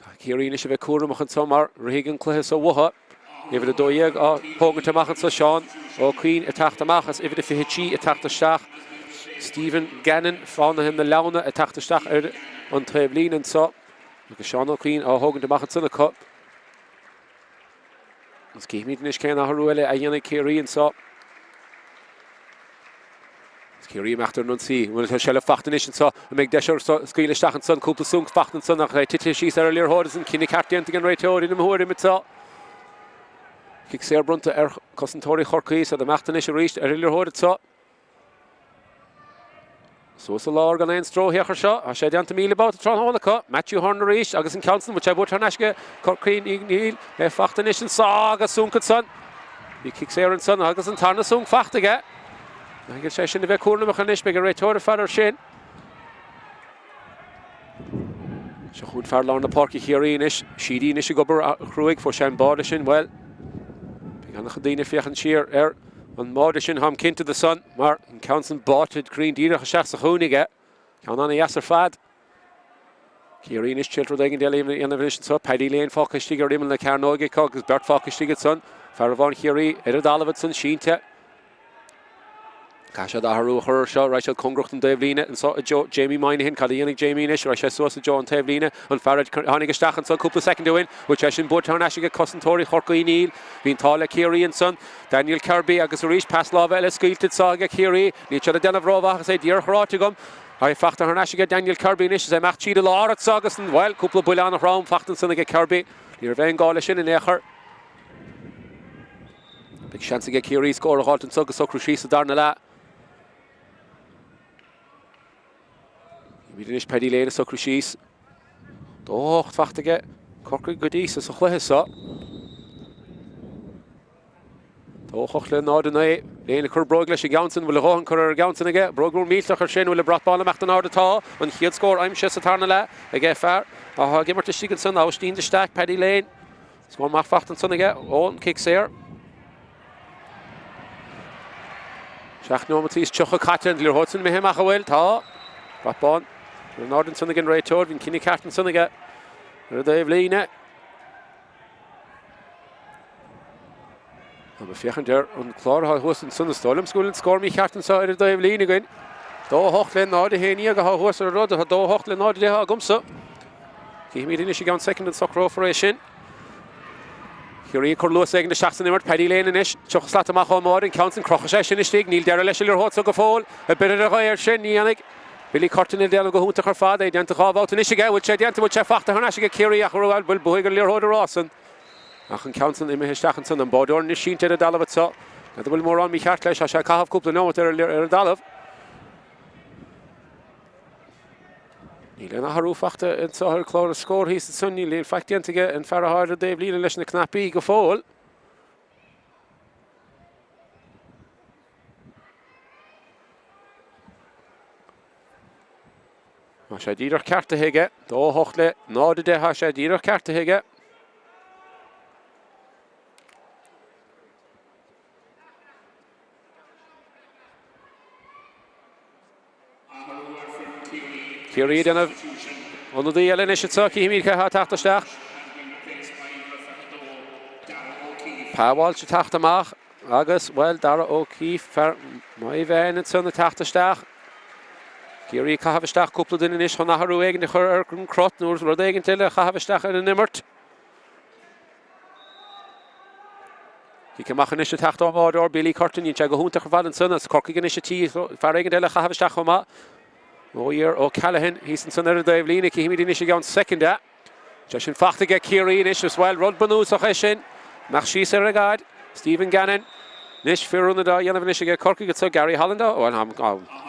Caithfidh Ciarraí anois a bheith cúramach anseo mar rithfidh an cluiche seo uathu. Uimhir 12 á thógaint amach anseo, Seán Ó Cuinn ag teacht amach is uimhir 23 ag teacht isteach, Stephen Gannon, Fánaithe na Leamhna ag teacht isteach ar an taobhlíne anseo agus Seán Ó Cuinn á thógaint amach ansan acu. Agus cífimid anois cén athrú eile a dhéanfaidh Ciarraí anseo. Is Ciarraí ag imeacht ar an ionsaí. Bhuel, tá seilbh faighte anois anseo. An mbeidh deis orthu scaoileadh isteach ansan? Cúpla súnc faighte ansan ach é tite síos ar an liathróid is an cinneadh ceart déanta ag an réiteoir in mo thuairim anseo. Cic saor bronnta ar chosantóirí Chorcaí. Is iad ag imeacht anois arís ar an liathróid anseo. Suas i lár gan aon stró féach ar seo. Tá sé déanta 1,000 babhta tráthnóna acu. Matthew Hearne arís agus an ceann san, bhfuil sé buaite thar n-ais aige Corcaigh? Níl. É faighte anois anso agus súnc ansan. Bhí cic saor ansan agus an tarna súnc faighte aige. Caithfidh sé sin a bheith cúramach anois, beidh an réiteoir ag faire air sin. Seo chugainn fear lár na páirce Chiarraí anois. Sheedy anois ag obair chruaidh. Fuair sé an báide sin. Bhuel, beidh an-chuid daoine ag féachaint siar ar an mbáide sin, táim cinnte de san, mar an ceann san báite cruinn díreach isteach sa chúinne aige. Ceann an-dheas ar fad. Ciarraí anois triail rud éigin eile a dhéanamh anois anseo. Paddy Lane fágtha istigh ar imeall na cearnóige acu agus beirt fágtha istigh ansan. Fear amháin Chiarraí ar an dtalamh ansan, sínte. Caithfidh siad athrú a chur ar seo. Raghaidh siad cóngarach don dtaobhlíne anseo i dtreo Jamie Moynihan. Cad a dhéanfaidh Jamie anois? Raghaidh sé suas i dtreo an taobhlíne. An fear a tháinig isteach ansan cúpla soicind ó shin. Bhfuil sé sin buaite thar n-ais ag cosantóirí Chorcaí? Níl. Bhí an t-ádh le Ciarraí ansan. Daniel Kirby agus arís pas láimhe eile scaoilte anseo aige Ciarraí. Níl siad ag déanamh rómhaith agus é díreach ráite agam. Tá é faighte thar n-ais aige Daniel Kirby anois is é ag imeacht tríd an lár anseo agus, bhuel, cúpla buille an-throm faighte ansan aige Kirby. Ní raibh aon gá leis sin in aon chor. Beidh seans aige Ciarraí scór a dh'fháilt anseo agus socrú síos sa darna leath. Címid anois Paddy Lane ag socrú síos. 2-8 faighte aige Corcaigh go dtí so sa chluiche seo. 2-8 le 0-9. Lane ag cur bróig leis an gceann sin. Bhfuil a dhóthain curtha ar an gceann sin aige? Bróig mór millteach ar sin. Bhfuil an brat bán ag imeacht in airde? Tá. An chéad scór aimsithe sa tarna leath aige fear atá ag imirt istigh ansan. Aibhistín de Staic, Paddy Lane. Scór maith faighte ansan aige ón cic saor. 7 nóimeataí is 30 caite an liathróid san imithe amach an bhfuil? Tá. Brat bán in airde ansan ag an réiteoir. Bhí an cinneadh ceart ansan aige ar an dtaobh líne. Tá mé féachaint ar an clár atá thuas ansan is dóigh liom go bhfuil an scór mícheart anseo ar an dtaobh líne againn. 2-8 le 0-11 atá thuas ar an rud, atá 2-8 le 0-10 agamsa. Cífimid anois i gceann soicind an socrófar é sin. Ciarraí ag cur luas éigin isteach san imirt, Paddy Lane anois, 30 slat amach ón mbáide, an ceann san, crochfaidh sé sin istigh, níl deireadh leis an liathróid so go fóill, ag breith ar an ghaoth air sin, ní dhéanfaidh. Billy Curtin ag déanamh go hiontach ar fad, é déanta dhá bhabhta anois aige, bhfuil sé déanta, bhfuil sé faighte thar n-ais aige Ciarraí ach bhfuil bhuaigh an liathróid a rá san. Ach an ceann san imithe isteach ansan, an báideoir anois sínte ar an dtalamh anseo. N'fheadar bhfuil mórán mícheart leis, tá sé ag caitheamh cúpla neomat ar an dtalamh. Níl aon athrú faighte anseo ar chlár na scór thíos ansan, níl aon faic déanta aige an fear atá ar an dtaobh líne leis na cnaipí go fóill. Tá sé díreach ceartaithe aige, 2-8 le 0-10, tá sé díreach ceartaithe aige. Ciarraí ag déanamh ionadaí eile anois anseo, cífimid cé atá ag teacht isteach. Pa Walsh ag teacht amach agus, bhuel, Darragh O'Keefe, fear Maigh Mheáin ansan ag teacht isteach. Ciarraí ag caitheamh isteach cúpla duine anois chun athrú éigin a chur ar an gcrot nó rud éigin eile a chaitheamh isteach ar an imirt. Cic amach anois ag teacht ón mbáireoir, Billy Curtin. Dhein sé go hiontach ar fad ansan agus Corcaigh anois ag tí fear éigin eile a chaitheamh isteach chomh maith. Oyer O'Callaghan thíos ansan ar an dtaobhlíne. Cífimid anois i gceann soicind é. Sé sin fachta aige Ciarraí anois is bhuel, rud bunúsach é sin. Amach síos ar an gcaid. Stephen Gannon. Anois fir ionaid á dhéanamh anois aige Corcaigh anso Gary Holland á, bhuel,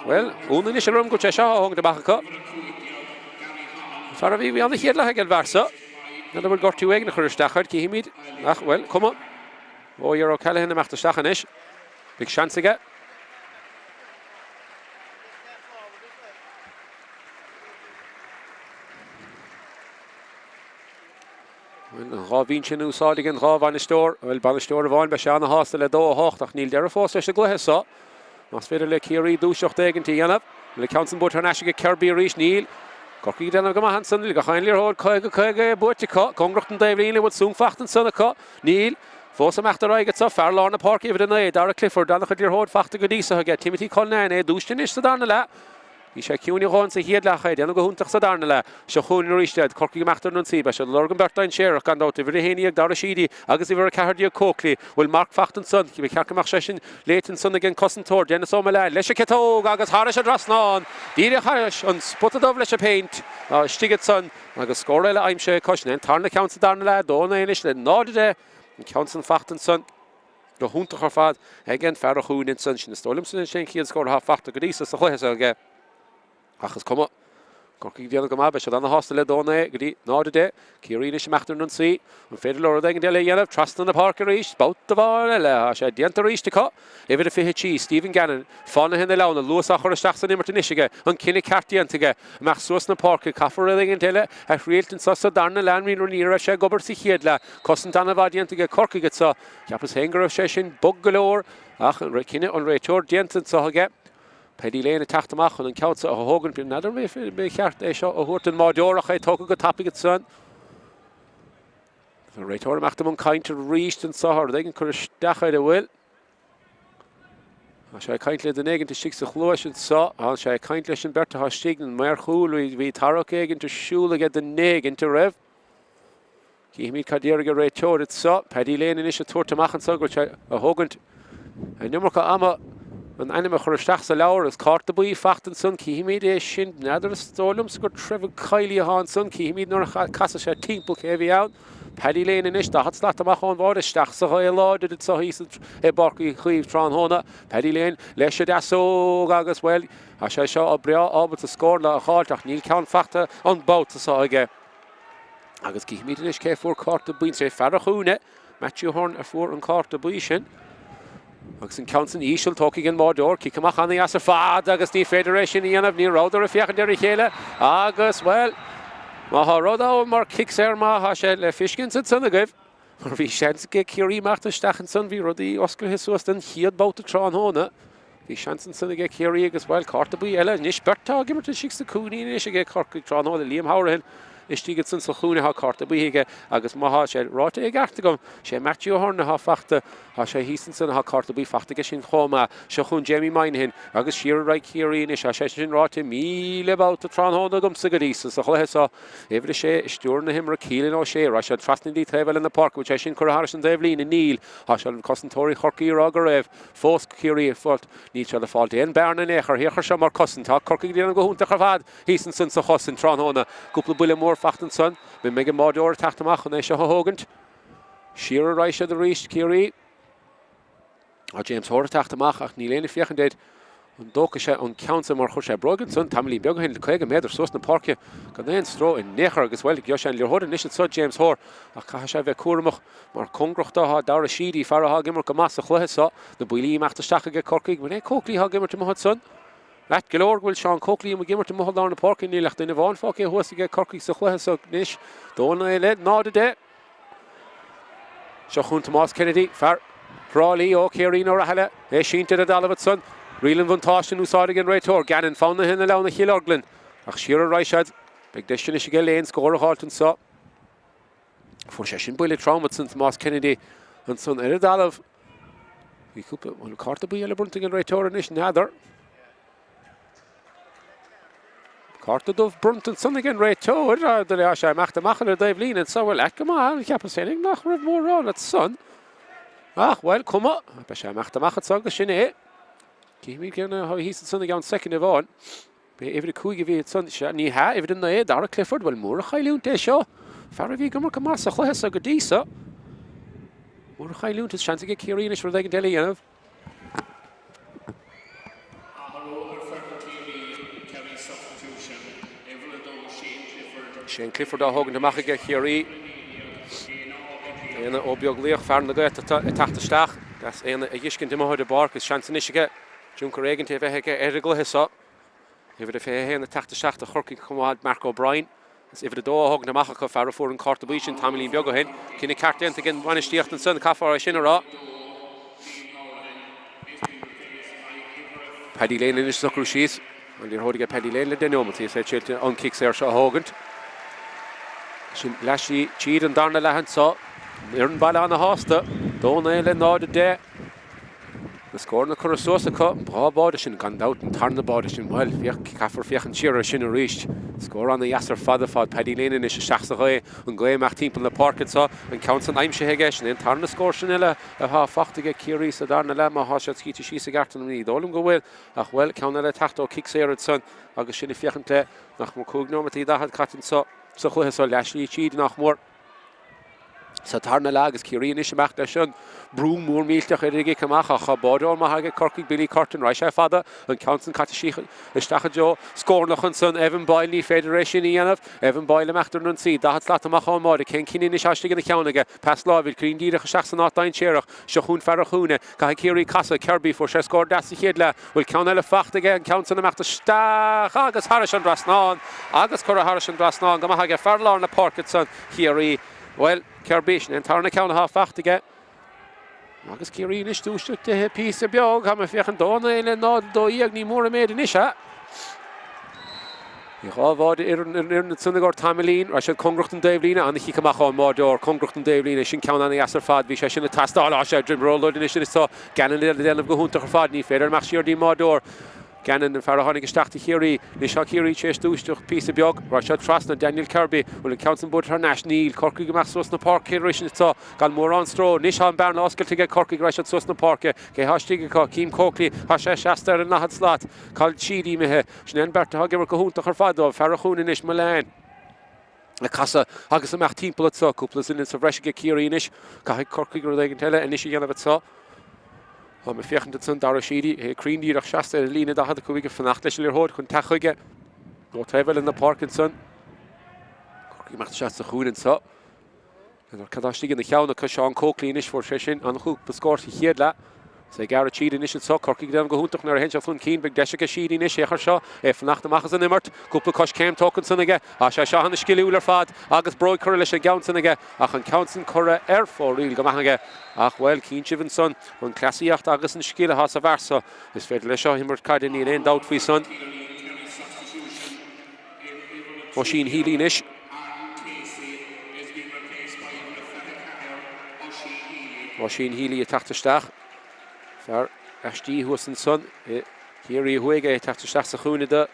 bhuel, ionadh anois orm go bhfuil sé seo á thógaint amach acu. Fear a bhí, bhí an-chéad leath ag an bhfear seo. N'fheadar bhfuil gortú éigin a chur isteach air, cífimid. Ach, bhuel, cuma. Oyer O'Callaghan imeacht isteach anois. Beidh seans aige. Bhuel, an dá bhinse in úsáid ag an dhá bhainisteoir. Bhuel, bainisteoir amháin, beidh sé ana-shásta le 2-8 ach níl deireadh fós leis an gcluiche seo. Más féidir le Ciarraí dúiseacht éigint a dhéanamh. Bhfuil an ceann san buaite thar n-ais aige Kirby arís? Níl. Corcaigh ag déanamh go maith ansan. Níl gach aon liathróid 50, 50 buaite acu. Cóngarach don dtaobhlíne. Bhfuil súnc fachta ansan acu? Níl. Fós imeacht ar aghaidh anso. Fear lár na páirce uimhir 9, Darragh Clifford. An-chuid liathróid fachta go dtí so aige. Timothy Cullinane é dúisithe anois sa darna leath. Bhí sé ciúin a dhóthain sa chéad leath, ag déanamh go hiontach sa darna leath. Seo chugainn arís iad, Corcaigh ag imeacht ar an ionsaí. Beidh siad ag lorg an bheirt dainséarach, gan dabht, uimhir 11 Dara Sheedy agus uimhir 14 Coakley. Bhfuil marc fachta ansan? Ba cheart go mbeadh sé sin léite ansan ag an cosantóir, Denis Ó Maoileoin, leis an ciotóg agus thairis an dtrasnán, díreach thairis an spota dubh leis an bpéint istigh ansan agus scór eile aimsithe acu. Sin é an tarna ceann sa darna leath, 2-9 anois le 0-10 an ceann san fachta ansan. Go hiontach ar fad ag an fear a chúin ansan. Sin is dóigh liomsa sin an chéad scór atá fachta go dtí so sa chluiche seo aige. Ach is cuma. Corcaigh ag déanamh go maith. Beidh siad ana-shásta le 2-9 go dtí 0-10. Ciarraí anois imeacht ar an ionsaí. An féidir leo rud éigin eile a dhéanamh? Trasna na páirce arís. Babhta amháin eile. Tá sé déanta arís acu. Uimhir a 23, Stephen Gannon. Fánaithe na Leamhna. Luas á chur isteach san imirt anois aige. An cinneadh ceart déanta aige. Amach suas na páirce. Caithfear rud éigin eile a thriailt anso sa darna leath. Ní raibh sé ag obair sa chéad leath. Cosaint an-mhaith déanta aige Corcaigh anso. Cheapas féin go raibh sé sin bog go leor ach cinneadh an réiteoir déanta anso aige. Paddy Lane ag teacht amach chun an ceann seo a thógaint. N'fheadar an mba cheart é seo a thabhairt don mbáireoir ach é tógtha go tapaidh ansan. An réiteoir imeacht i mbun cainte arís anso, rud éigin cur isteach air an bhfuil. Tá sé ag caint le duine éigint istigh sa chluais anso. Tá sé ag caint leis an beirt atá istigh, an maor chúil, bhí tarrac éigint ar siúl aige duine éigint a raibh. Cífimid cad déarfaidh an réiteoir anso. Paddy Lane anois ag tabhairt amach anso go bhfuil sé a thógaint an iomarca ama an ainm a chur isteach sa leabhar agus cárta buí fachta ansan. Cífimid é sin. N'fheadar is dóigh liomsa gur Trevor Kiely atá ansan. Cífimid nuair a casfaidh sé timpeall cé a bhí ann. Paddy Lane anois, 40 slat amach ón bháide, isteach sa ghaoth láidir anso thíos i bPáirc Uí Chaoimh tráthnóna. Paddy Lane leis an deasóg agus, bhuel, tá sé seo breá ábalta scóranna a dh'fháilt ach níl ceann fachta an babhta seo aige. Agus cífimid anois cé a fuair cárta buí. Sé fear an chúinne, Matthew Ahern, a fuair an cárta buí sin. Agus an ceann san íseal tógtha ag an mbáireoir. Cic amach ana-dheas ar fad agus ní féidir é sin a dhéanamh. Ní rabhadar ag féachaint ar a chéile agus, bhuel, má thá rud ann mar cic saor maith, thá sé le fiscint ansan agaibh. Mar bhí seans ag Ciarraí imeacht isteach ansan, bhí rudaí osclaithe suas den chéad babhta tráthnóna. Bhí seans ansan aige Ciarraí agus, bhuel, cárta buí eile. Anois beirt atá ag imirt istigh sna cúinní anois aige Corcaigh tráthnóna. Liam Hourihane istigh ansan sa chúinne, tá cárta buí aige agus má thá sé ráite i gceart agam, sé Matthew Ahern atá fachta, tá sé thíos ansan, tá cárta buí fachta aige sin chomh maith. Seo chugainn Jamie Moynihan agus siar ar aghaidh Ciarraí anois. Tá sé sin ráite 1,000 babhta tráthnóna agamsa go dtí so sa chluiche seo. Uimhir 6 ag stiúradh na himeartha, Keelan O'Shea. Raibh sé trasna dtí taobh eile na páirce. Bhfuil sé sin curtha thairis an dtaobh líne? Níl. Tá sé cosantóirí Chorcaí ag rá go raibh. Fós Ciarraí ag fáilt. Níl siad ag fáilt aon bearna in aon chor thiar seo mar cosaint. Tá Corcaigh ag déanamh go hiontach ar fad thíos ansan sa chosaint tráthnóna. Cúpla buille mór fachta ansan. Mbeidh an báireoir ag teacht amach chun é seo a thógaint. Siar ar aghaidh siad arís, Ciarraí. Tá James Hoare ag teacht amach ach níl éinne ag féachaint air. An dtógfaidh sé an ceann sin mar chuir sé bróig ansan tamaillín beag ó shin, 50 méadar suas na páirce gan aon stró in aon chor agus, bhuel, gheobhaidh sé an liathróid anois anso, James Hoare, ach caithfidh sé a bheith cúramach mar cóngarach dó tá Dara Sheedy, fear atá ag imirt go maith sa chluiche seo. Na buillí imeacht isteach aige Corcaigh. Bhuel, é Coakley atá ag imirt amuigh ansan. Ait go leor go bhfuil Seán Coakley amuigh ag imirt amuigh i lár na páirce, níl ach duine amháin fágtha thuas aige Corcaigh sa chluiche seo anois. 2-9 le 0-10. Seo chugainn Tomás Kennedy, fear Thrá Lí ó Chiarraí nó Rathaille, é sínte ar an dtalamh ansan. Riail an bhuntáiste in úsáid ag an réiteoir, Gannon, fánaithe na Leamhna Chill Orglan. Ach siar ar aghaidh siad. Beidh deis anois aige Lane scór a dh'fháilt anso. Fuair sé sin buille trom ansan, Tomás Kennedy, ansan ar an dtalamh. Bhí cúpla, bhfuil cárta buí eile bronnta ag an réiteoir anois, n'fheadar. Cárta dubh bronnta ansan ag an réiteoir. Tá sé imeacht amach ar an dtaobh líne anso. Bhuel, ait go maith, cheapas féinig nach raibh mórán ansan. Ach, bhuel, cuma, beidh sé ag imeacht amach anseo agus sin é. Cífimid cén atá thíos ansan i gceann soicind amháin. B'é uimhir 5 a bhí ansan, sea, ní hea, uimhir 9, Dara Clifford, bhuel, mór an chailliúint é seo. Fear a bhí ag imirt go maith sa chluiche so go dtí so. Mór an chailliúint, is seans aige Ciarraí anois rud éigin eile a dhéanamh. Athrú ar foireann Chiarraí, Kerry substitution, uimhir 2 Shane Clifford. Shane Clifford á thógaint amach aige Chiarraí. Éanna Ó Beaglaoich, fear na Gaeltachta, ag teacht isteach. Deas Éanna a dh'fheiscint amuigh ar an bpáirc. Is seans anois aige tionchar éigint a bheith aige ar an gcluiche seo. Uimhir a 21 ag teacht isteach do Chorcaigh chomh maith, Mark O'Brien. Is uimhir 2 á thógaint amach acu, fear a fuair an cárta buí sin tamaillín beag ó shin. Cinneadh ceart déanta ag an bhainistíocht ansan, caithfear é sin a rá. Paddy Lane anois ag socrú síos. An liathróid aige Paddy Lane le 10 neomat is é tar éis an cic saor seo a thógaint. Sin leathshlí tríd an darna leath anso. An fhoireann baile ana-shásta. 2-9 le 0-10. Na scóranna curtha suas acu, 2 bháide sin, gan dabht, an tarna báide sin, bhuel, féach, caithfear féachaint siar air sin arís. Scór ana-dheas ar fad ar fad. Paddy Lane anois isteach sa ghaoth, an ghaoth amach timpeall na páirce anseo, an ceann san aimsithe aige, sin é an tarna scór sin eile atá faighte aige Ciarraí sa darna leath, má thá siad scríte síos i gceart ní dóigh liom go bhfuil, ach bhuel, ceann eile ag teacht ó chic saor ansan agus sinn ag féachaint le nach mór 5 nóimeataí 40 caite anseo sa chluiche seo, leathshlí tríd nach mór. Sa tarna leath agus Ciarraí anois amach leis an brú mór millteach ar an gcic amach ach tá báideoir maith aige Corcaigh, Billy Curtin, raghaidh sé fada, an ceann san caite isteach i dtreo scórnach ansan, Evan Boyle, ní féidir é sin a dhéanamh, Evan Boyle amach ar an ionsaí, 40 slat amach ón mbáide, cén cinneadh anois istigh ina cheann aige, pas láimhe, cruinn díreach isteach san áit dainséarach, seo chugainn fear an chúinne, caithfidh Ciarraí casadh, Kirby, fuair sé scór deas sa chéad leath, bhfuil ceann eile faighte aige, an ceann san amach isteach agus thairis an dtrasnán agus curtha thairis an dtrasnán go maith aige fear lár na páirce ansan. Chiarraí. Bhuel, Kirby, sin é an tarna ceann atá faighte aige. Agus Ciarraí anois dúiseacht píosa beag, tá mé ag féachaint 2-9 le 0-12, ní mór an méid anois é. Bhí 2 bháide ar an fhoireann ansan i gcomhair tamaillín, raibh siad cóngarach don dtaobhlíne, an-chic amach ón mbáideoir, cóngarach don dtaobhlíne, sin ceann an-dheas ar fad, bhí sé sin ag teastáil, á sé, réabhlóid anois anois tá Gannon ag déanamh go hiontach ar fad, ní féidir amach siar dtí an mbáideoir. Gannon, an fear a tháinig isteach do Chiarraí. Anois tá Ciarraí tar éis dúiseacht píosa beag. Raghaidh siad trasna, Daniel Kirby. Bhfuil an ceann san buaite thar n-ais? Níl. Corcaigh amach suas na páirce arís anseo gan mórán stró. Anois tá an bearna oscailte aige Corcaigh. Raghaidh siad suas na páirce. Cé thá istigh acu? Cian Coakley. Tá sé seasta ar an ndaichead slat. Cathal Sheedy imithe. Sin é an bheirt atá ag imirt go hiontach ar fad dóibh. Fear an chúinne anois, Mullane. Ag casadh agus amach timpeall anseo. Cúpla duine sa bhreis aige Ciarraí anois. Caithfidh Corcaigh rud éigin eile anois a dhéanamh anseo. Táim ag féachaint ansan, Dara Sheedy, é cruinn díreach seasta ar an líne 45 ag fanacht leis an liathróid chun teacht chuige ó taobh eile na páirce ansan. Corcaigh amach isteach sa chúinne anseo. N'fheadar cad tá istigh ina cheann acu. Seán Coakley anois, fuair sé sin an-chúpla scór sa chéad leath. Is é ag gearradh tríd anois anseo. Corcaigh ag déanamh go hiontach nuair a théann sé chun cinn. Beidh deis aige Sheedy anois, féach air seo, é ag fanacht amach as an imirt. Cúpla coiscéim tógtha ansan aige. Tá sé seo ana-sciliúil ar fad agus bróig curtha leis an gceann san aige ach an ceann san curtha ar fóraoil go maith aige. Ach, bhuel, cíonn sibh ansan an cleasaíocht agus an scil atá sa bhfear so. Is féidir leis seo imirt caide, níl aon dabht faoi san. Oisín Healy anois. Oisín Healy ag teacht isteach. Fear aistí thuas ansan i Ciarraí Thuaidh é ag teacht isteach sa chúinne do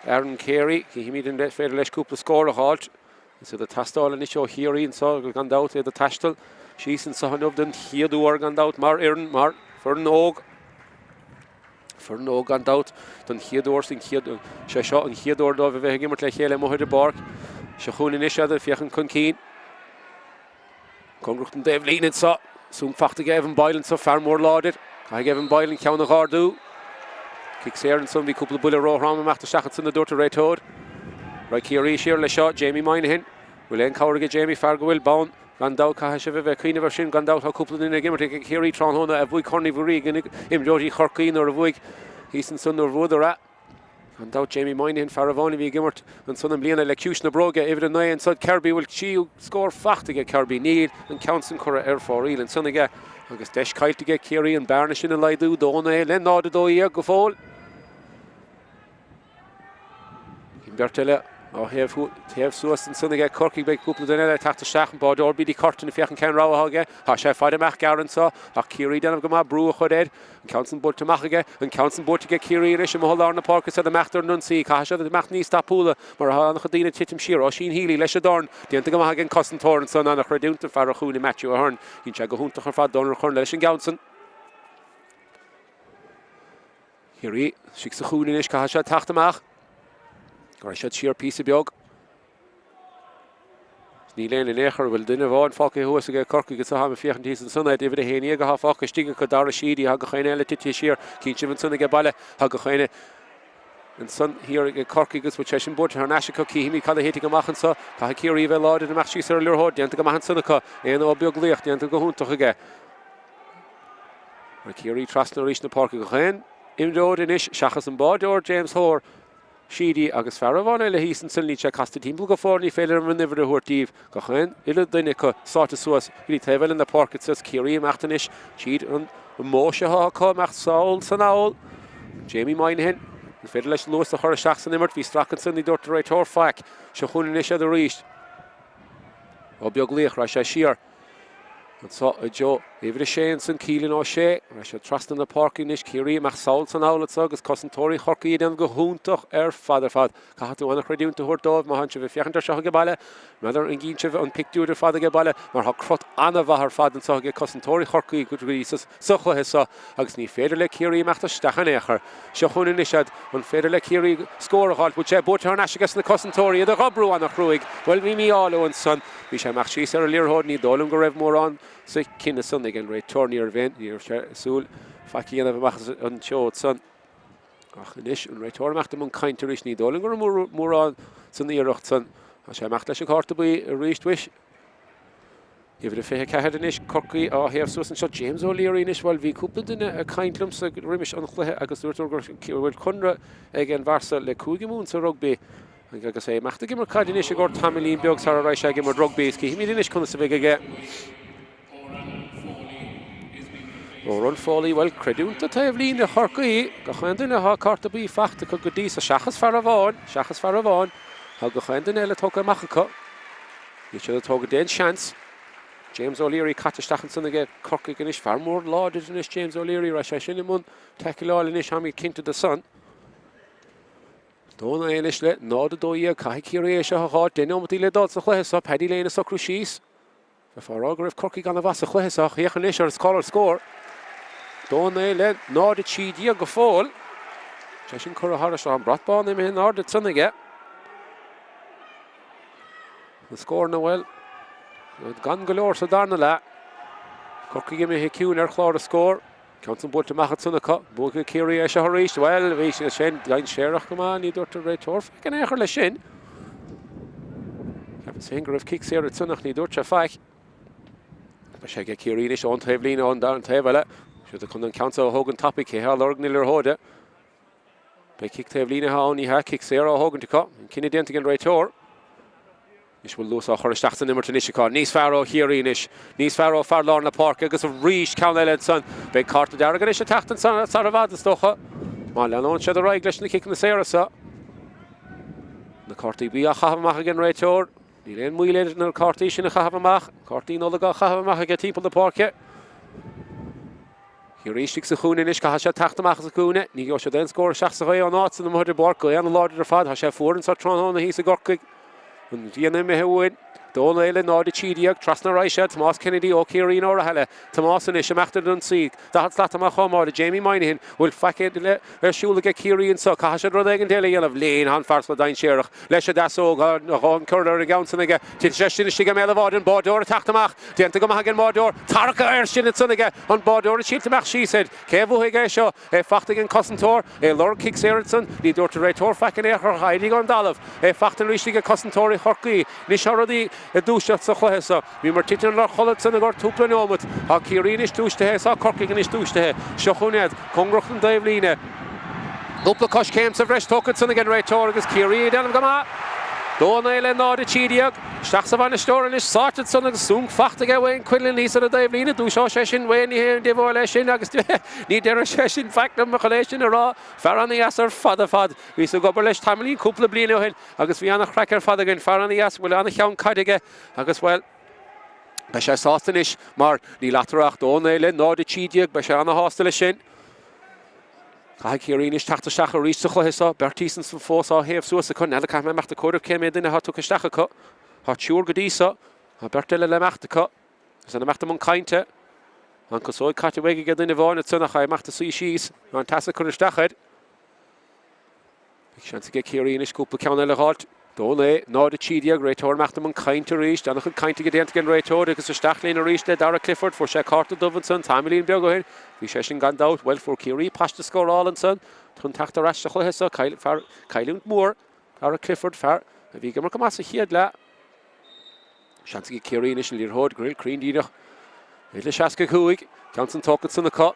Aaron Carey. Cífimid an féidir leis cúpla scór a dh'fháilt. Is iad ag teastáil anois ó Chiarraí anso gan dabht, iad ag taisteal síos anso inniu den chéad uair gan dabht mar fhoireann, mar foireann óg. Foireann óg gan dabht, don chéad uair san chéad, sé seo an chéad uair dóibh a bheith ag imirt le chéile amuigh ar an bpáirc. Seo chugainn anois iad ag féachaint chun cinn. Cóngarach don dtaobhlíne anseo. Súm faighte ag Evan Boyle anseo, fear mór láidir. Caithfidh Evan Boyle an ceann a dh'ardú. Cic saor ansan, bhí cúpla buille róthrom amach isteach ansan a dúirt an réiteoir. Raghaidh Ciarraí siar leis seo, Jamie Moynihan. Bhfuil aon cabhair aige Jamie, fear go bhfuil bonn Gan dabht, caithfidh sibh a bheith ag cuimhneamh air sin. Gan dabht, tá cúpla duine ag imirt ag Ciarraí tráthnóna a bhuaigh Corn Uí Mhuirí ag imreoirí Chorcaí nuair a bhuaigh thíos ansan nuair a bhuadar é. Gan dabht, Jamie Moynihan, fear amháin a bhí ag imirt ansan i mbliana le ciumhais na bróige, uimhir 9 ansan, Kirby, bhfuil tríú scór faighte aige Kirby? Níl, an ceann san curtha ar fóraoil ansan aige agus deis caillte aige Ciarraí an bearna sin a laghdú, 2-9 le 0-12 go fóill. Bhí beirt eile. Á théamh suas ansan aige Corcaigh beidh cúpla duine eile ag teacht isteach, an báideoir Billy Curtin ag féachaint cén rogha atá aige. Tá sé fada amach gearr anso ach Ciarraí ag déanamh go maith brú a chur air. An ceann san buailte amach aige, an ceann san buailte aige Ciarraí anois amuigh i lár na páirce is iad ag imeacht ar an ionsaí. Caithfidh siad imeacht níos tapúla mar tá an-chuid daoine ag titim siar. Oisín Healy leis an dorn. Déanta go maith ag an cosantóir ansan, an-chreidiúint don fear an chúinne Matthew Ahern. Dhein sé go hiontach ar fad Donal Curran leis an gceann san. Ciarraí istigh sa chúinne anois, caithfidh siad teacht amach. Raghaidh siad siar píosa beag. Níl aon in aon chor, bhfuil duine amháin fágtha thuas aige Corcaigh is táim ag féachaint thíos ansan air, uimhir 11 atá fágtha istigh acu, Dara Sheedy, tá gach éinne eile tite siar, cíonn sibh ansan aige baile, tá gach éinne ansan thiar ag Corcaigh agus bhfuil sé sin buailte thar n-ais acu, cífimid cad a thitfidh amach anso, caithfidh Ciarraí a bheith láidir amach síos ar an liathróid, déanta go maith ansan acu, Éanna Ó Beaglaoich, déanta go hiontach aige. Ciarraí trasna arís na páirce gach aon imreoir anois seachas an báideoir James Hoare, Sheedy agus fear amháin eile thíos ansin níl sé casta timpeall go fóill ní féidir liom an uimhir a thabhairt daoibh. Gach aon uile duine acu sáite suas go dtí taobh eile na páirce is Ciarraí ag imeacht anois tríd an modh seo atá acu imeacht sall 's anall. Jamie Moynihan, an féidir leis luas a chur isteach san imirt? Bhí strac ansin ní dúirt an réiteoir faic. Seo chugainn anois iad arís. Ó Beaglaoich, raghaidh sé siar. Anso i dtreo uimhir a sé ansan, Keelan O'Shea. Raghaidh siad trasna na páirce anois, Ciarraí ag imeacht sall 's anall anso agus cosantóirí Chorcaí ag déanamh go hiontach ar fad ar fad. Caithfidh tú an-chreidiúint a thabhairt dóibh má tánn sibh ag féachaint ar seo aige baile. N'fheadar an gcíonn sibh an pictiúr ar fad aige baile mar tá crot an-mhaith ar fad anso aige cosantóirí Chorcaí go dtí sa chluiche seo agus ní féidir le Ciarraí imeacht isteach in aon chor. Seo chugainn anois iad. An féidir le Ciarraí scór a dh'fháilt? Bhfuil sé buaite thar n-ais aige sna cosantóirí? Iad á brú an-chruaidh. Bhuel bhí mí-ádh leo ansan. Bhí sé amach síos ar an liathróid, ní dóigh liom go raibh mórán sa chinneadh san ag an réiteoir, ní raibh aon, ní raibh sé ag súil faic a dhéanamh amach as an tseod san. Ach anois, an réiteoir ag imeacht i mbun cainte arís, ní dóigh liom go raibh mórán san iarracht san. Tá sé ag imeacht leis an cárta buí arís, mhuis. Uimhir a 24 anois, Corcaigh á théamh suas anseo. James O'Leary anois, bhuel, bhí cúpla duine ag caint liomsa roimis an chluiche agus dúirt go bhfuil conradh ag an bhfear so le Cúige Mumhan sa rugbaí. Agus é ag imeacht ag imirt caide anois i gcomhair tamaillín beag sara raghaidh sé ag imirt rugbaí. Is cífimid anois conas a bheidh aige. Odhrán Foley, bhuel, creidiúint do taobh líne Chorcaí, gach aon duine atá cárta buí faighte acu go dtí so, seachas fear amháin, seachas fear amháin, tá gach aon duine eile tógtha amach acu. Níl siad ag tógaint aon seans. James O'Leary caite isteach ansan aige Corcaigh anois, fear mór láidir anois James O'Leary, raghaidh sé sin i mbun taiceála anois, táimid cinnte de san. 2-9 anois le 0-12. Caithfidh Ciarraí é seo a dh'fháil. 10 neomataí le dul sa chluiche seo. Paddy Lane ag socrú síos. Bheifeá ag rá go raibh Corcaigh an-mhaith sa chluiche seo ach féach anois ar an scór. 2-9 le 0-13 go fóill. Sé sin curtha thairis. Tá an brat bán imithe in airde ansan aige. Na scóranna, bhuel, gan go leor sa darna leath. Corcaigh imithe ciúin ar chlár na scór. Ceann san buailte amach ansan acu. Buafaidh Ciarraí é seo arís. Bhuel, bhí sé sin dainséarach go maith, ní dúirt an réiteoir faic in aon chor leis sin. Cheapas féin go raibh cic saor ansan ach ní dúirt sé faic. Beidh sé ag Ciarraí anois ón taobhlíne ón taobh eile. Siad chun an ceann seo a thógaint tapaidh, cé atá ag lorg na liathróide? Beidh cic taobhlíne ann, ní hea, cic saor á thógaint acu. An cinneadh déanta ag an réiteoir. Anois bhfuil luas á chur isteach san imirt anois acu. Níos fearr ó Chiarraí anois. Níos fearr ó fear lár na páirce agus arís ceann eile ansan. Beidh cárta dearg anois ag teacht ansan sar i bhfad is dócha. Má leanann siad ar aghaidh leis na ciceanna saora seo. Na cártaí buí á chaitheamh amach ag an réiteoir. Níl aon mhoill air na cártaí sin a chaitheamh amach. Cártaí Nollag á chaitheamh amach aige timpeall na páirce. Ciarraí istigh sa chúinne anois, caithfidh siad teacht amach as an gcúinne. Ní gheobhaidh siad aon scór isteach sa ghaoth ón áit san amuigh ar an bpáirc. Gaoth an-láidir ar fad. Tá sé fuar anseo tráthnóna thíos i gCorcaigh. An ghrian imithe uainn. 2-9 le 0-13. Trasna ar aghaidh siad. Tomás Kennedy ó Chiarraí Ó Rathaille. Tomás anois imeacht ar an ionsaí. 40 slat amach chomh maith le Jamie Moynihan. Bhfuil faic eile ar siúl aige Ciarraí anseo. Caithfidh siad rud éigin eile a dhéanamh. Lane, an fear seo dainséarach. Leis an deasóg, tá an cur ar an gceann san aige. Titeann sé sin istigh i mbéal an bháid. An báideoir ag teacht amach. Déanta go maith ag an mbáideoir. Tarrac air sin ansan aige. An báideoir ag silt amach síos air. Cé a bhuafaidh é seo? É fachta ag an cosantóir. É ag lorg cic saor ansan. Ní dúirt an réiteoir faic in aon chor. Éirigh ón dtalamh. É fachta arís ag cosantóirí Chorcaí. Anois tá rudaí ag dúiseacht sa chluiche seo. Bhíomar tite inár chodladh ansan i gcomhair cúpla neomat. Tá Ciarraí anois dúisithe is tá Corcaigh anois dúisithe. Seo chugainn iad. Cóngarach don dtaobhlíne. Cúpla coiscéim sa bhreis tógtha ansan ag an réiteoir agus Ciarraí ag déanamh go maith. 2-9 le 0-13. Isteach sa bhainisteoir anois, sáite ansan agus súnc fachta aige Wayne Quinlan thíos ar an dtaobhlíne. Dúiseoidh sé sin Wayne, ní haon díobháil é sin agus ní déarfaidh sé sin faic liom chun é sin a rá. Fear ana-dheas ar fad ar fad. Bhíos ag obair leis tamaillín cúpla bliain ó shin agus bhí ana-chraic ar fad againn. Fear ana-dheas, bhfuil ana-cheann caide aige agus, bhuel, beidh sé sásta anois mar níl eatarthu ach 2-9 le 0-13. Beidh sé ana-shásta leis sin. Caithfidh Ciarraí anois teacht isteach arís sa chluiche seo. Beirt thíos ansan fós á thaobh suas acu. N'fheadar, caithfidh mé imeacht ag comhaireamh cé mhéad duine atá tugtha isteach acu. Tá triúr go dtí seo. Tá beirt eile le imeacht acu. Agus iad ag imeacht i mbun cainte. Tá an casóig caite uaidh ag duine amháin ansan ach é ag imeacht ag suí síos. Tá an teas ag cur isteach air. Beidh seans aige Ciarraí anois cúpla ceann eile a dh'fháilt. 2-9, 0-13, Réiteoir ag imeacht i mbun cainte arís. An-chuid cainte déanta ag an réiteoir agus isteach linn arís le Darragh Clifford. Fuair sé cárta dubh ansan tamaillín beag ó shin. Bhí sé sin gan dabht. Bhuel, fuair Ciarraí paiste scórála ansan chun teacht ar ais sa chluiche seo. Fear, cailliúint mhór, Darragh Clifford, fear a bhí ag imirt go maith sa chéad leath. Seans ag Ciarraí anois an liathróid, go cruinn díreach. Uimhir 65, ceann san tógtha ansan acu.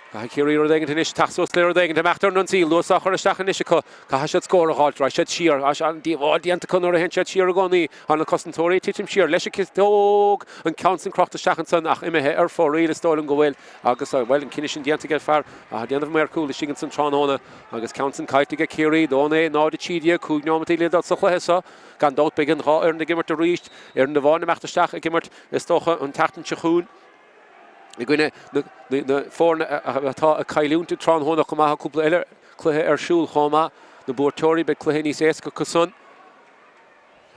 Caithfidh Ciarraí rud éigin anois, teacht suas le rud éigin, imeacht ar an ionsaí, luas á chur isteach anois acu. Caithfidh siad scór a dh'fháilt, raghaidh siad siar. Tá an díobháil déanta acu nuair a théann siad siar i gcónaí. Tá na cosantóirí ag titim siar leis an gciotóg, an ceann san crochta isteach ansan ach imithe ar fóraoil is dóigh liom go bhfuil agus, bhuel, an cinneadh sin déanta ag fear atá ag déanamh maor cúil istigh ansan tráthnóna agus ceann san caillte ag Ciarraí, 2-9, 0-13, 5 neomataí le dul sa chluiche seo. Gan dabht beidh an dá fhoireann ag imirt arís, foireann amháin ag imeacht isteach ag imirt is dócha an tseachtain seo chugainn i gcoinne na foirne atá ag cailliúint tráthnóna chomh maith, cúpla eile cluiche ar siúl chomh maith. Na buaiteoirí, beidh cluiche níos éasca acu san.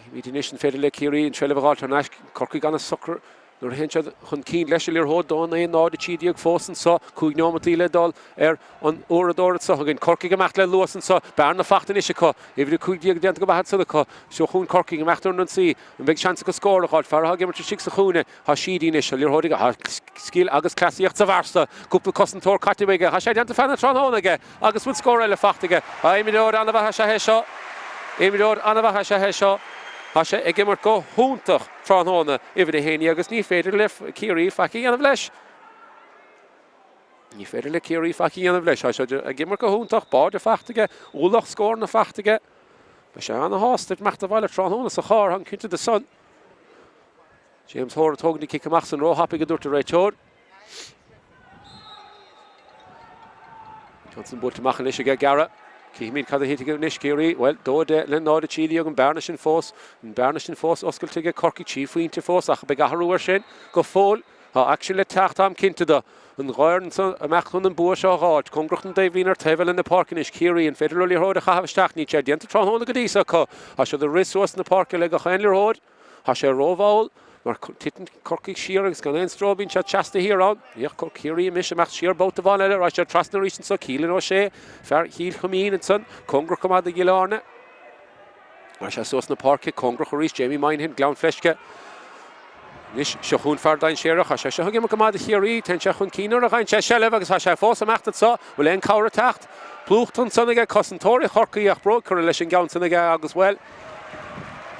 Chímid anois an féidir le Ciarraí an tseilbh a dh'fháilt thar n-ais. Corcaigh an-socair nuair a théann siad chun cinn leis an liathróid. 2-9, 0-13 fós anso. 5 neomataí le dul ar an uaireadóir anso againn. Corcaigh ag imeacht le luas anso. Bearna fachta anois acu. Uimhir 15 déanta go maith ansan acu. Seo chugainn Corcaigh ag imeacht ar an ionsaí. An mbeidh seans acu scór a dh'fháilt? Fear atá ag imirt istigh sa chúinne. Tá Sheedy anois. An liathróid aige. Tá scil agus cleasaíocht sa bhfear so. Cúpla cosantóir caite aige. Tá sé déanta feadh na tráthnóna aige agus bhfuil scór eile fachta aige. Imreoir an-mhaith is ea é seo. Imreoir an-mhaith is ea é seo. Tá sé ag imirt go hiontach tráthnóna, uimhir 11 agus ní féidir le Ciarraí faic a dhéanamh leis. Ní féidir le Ciarraí faic a dhéanamh leis. Tá sé ag imirt go hiontach, báide fachta aige, ualach scóranna fachta aige. Beidh sé ana-shásta ag imeacht abhaile tráthnóna sa charr, táim cinnte de san. James Hoare ag tógaint an cic amach san róthapaidh a dúirt an réiteoir. Ceann san buailte amach anois aige Gareth. Cífimid cad a thitfidh anois Ciarraí. Bhuel, 2-10 le 0-13 an bearna sin fós. An bearna sin fós oscailte aige Corcaigh, 3 phointe fós ach beidh athrú air sin go fóill. Tá aicsean le teacht, táim cinnte de. An dhá fhoireann seo ag imeacht chun an bua seo a dh'fháilt. Cóngarach don dtaobhlíne ar taobh eile na páirce anois. Ciarraí, an féidir leo liathróid a chaitheamh isteach? Níl sé déanta tráthnóna go dtí seo acu. Tá siad ag rith suas na páirce le gach aon liathróid. Tá sé rómhall mar titeann Corcaigh siar agus gan aon stró bíonn siad seasta thiar ann. Bhíodh Ciarraí anois ag imeacht siar babhta amháin eile, raghaidh siad trasna arís anso. Keelan O'Shea, fear Chill Chuimín ansan, cóngarach go maith do Chill Airne. Raghaidh sé suas na páirce, cóngarach arís Jamie Moynihan, Gleann Fleisce. Anois, seo chugainn fear dainséarach. Tá sé seo ag imirt go maith do Chiarraí. Téann sé chun cinn nuair a fhaigheann sé seilbh agus tá sé fós ag imeacht anso. Bhfuil aon cabhair ag teacht? Plúchta ansan aige cosantóirí Chorcaí ach bróg curtha leis an gceann san aige agus, bhuel,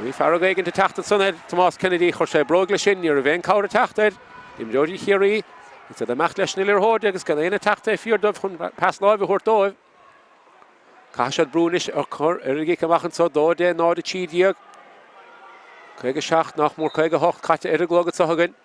bhí fearg éigin ag teacht ansan ar Tomás Kennedy. Chuir sé bróg leis sin. Ní raibh aon cabhair ag teacht air. Imreoirí Chiarraí, iad ag imeacht leis na liathróide agus gan éinne ag teacht taobh thiar dóibh chun pas láimhe a thabhairt dóibh. Caithfidh siad brú anois a chur ar an gcic amach anseo, 2 10 0 13. 57, nach mór 58 caite ar an gclog anseo againn.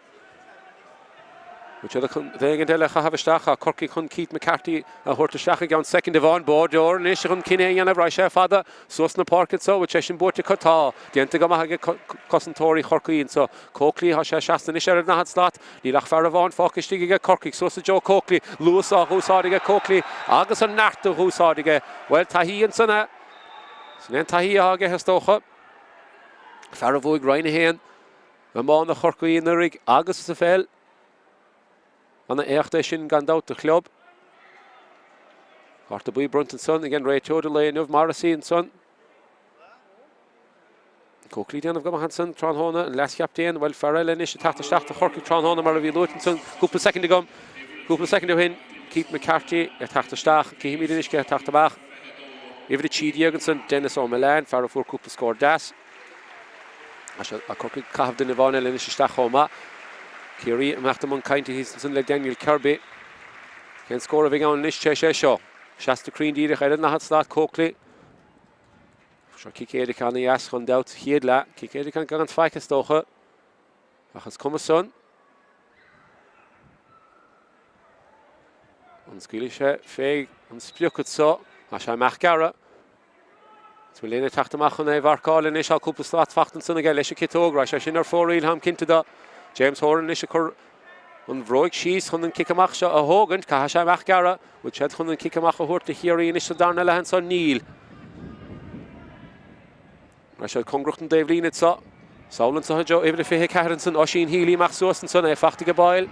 Bhfuil siad chun rud éigin eile a chaitheamh isteach. Tá Corcaigh chun Keith McCarthy a thabhairt isteach i gceann soicind amháin. Báideoir anois chun cinneadh a dhéanamh. Raghaidh sé fada suas na páirce anseo. Bhfuil sé sin buaite acu? Tá. Déanta go maith ag cosantóirí Chorcaí anseo. Coakley, tá sé seasta anois ar an ndaichead slat. Níl ach fear amháin fágtha istigh aige Corcaigh, suas i dtreo Coakley, luas á dh'úsáid aige Coakley agus an neart á dh'úsáid aige. Bhuel, taithí ansan é. Sin é an taithí atá aige is dócha. Fear a bhuaigh Roinn 1, iomána Chorcaí anuraidh agus sa pheil. Ana-éacht é sin gan dabht do chlub. Cárta buí bronnta ansan ag an réiteoir an lae inniu, Morrissey ansan. Coakley déanamh go maith ansan tráthnóna, an leaschaptaen, bhuel, fear eile anois ag teacht isteach do Chorcaigh tráthnóna mar a bhí luaite ansan cúpla soicind agam, cúpla soicind ó shin, Keith McCarthy ag teacht isteach, cífimid anois cé ag teacht amach. Uimhir 13 ansan, Denis O'Millane, fear a fuair cúpla scór deas. Tá Corcaigh ag caitheamh duine amháin eile anois isteach chomh maith. Ciarraí ag imeacht i mbun cainte thíos ansan le Daniel Kirby. Cén scór a bheidh ann anois tar éis é seo? Seasta cruinn díreach ar an ndaichead slat, Coakley. Seo cic éirice ana-dheas gan dabht sa chéad leath. Cic éirice gan faic is dócha. Ach is cuma san. An scaoilfidh sé fé an sprioc anseo? Tá sé amach gearradh. Is Mullane ag teacht amach chun é a mharcáil anois. Tá cúpla slat fachta ansan aige leis an ciotóg. Raghaidh sé sin ar fóraoil, táim cinnte de. James Horan anois ag cur an bhróig síos chun an cic amach seo a thógaint. Caithfidh sé amach gearradh. Bhfuil siad chun an cic amach a thabhairt do Chiarraí anois sa darna leath anso? Níl. Tá siad cóngarach don dtaobhlíne anseo. Sall anseo i dtreo uimhir a 24 ansan, Oisín Healy amach suas ansan, é fachta ag Boyle.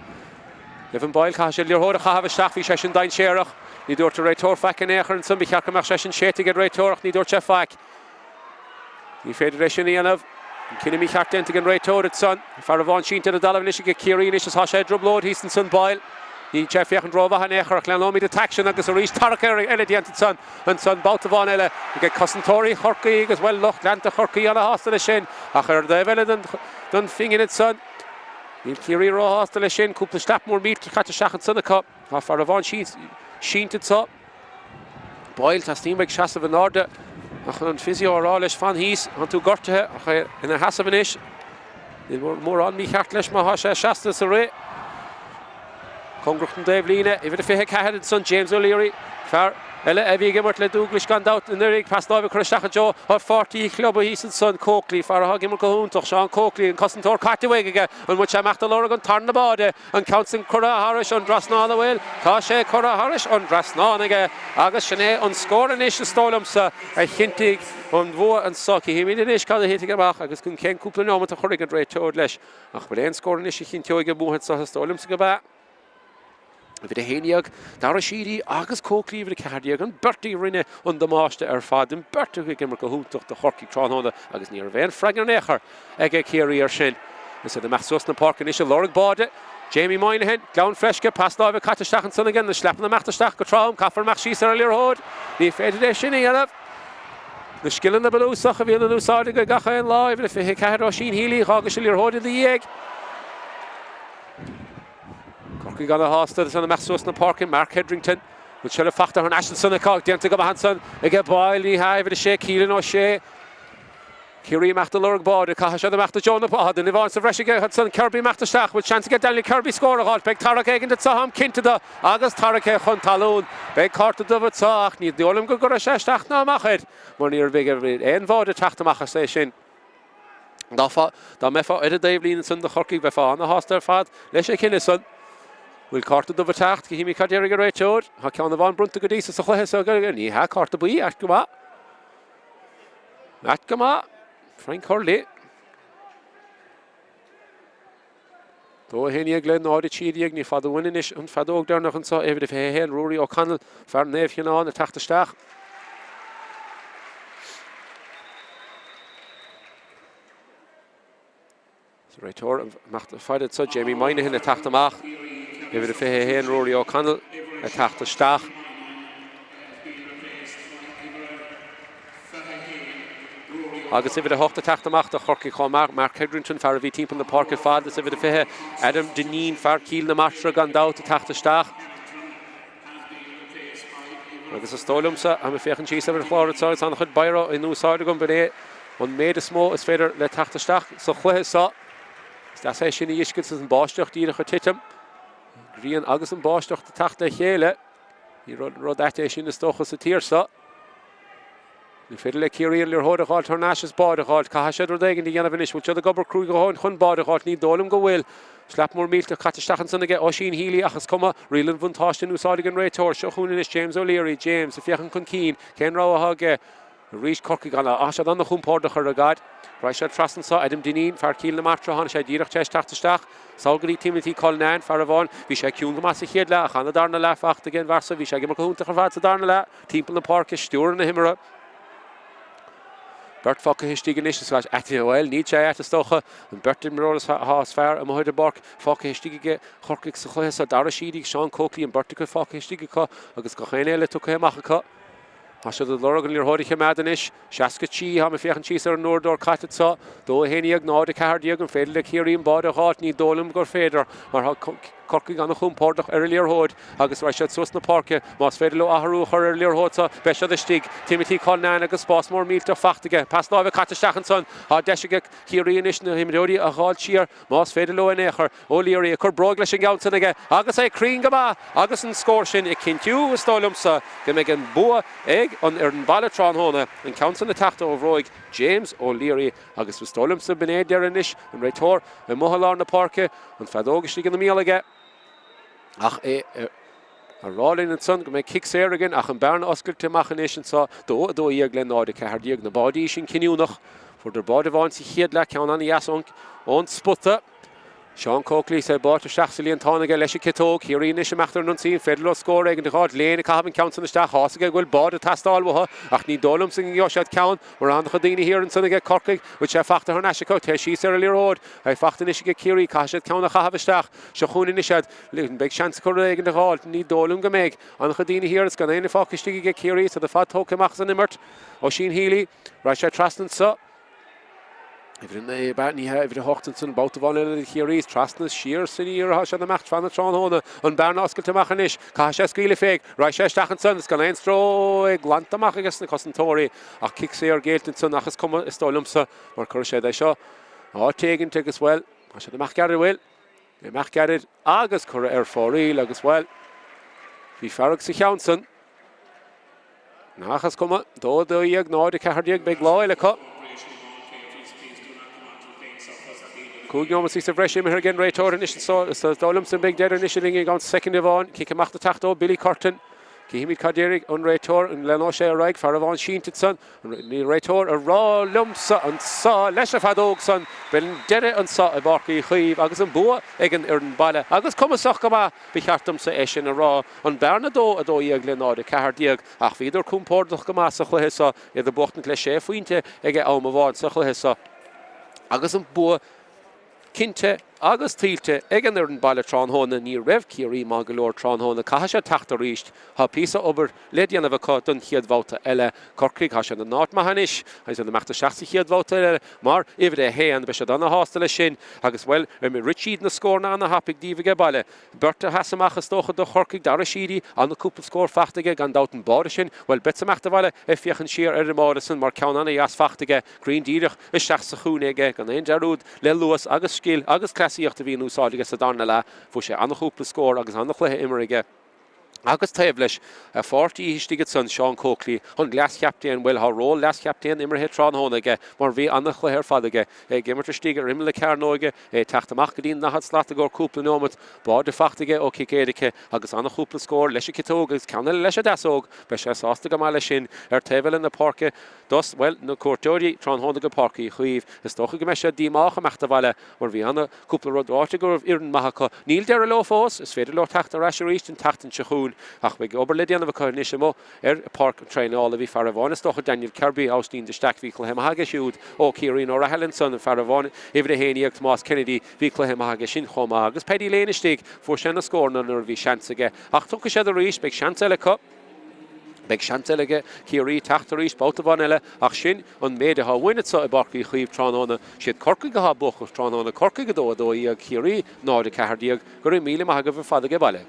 Evan Boyle, caithfidh sé liathróid a chaitheamh isteach, bhí sé sin dainséarach. Ní dúirt an réiteoir faic in aon chor ansan, ba cheart go mbeadh sé sin séidte ag an réiteoir ach ní dúirt sé faic. Ní féidir é sin a dhéanamh. An cinneadh mícheart déanta ag an réiteoir ansan. Fear amháin sínte ar an dtalamh anois ag Ciarraí anois is tá sé i dtrioblóid thíos ansan, Boyle. Níl sé ag féachaint rómhaith in aon chor ach leanóimid an t-aicsean agus arís tarrac eile déanta ansan. Ansan babhta amháin eile ag cosantóirí Chorcaí agus, bhuel, lucht leanta Chorcaí ana-shásta leis sin ach ar an dtaobh eile den phingin ansan, níl Ciarraí róshásta leis sin. Cúpla slat mór millteach caite isteach ansan acu. Tá fear amháin sínte anseo. Boyle, teastaíonn uaidh seasamh in airde ach an physio a rá leis fan thíos, tá tú gortaithe ach é ina sheasamh anois. Níl mórán mícheart leis má thá sé seasta sa rith. Cóngarach don dtaobhlíne, uimhir a 24 ansan, James O'Leary, fear eile a bhí ag imirt le Dúglais gan dabht anuraidh, pas láimhe curtha isteach i dtreo a pháirtí chlub thíos ansan, Coakley, fear atá ag imirt go hiontach, Seán Coakley, an cosantóir caite uaidh aige, an bhfuil sé ag imeacht ag lorg an tarna báide, an ceann san curtha thairis an dtrasnán an bhfuil? Tá sé curtha thairis an dtrasnán aige agus sin é an scór anois is dóigh liomsa a chinntigh an bhua anso. Cífimid anois cad a thitfidh amach agus cén cúpla neomat a chuirfidh an réiteoir leis. Ach bhfuil aon scór anois a chinnteoidh an bua anseo? Is dóigh liomsa gurb ea. Uimhir 11, Dara Sheedy agus Coakley uimhir 14, an beirt a rinne an damáiste ar fad, an beirt acu ag imirt go hiontach do Chorcaigh tráthnóna agus ní raibh aon freagra in aon chor ag Ciarraí air sin. Is iad amach suas na páirce anois ag lorg báide. Jamie Moynihan, Gleann Fleisce, pas láimhe caite isteach ansan aige, na sleapanna imeacht isteach go trom, caithfear imeacht síos ar an liathróid. Ní féidir é sin a dhéanamh. Na scileanna bunúsach a bhíonn in úsáid aige gach aon lá, uimhir a 24 Oisín Healy, dh'fhága sé an liathróid ina dhiaidh. Corcaigh ana-shásta agus an imeacht suas na páirce, Mark Hetherington. An seilbh fachta thar n-ais ansan acu, déanta go maith ansan ag Boyle, ní hea, uimhir a 6 Keelan O'Shea. Ciarraí imeacht ag lorg báide, caithfidh siad imeacht i dtreo na Tá duine amháin sa bhreis aige ansan, Kirby imeacht isteach, bhfuil seans aige Daniel Kirby scór a dh'fháilt, beidh tarrac éigin anseo táim cinnte de agus tarrac é chun talún. Beidh cárta dubh anseo ach ní dóigh liom go gcuirfidh sé isteach ná amach air mar ní raibh aon bháide ag teacht amach as é sin. Dá mbeifeá ar an dtaobhlíne ansan do Chorcaigh bheifeá ana-shásta ar fad leis an chinneadh san. Bhfuil cárta dubh ag teacht? Cífimid cad déarfaidh an réiteoir. Tá ceann amháin bronnta go dtí so sa chluiche seo. Ní hea, cárta buí, ait go maith. Ait go maith, Frank Hurley. 2 11 le 0 13, ní fada uainn anois an feadóg deireanach anseo, uimhir a 21, Ruairí O'Connell, fear Naomh Fionán ag teacht isteach. Sa réiteoir amach fad anseo, Jamie Moynihan ag teacht amach. Uimhir a 21, Rory O'Connell ag teacht isteach. Agus uimhir a 8 ag teacht amach do Chorcaigh chomh maith, Mark Hetherington, fear a bhí timpeall na páirce fad, is uimhir a 20, Adam Dineen, fear Chill na Martra gan dabht ag teacht isteach. Agus is dóigh liomsa, táim ag féachaint síos ar an chlár anseo agus an-chuid biro in úsáid agam, b'in é an méid is mó is féidir le teacht isteach sa chluiche seo. Is deas é sin a fheiscint is an báisteach díreach ag titim. An ghrian agus an báisteach ag teacht le chéile. Ní rud ait é sin is dócha sa tír seo. Ní féidir le Ciarraí an liathróid a dh'fháilt thar n-ais is báide a dh'fháilt. Caithfidh siad rud éigin a dhéanamh anois. Bhfuil siad ag obair cruaidh a dhóthain chun báide a dh'fháilt? Ní dóigh liom go bhfuil. Slap mór millteach caite isteach ansan aige Oisín Healy ach is cuma. Riail an bhuntáiste in úsáid ag an réiteoir. Seo chugainn anois James O'Leary. James ag féachaint chun cinn. Cén rogha atá aige? Arís Corcaigh ana. Tá siad an-chompordach ar an gcaid. Raghaidh siad trasna anseo. Adam Dineen, fear Chill na Martra, tháinig sé díreach tar éis teacht isteach. Sall go dtí Timothy Cullinane, fear amháin. Bhí sé ciúin go maith sa chéad leath ach ana darna leath fachta aige an bhfear so. Bhí sé ag imirt go hiontach ar fad sa darna leath. Timpeall na páirce, stiúradh na himeartha. Beirt fágtha istigh anois is ait, bhuel, níl sé ait is dócha. An beirt imreoir atá is fearr amuigh ar an bpáirc fágtha istigh aige Chorcaigh sa chluiche seo. Dara Sheedy agus Seán Coakley, an beirt acu fágtha istigh acu agus gach éinne eile tugtha amach acu. Tá siad ag lorg an liathróid a choimeád anois. 63, táim ag féachaint síos ar an uaireadóir caite anseo. 2, 11, 0, 14, an féidir le Ciarraí an báide a dh'fháilt? Ní dóigh liom gur féidir mar tá. Corcaigh an-chompordach ar an liathróid agus raghaidh siad suas na páirce. Más féidir leo athrú a chur ar an liathróid seo, beidh siad istigh. Timothy Cullinane agus spás mór millteach fachta aige. Pas láimhe caite isteach ansan. Tá deis aige Ciarraí anois na himreoirí a dh'fháilt siar, más féidir leo in aon chor. O'Leary ag cur bróig leis an gceann san aige agus é cruinn go maith agus an scór sin ag cinntiú, is dóigh liomsa, go mbeidh an bua ag an fhoireann baile tráthnóna. An ceann san ag teacht ó bhróig James O'Leary agus is dóigh liomsa b'in é deireadh anois, an réiteoir amuigh i lár na páirce, an feadóg istigh ina mbéal aige ach é a rá linn ansan go mbeidh cic saor againn ach an bearna oscailte amach anois anso, 2, 12 le 0, 14. Na báidí sin cinniúnach. Fuaireadar báide amháin sa chéad leath, ceann an-dheas ón spota. Seán Coakley is é báite isteach sa líontán aige leis an ciotóg. Ciarraí anois ag imeacht ar an ionsaí, an féidir leo scór éigin a dh'fháilt? Lane ag caitheamh an ceann san isteach. Tá's aige go bhfuil báide ag teastáil uathu ach ní dóigh liomsa go ngeobhaidh siad ceann mar an-chuid daoine thiar ansan aige Corcaigh. Bhfuil sé fachta thar n-ais acu? Téigh síos ar an liathróid. É fachta anois aige Ciarraí. Caithfidh siad ceann a chaitheamh isteach. Seo chugainn anois iad. Beidh seans acu rud éigin a dh'fháilt. Ní dóigh liom go mbeidh. An-chuid daoine thiar is gan éinne fágtha istigh aige Ciarraí. Is iad ar fad tógtha amach as an imirt. Oisín Healy. Raghaidh sé trasna anso. Uimhir 9 ab ea? Ní hea, uimhir 8 ansan, babhta amháin eile do Chiarraí, trasna siar is aniar atá siad ag imeacht fan an tráthnóna. An bearna oscailte amach anois. Caithfidh sé scaoileadh fé. Raghaidh sé isteach ansan is gan aon stró é glanta amach aige sna cosantóirí. Ach cic saor géillte ansan ach is cuma, is dóigh liomsa, mar cuirfidh siad é seo áit éigint agus, bhuel, tá siad ag imeacht gairid, bhfuil? Imeacht gairid agus curtha ar fóraoil agus, bhuel, bhí fearg sa cheann san. Ach is cuma, 2, 12, 0, 14, beidh lá eile acu. 5 nóiméad sa bhreis imithe ag an réiteoir anois anso. Is dóigh liomsa beidh deireadh anois linn i gceann soicind amháin. Cic amach le teacht ó Billy Curtin. Cífimid cad déarfaidh an réiteoir, an leanfaidh sé ar aghaidh, fear amháin sínte ansan. Níl réiteoir ag rá liomsa anso leis an bhfeadóg san, b'in deireadh anso i bPáirc Uí Chaoimh agus an bua ag an fhoireann baile agus cumasach go maith, ba cheart domsa é sin a rá. An bearna 2, 12 le 0, 14 ach bhíodar compordach go maith sa chluiche so, iad ag buachtaint le sé phointe ag am amháin sa chluiche so agus an bua cinnte agus tuillte ag an fhoireann baile tráthnóna. Ní raibh Ciarraí maith go leor tráthnóna. Caithfidh siad teacht arís. Tá píosa obair le déanamh acu don chéad bhabhta eile. Corcaigh, tá siad in áit maith anois. Tá siad ag imeacht isteach sa chéad bhabhta eile mar uimhir a haon. Beidh siad ana-shásta leis sin agus, bhuel, rith siad na scóranna ana-thapaidh díobh aige baile. Beirt a sheas amach is dócha do Chorcaigh, Dara Sheedy, ana-cúpla scór fachta aige gan dabht an báide sin, bhuel, beadsa ag imeacht abhaile ag féachaint siar ar an mbáide san mar ceann ana-dheas fachta aige, cruinn díreach isteach sa chúinne aige gan aon dearúd le luas agus scil agus cleasaíocht a bhí in úsáid aige sa darna leath. Fuair sé ana-chúpla scór agus ana-chluiche imeartha aige. Agus taobh leis, a pháirtí istigh ansan, Seán Coakley, an leaschaptaen, bhuel, tá ról leaschaptaen imeartha tráthnóna aige mar bhí ana-chluiche ar fad aige, é ag imirt istigh ar imeall na cearnóige, é ag teacht amach go dtí an 40 slat i gcomhair cúpla neomat, báide fachta aige ó chic éirice agus ana-chúpla scór leis an ciotóg agus ceann eile leis an deasóg. Beidh sé sásta go maith leis sin. Ar taobh eile na páirce dos, bhuel, na cuairteoirí tráthnóna go Páirc Uí Chaoimh, is dócha go mbeidh siad díomách imeacht abhaile mar bhí ana. Cúpla rud ráite go raibh fhoireann maith acu. Níl deireadh leo fós, is féidir leo teacht ar ais arís an tseachtain seo chugainn ach beidh obair le déanamh acu anois amuigh ar pháirc traenála. Bhí fear amháin is dócha, Daniel Kirby, Oisín de Staic, bhí cluiche maith aige siúd ó Ciarraí O'Rahilly ansan, an fear amháin, uimhir 11, Tomás Kennedy, bhí cluiche maith aige sin chomh maith. Agus Paddy Lane istigh, fuair sé na scóranna nuair a bhí seans aige. Ach tiocfaidh siad arís, beidh seans eile acu. Beidh seans eile aige Ciarraí teacht arís babhta amháin eile ach sin an méid atá uainn anso i bPáirc Uí Chaoimh tráthnóna. Siad Corcaigh atá buacach tráthnóna, Corcaigh 2, 12, Ciarraí 0, 14. Go raibh míle maith agaibh ar fad age baile.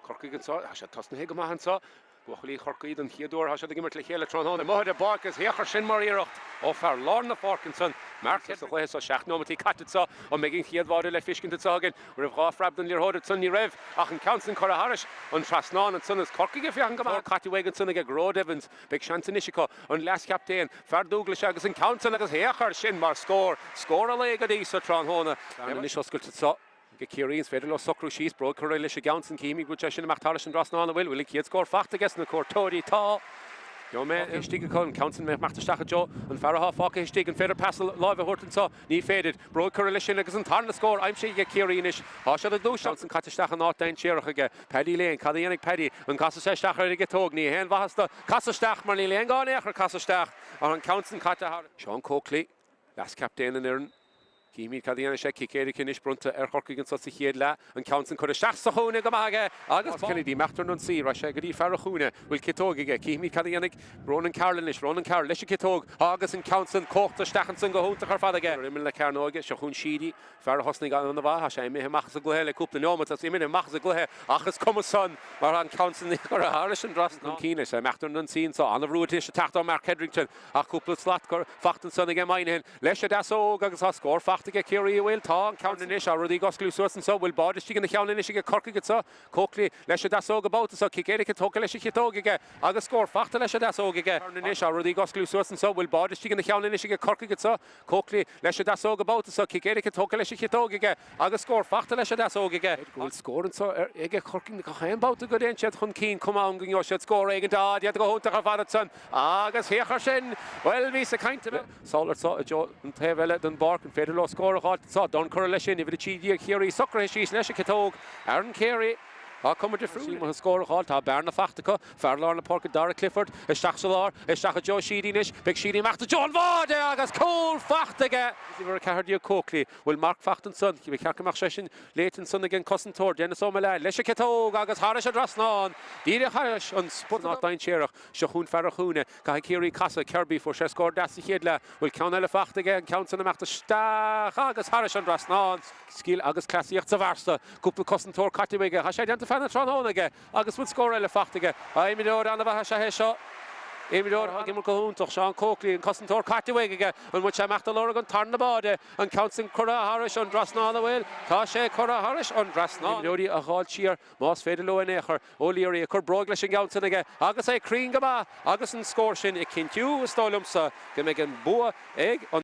Corcaigh anso, tá siad tosnaithe go maith anso. Buachaillí Chorcaí don chéad uair, tá siad ag imirt le chéile tráthnóna. Amuigh ar an bpáirc agus féach ar sin mar iarracht ó fear lár na páirce ansan, Mark sa chluiche seo. 7 nóimeataí caite anso. An mbeidh an chéad bháide le fiscint anso againn? An raibh 2 phreab den liathróid ansan? Ní raibh ach an ceann san curtha thairis an trasnán ansan. Is Corcaigh ag féachaint go maith. Caite uaidh ansan aige Gearóid Evans. Beidh seans anois acu. An leaschaptaen, fear Dúglais agus an ceann san agus féach ar sin mar scór. Scór an lae go dtí so tráthnóna. Anois oscailte anso. Ag Ciarraí, is féidir leo socrú síos, bróg curtha leis an gceann san, címid go bhfuil sé sin ag imeacht thairis an dtrasnán, an bhfuil? Bhfuil an chéad scór fachta aige sna cuairteoirí? Tá! Gheobhaidh mé istigh acu, an ceann san ag imeacht isteach i dtreo an fear athá fágtha istigh, an féidir pas láimhe a thabhairt anso? Ní féidir. Bróg curtha leis sin agus an tarna scór aimsithe ag Ciarraí anois. Tá siad ag gluaiseacht. Ceann san caite isteach in áit dainséarach aige Paddy Lane. Cad a dhéanfaidh Paddy? An gcasfaidh sé isteach ar an gciotóg? Ní haon mhaitheas do casadh isteach mar níl aon gá in aon chor casadh isteach ach an ceann san caite thar. Seán Coakley, leaschaptaen an fhoireann. Cífimid cad a dhéanfaidh sé. Cic éirice anois bronnta ar Chorcaigh anso sa chéad leath. An ceann san curtha isteach sa chúinne go maith aige agus Kennedy imeacht ar an ionsaí. Raghaidh sé go dtí fear an chúinne. Bhfuil ciotóg aige? Cífimid cad a dhéanfaidh Ronan Carroll anois. Ronan Carroll leis an ciotóg agus an ceann san cuachta isteach ansan go hiontach ar fad aige. Ar imeall na cearnóige, seo chugainn Sheedy. Fear a thosnaigh an-mhaith, tá sé imithe amach as an gcluiche le cúpla neomat, is imithe amach as an gcluiche ach is cuma san mar tá an ceann san curtha thairis an dtrasnán. Chun cinn leis, imeacht ar an ionsaí anso, an-bhrú anois ag teacht ó Mark Hetherington ach cúpla slat fachta ansan aige Moynihan leis an deasóg agus tá scór fachta aige Ciarraí, an bhfuil? Tá an ceann anois, tá rudaí ag osclú suas anso, bhfuil báide istigh ina cheann anois aige Corcaigh anso, Coakley leis an deasóg an babhta so, cic éirice tógtha leis an chiotóg aige agus scór fachta leis an deasóg aige. Anois tá rudaí ag osclú suas anso, bhfuil báide istigh ina cheann anois aige Corcaigh anso, Coakley leis an deasóg an babhta so, cic éirice tógtha leis an chiotóg aige agus scór fachta leis an deasóg aige. Go bhfuil scór anso aige Corcaigh gach aon babhta go dtéann siad chun cinn, cuma ann go ngeobhaidh siad scór éigin. Á, déanta go hiontach ar fad ansan agus féach air sin! Bhuel, bhíos ag caint ar. Sall anso i dtreo an taobh eile den bpáirc, an féidir leo scór a dh'fháilt anso? Dorn curtha leis sin, uimhir 13 Chiarraí socraithe síos leis an chiotóg. Aaron Carey. Tá cuma difriúil amuigh scór a dh'fháil. Tá bearna fachta acu. Fear lár na páirce Darragh Clifford isteach sa lár, isteach i dtreo Sheedy anois. Beidh Sheedy ag imeacht i dtreo an bháide agus cúl fachta aige. Uimhir 14 Coakley. Bhfuil marc fachta ansan? Ba cheart go mbeadh sé sin léite ansan ag an cosantóir Denis O'Malley leis an ciotóg agus thairis an dtrasnán. Díreach thairis an spota nach dainséarach. Seo chugainn fear an chúinne. Caithfidh Ciarraí casadh. Kirby, fuair sé scór deas sa chéad leath. Bhfuil ceann eile fachta aige? An ceann san imeacht isteach agus thairis an dtrasnán. Scil agus cleasaíocht sa bhfear so. Cúpla cosantóir caite aige. Tá sé déanta feadh na tráthnóna aige agus bhfuil scór eile fachta aige. Imreoir an-mhaith is ea é seo. Imreoir atá ag imirt go hiontach. Seán Coakley, an cosantóir caite uaidh aige. An bhfuil sé imeacht ag lorg an tarna báide? An ceann sin curtha thairis an dtrasnán, an bhfuil? Tá sé curtha thairis an dtrasnán. Imreoirí a dh'fháilt siar más féidir leo in aon chor. O'Leary ag cur bróig leis an gceann sin aige agus é cruinn go maith agus an scór sin ag cinntiú, is dóigh liomsa, go mbeidh an bua ag an.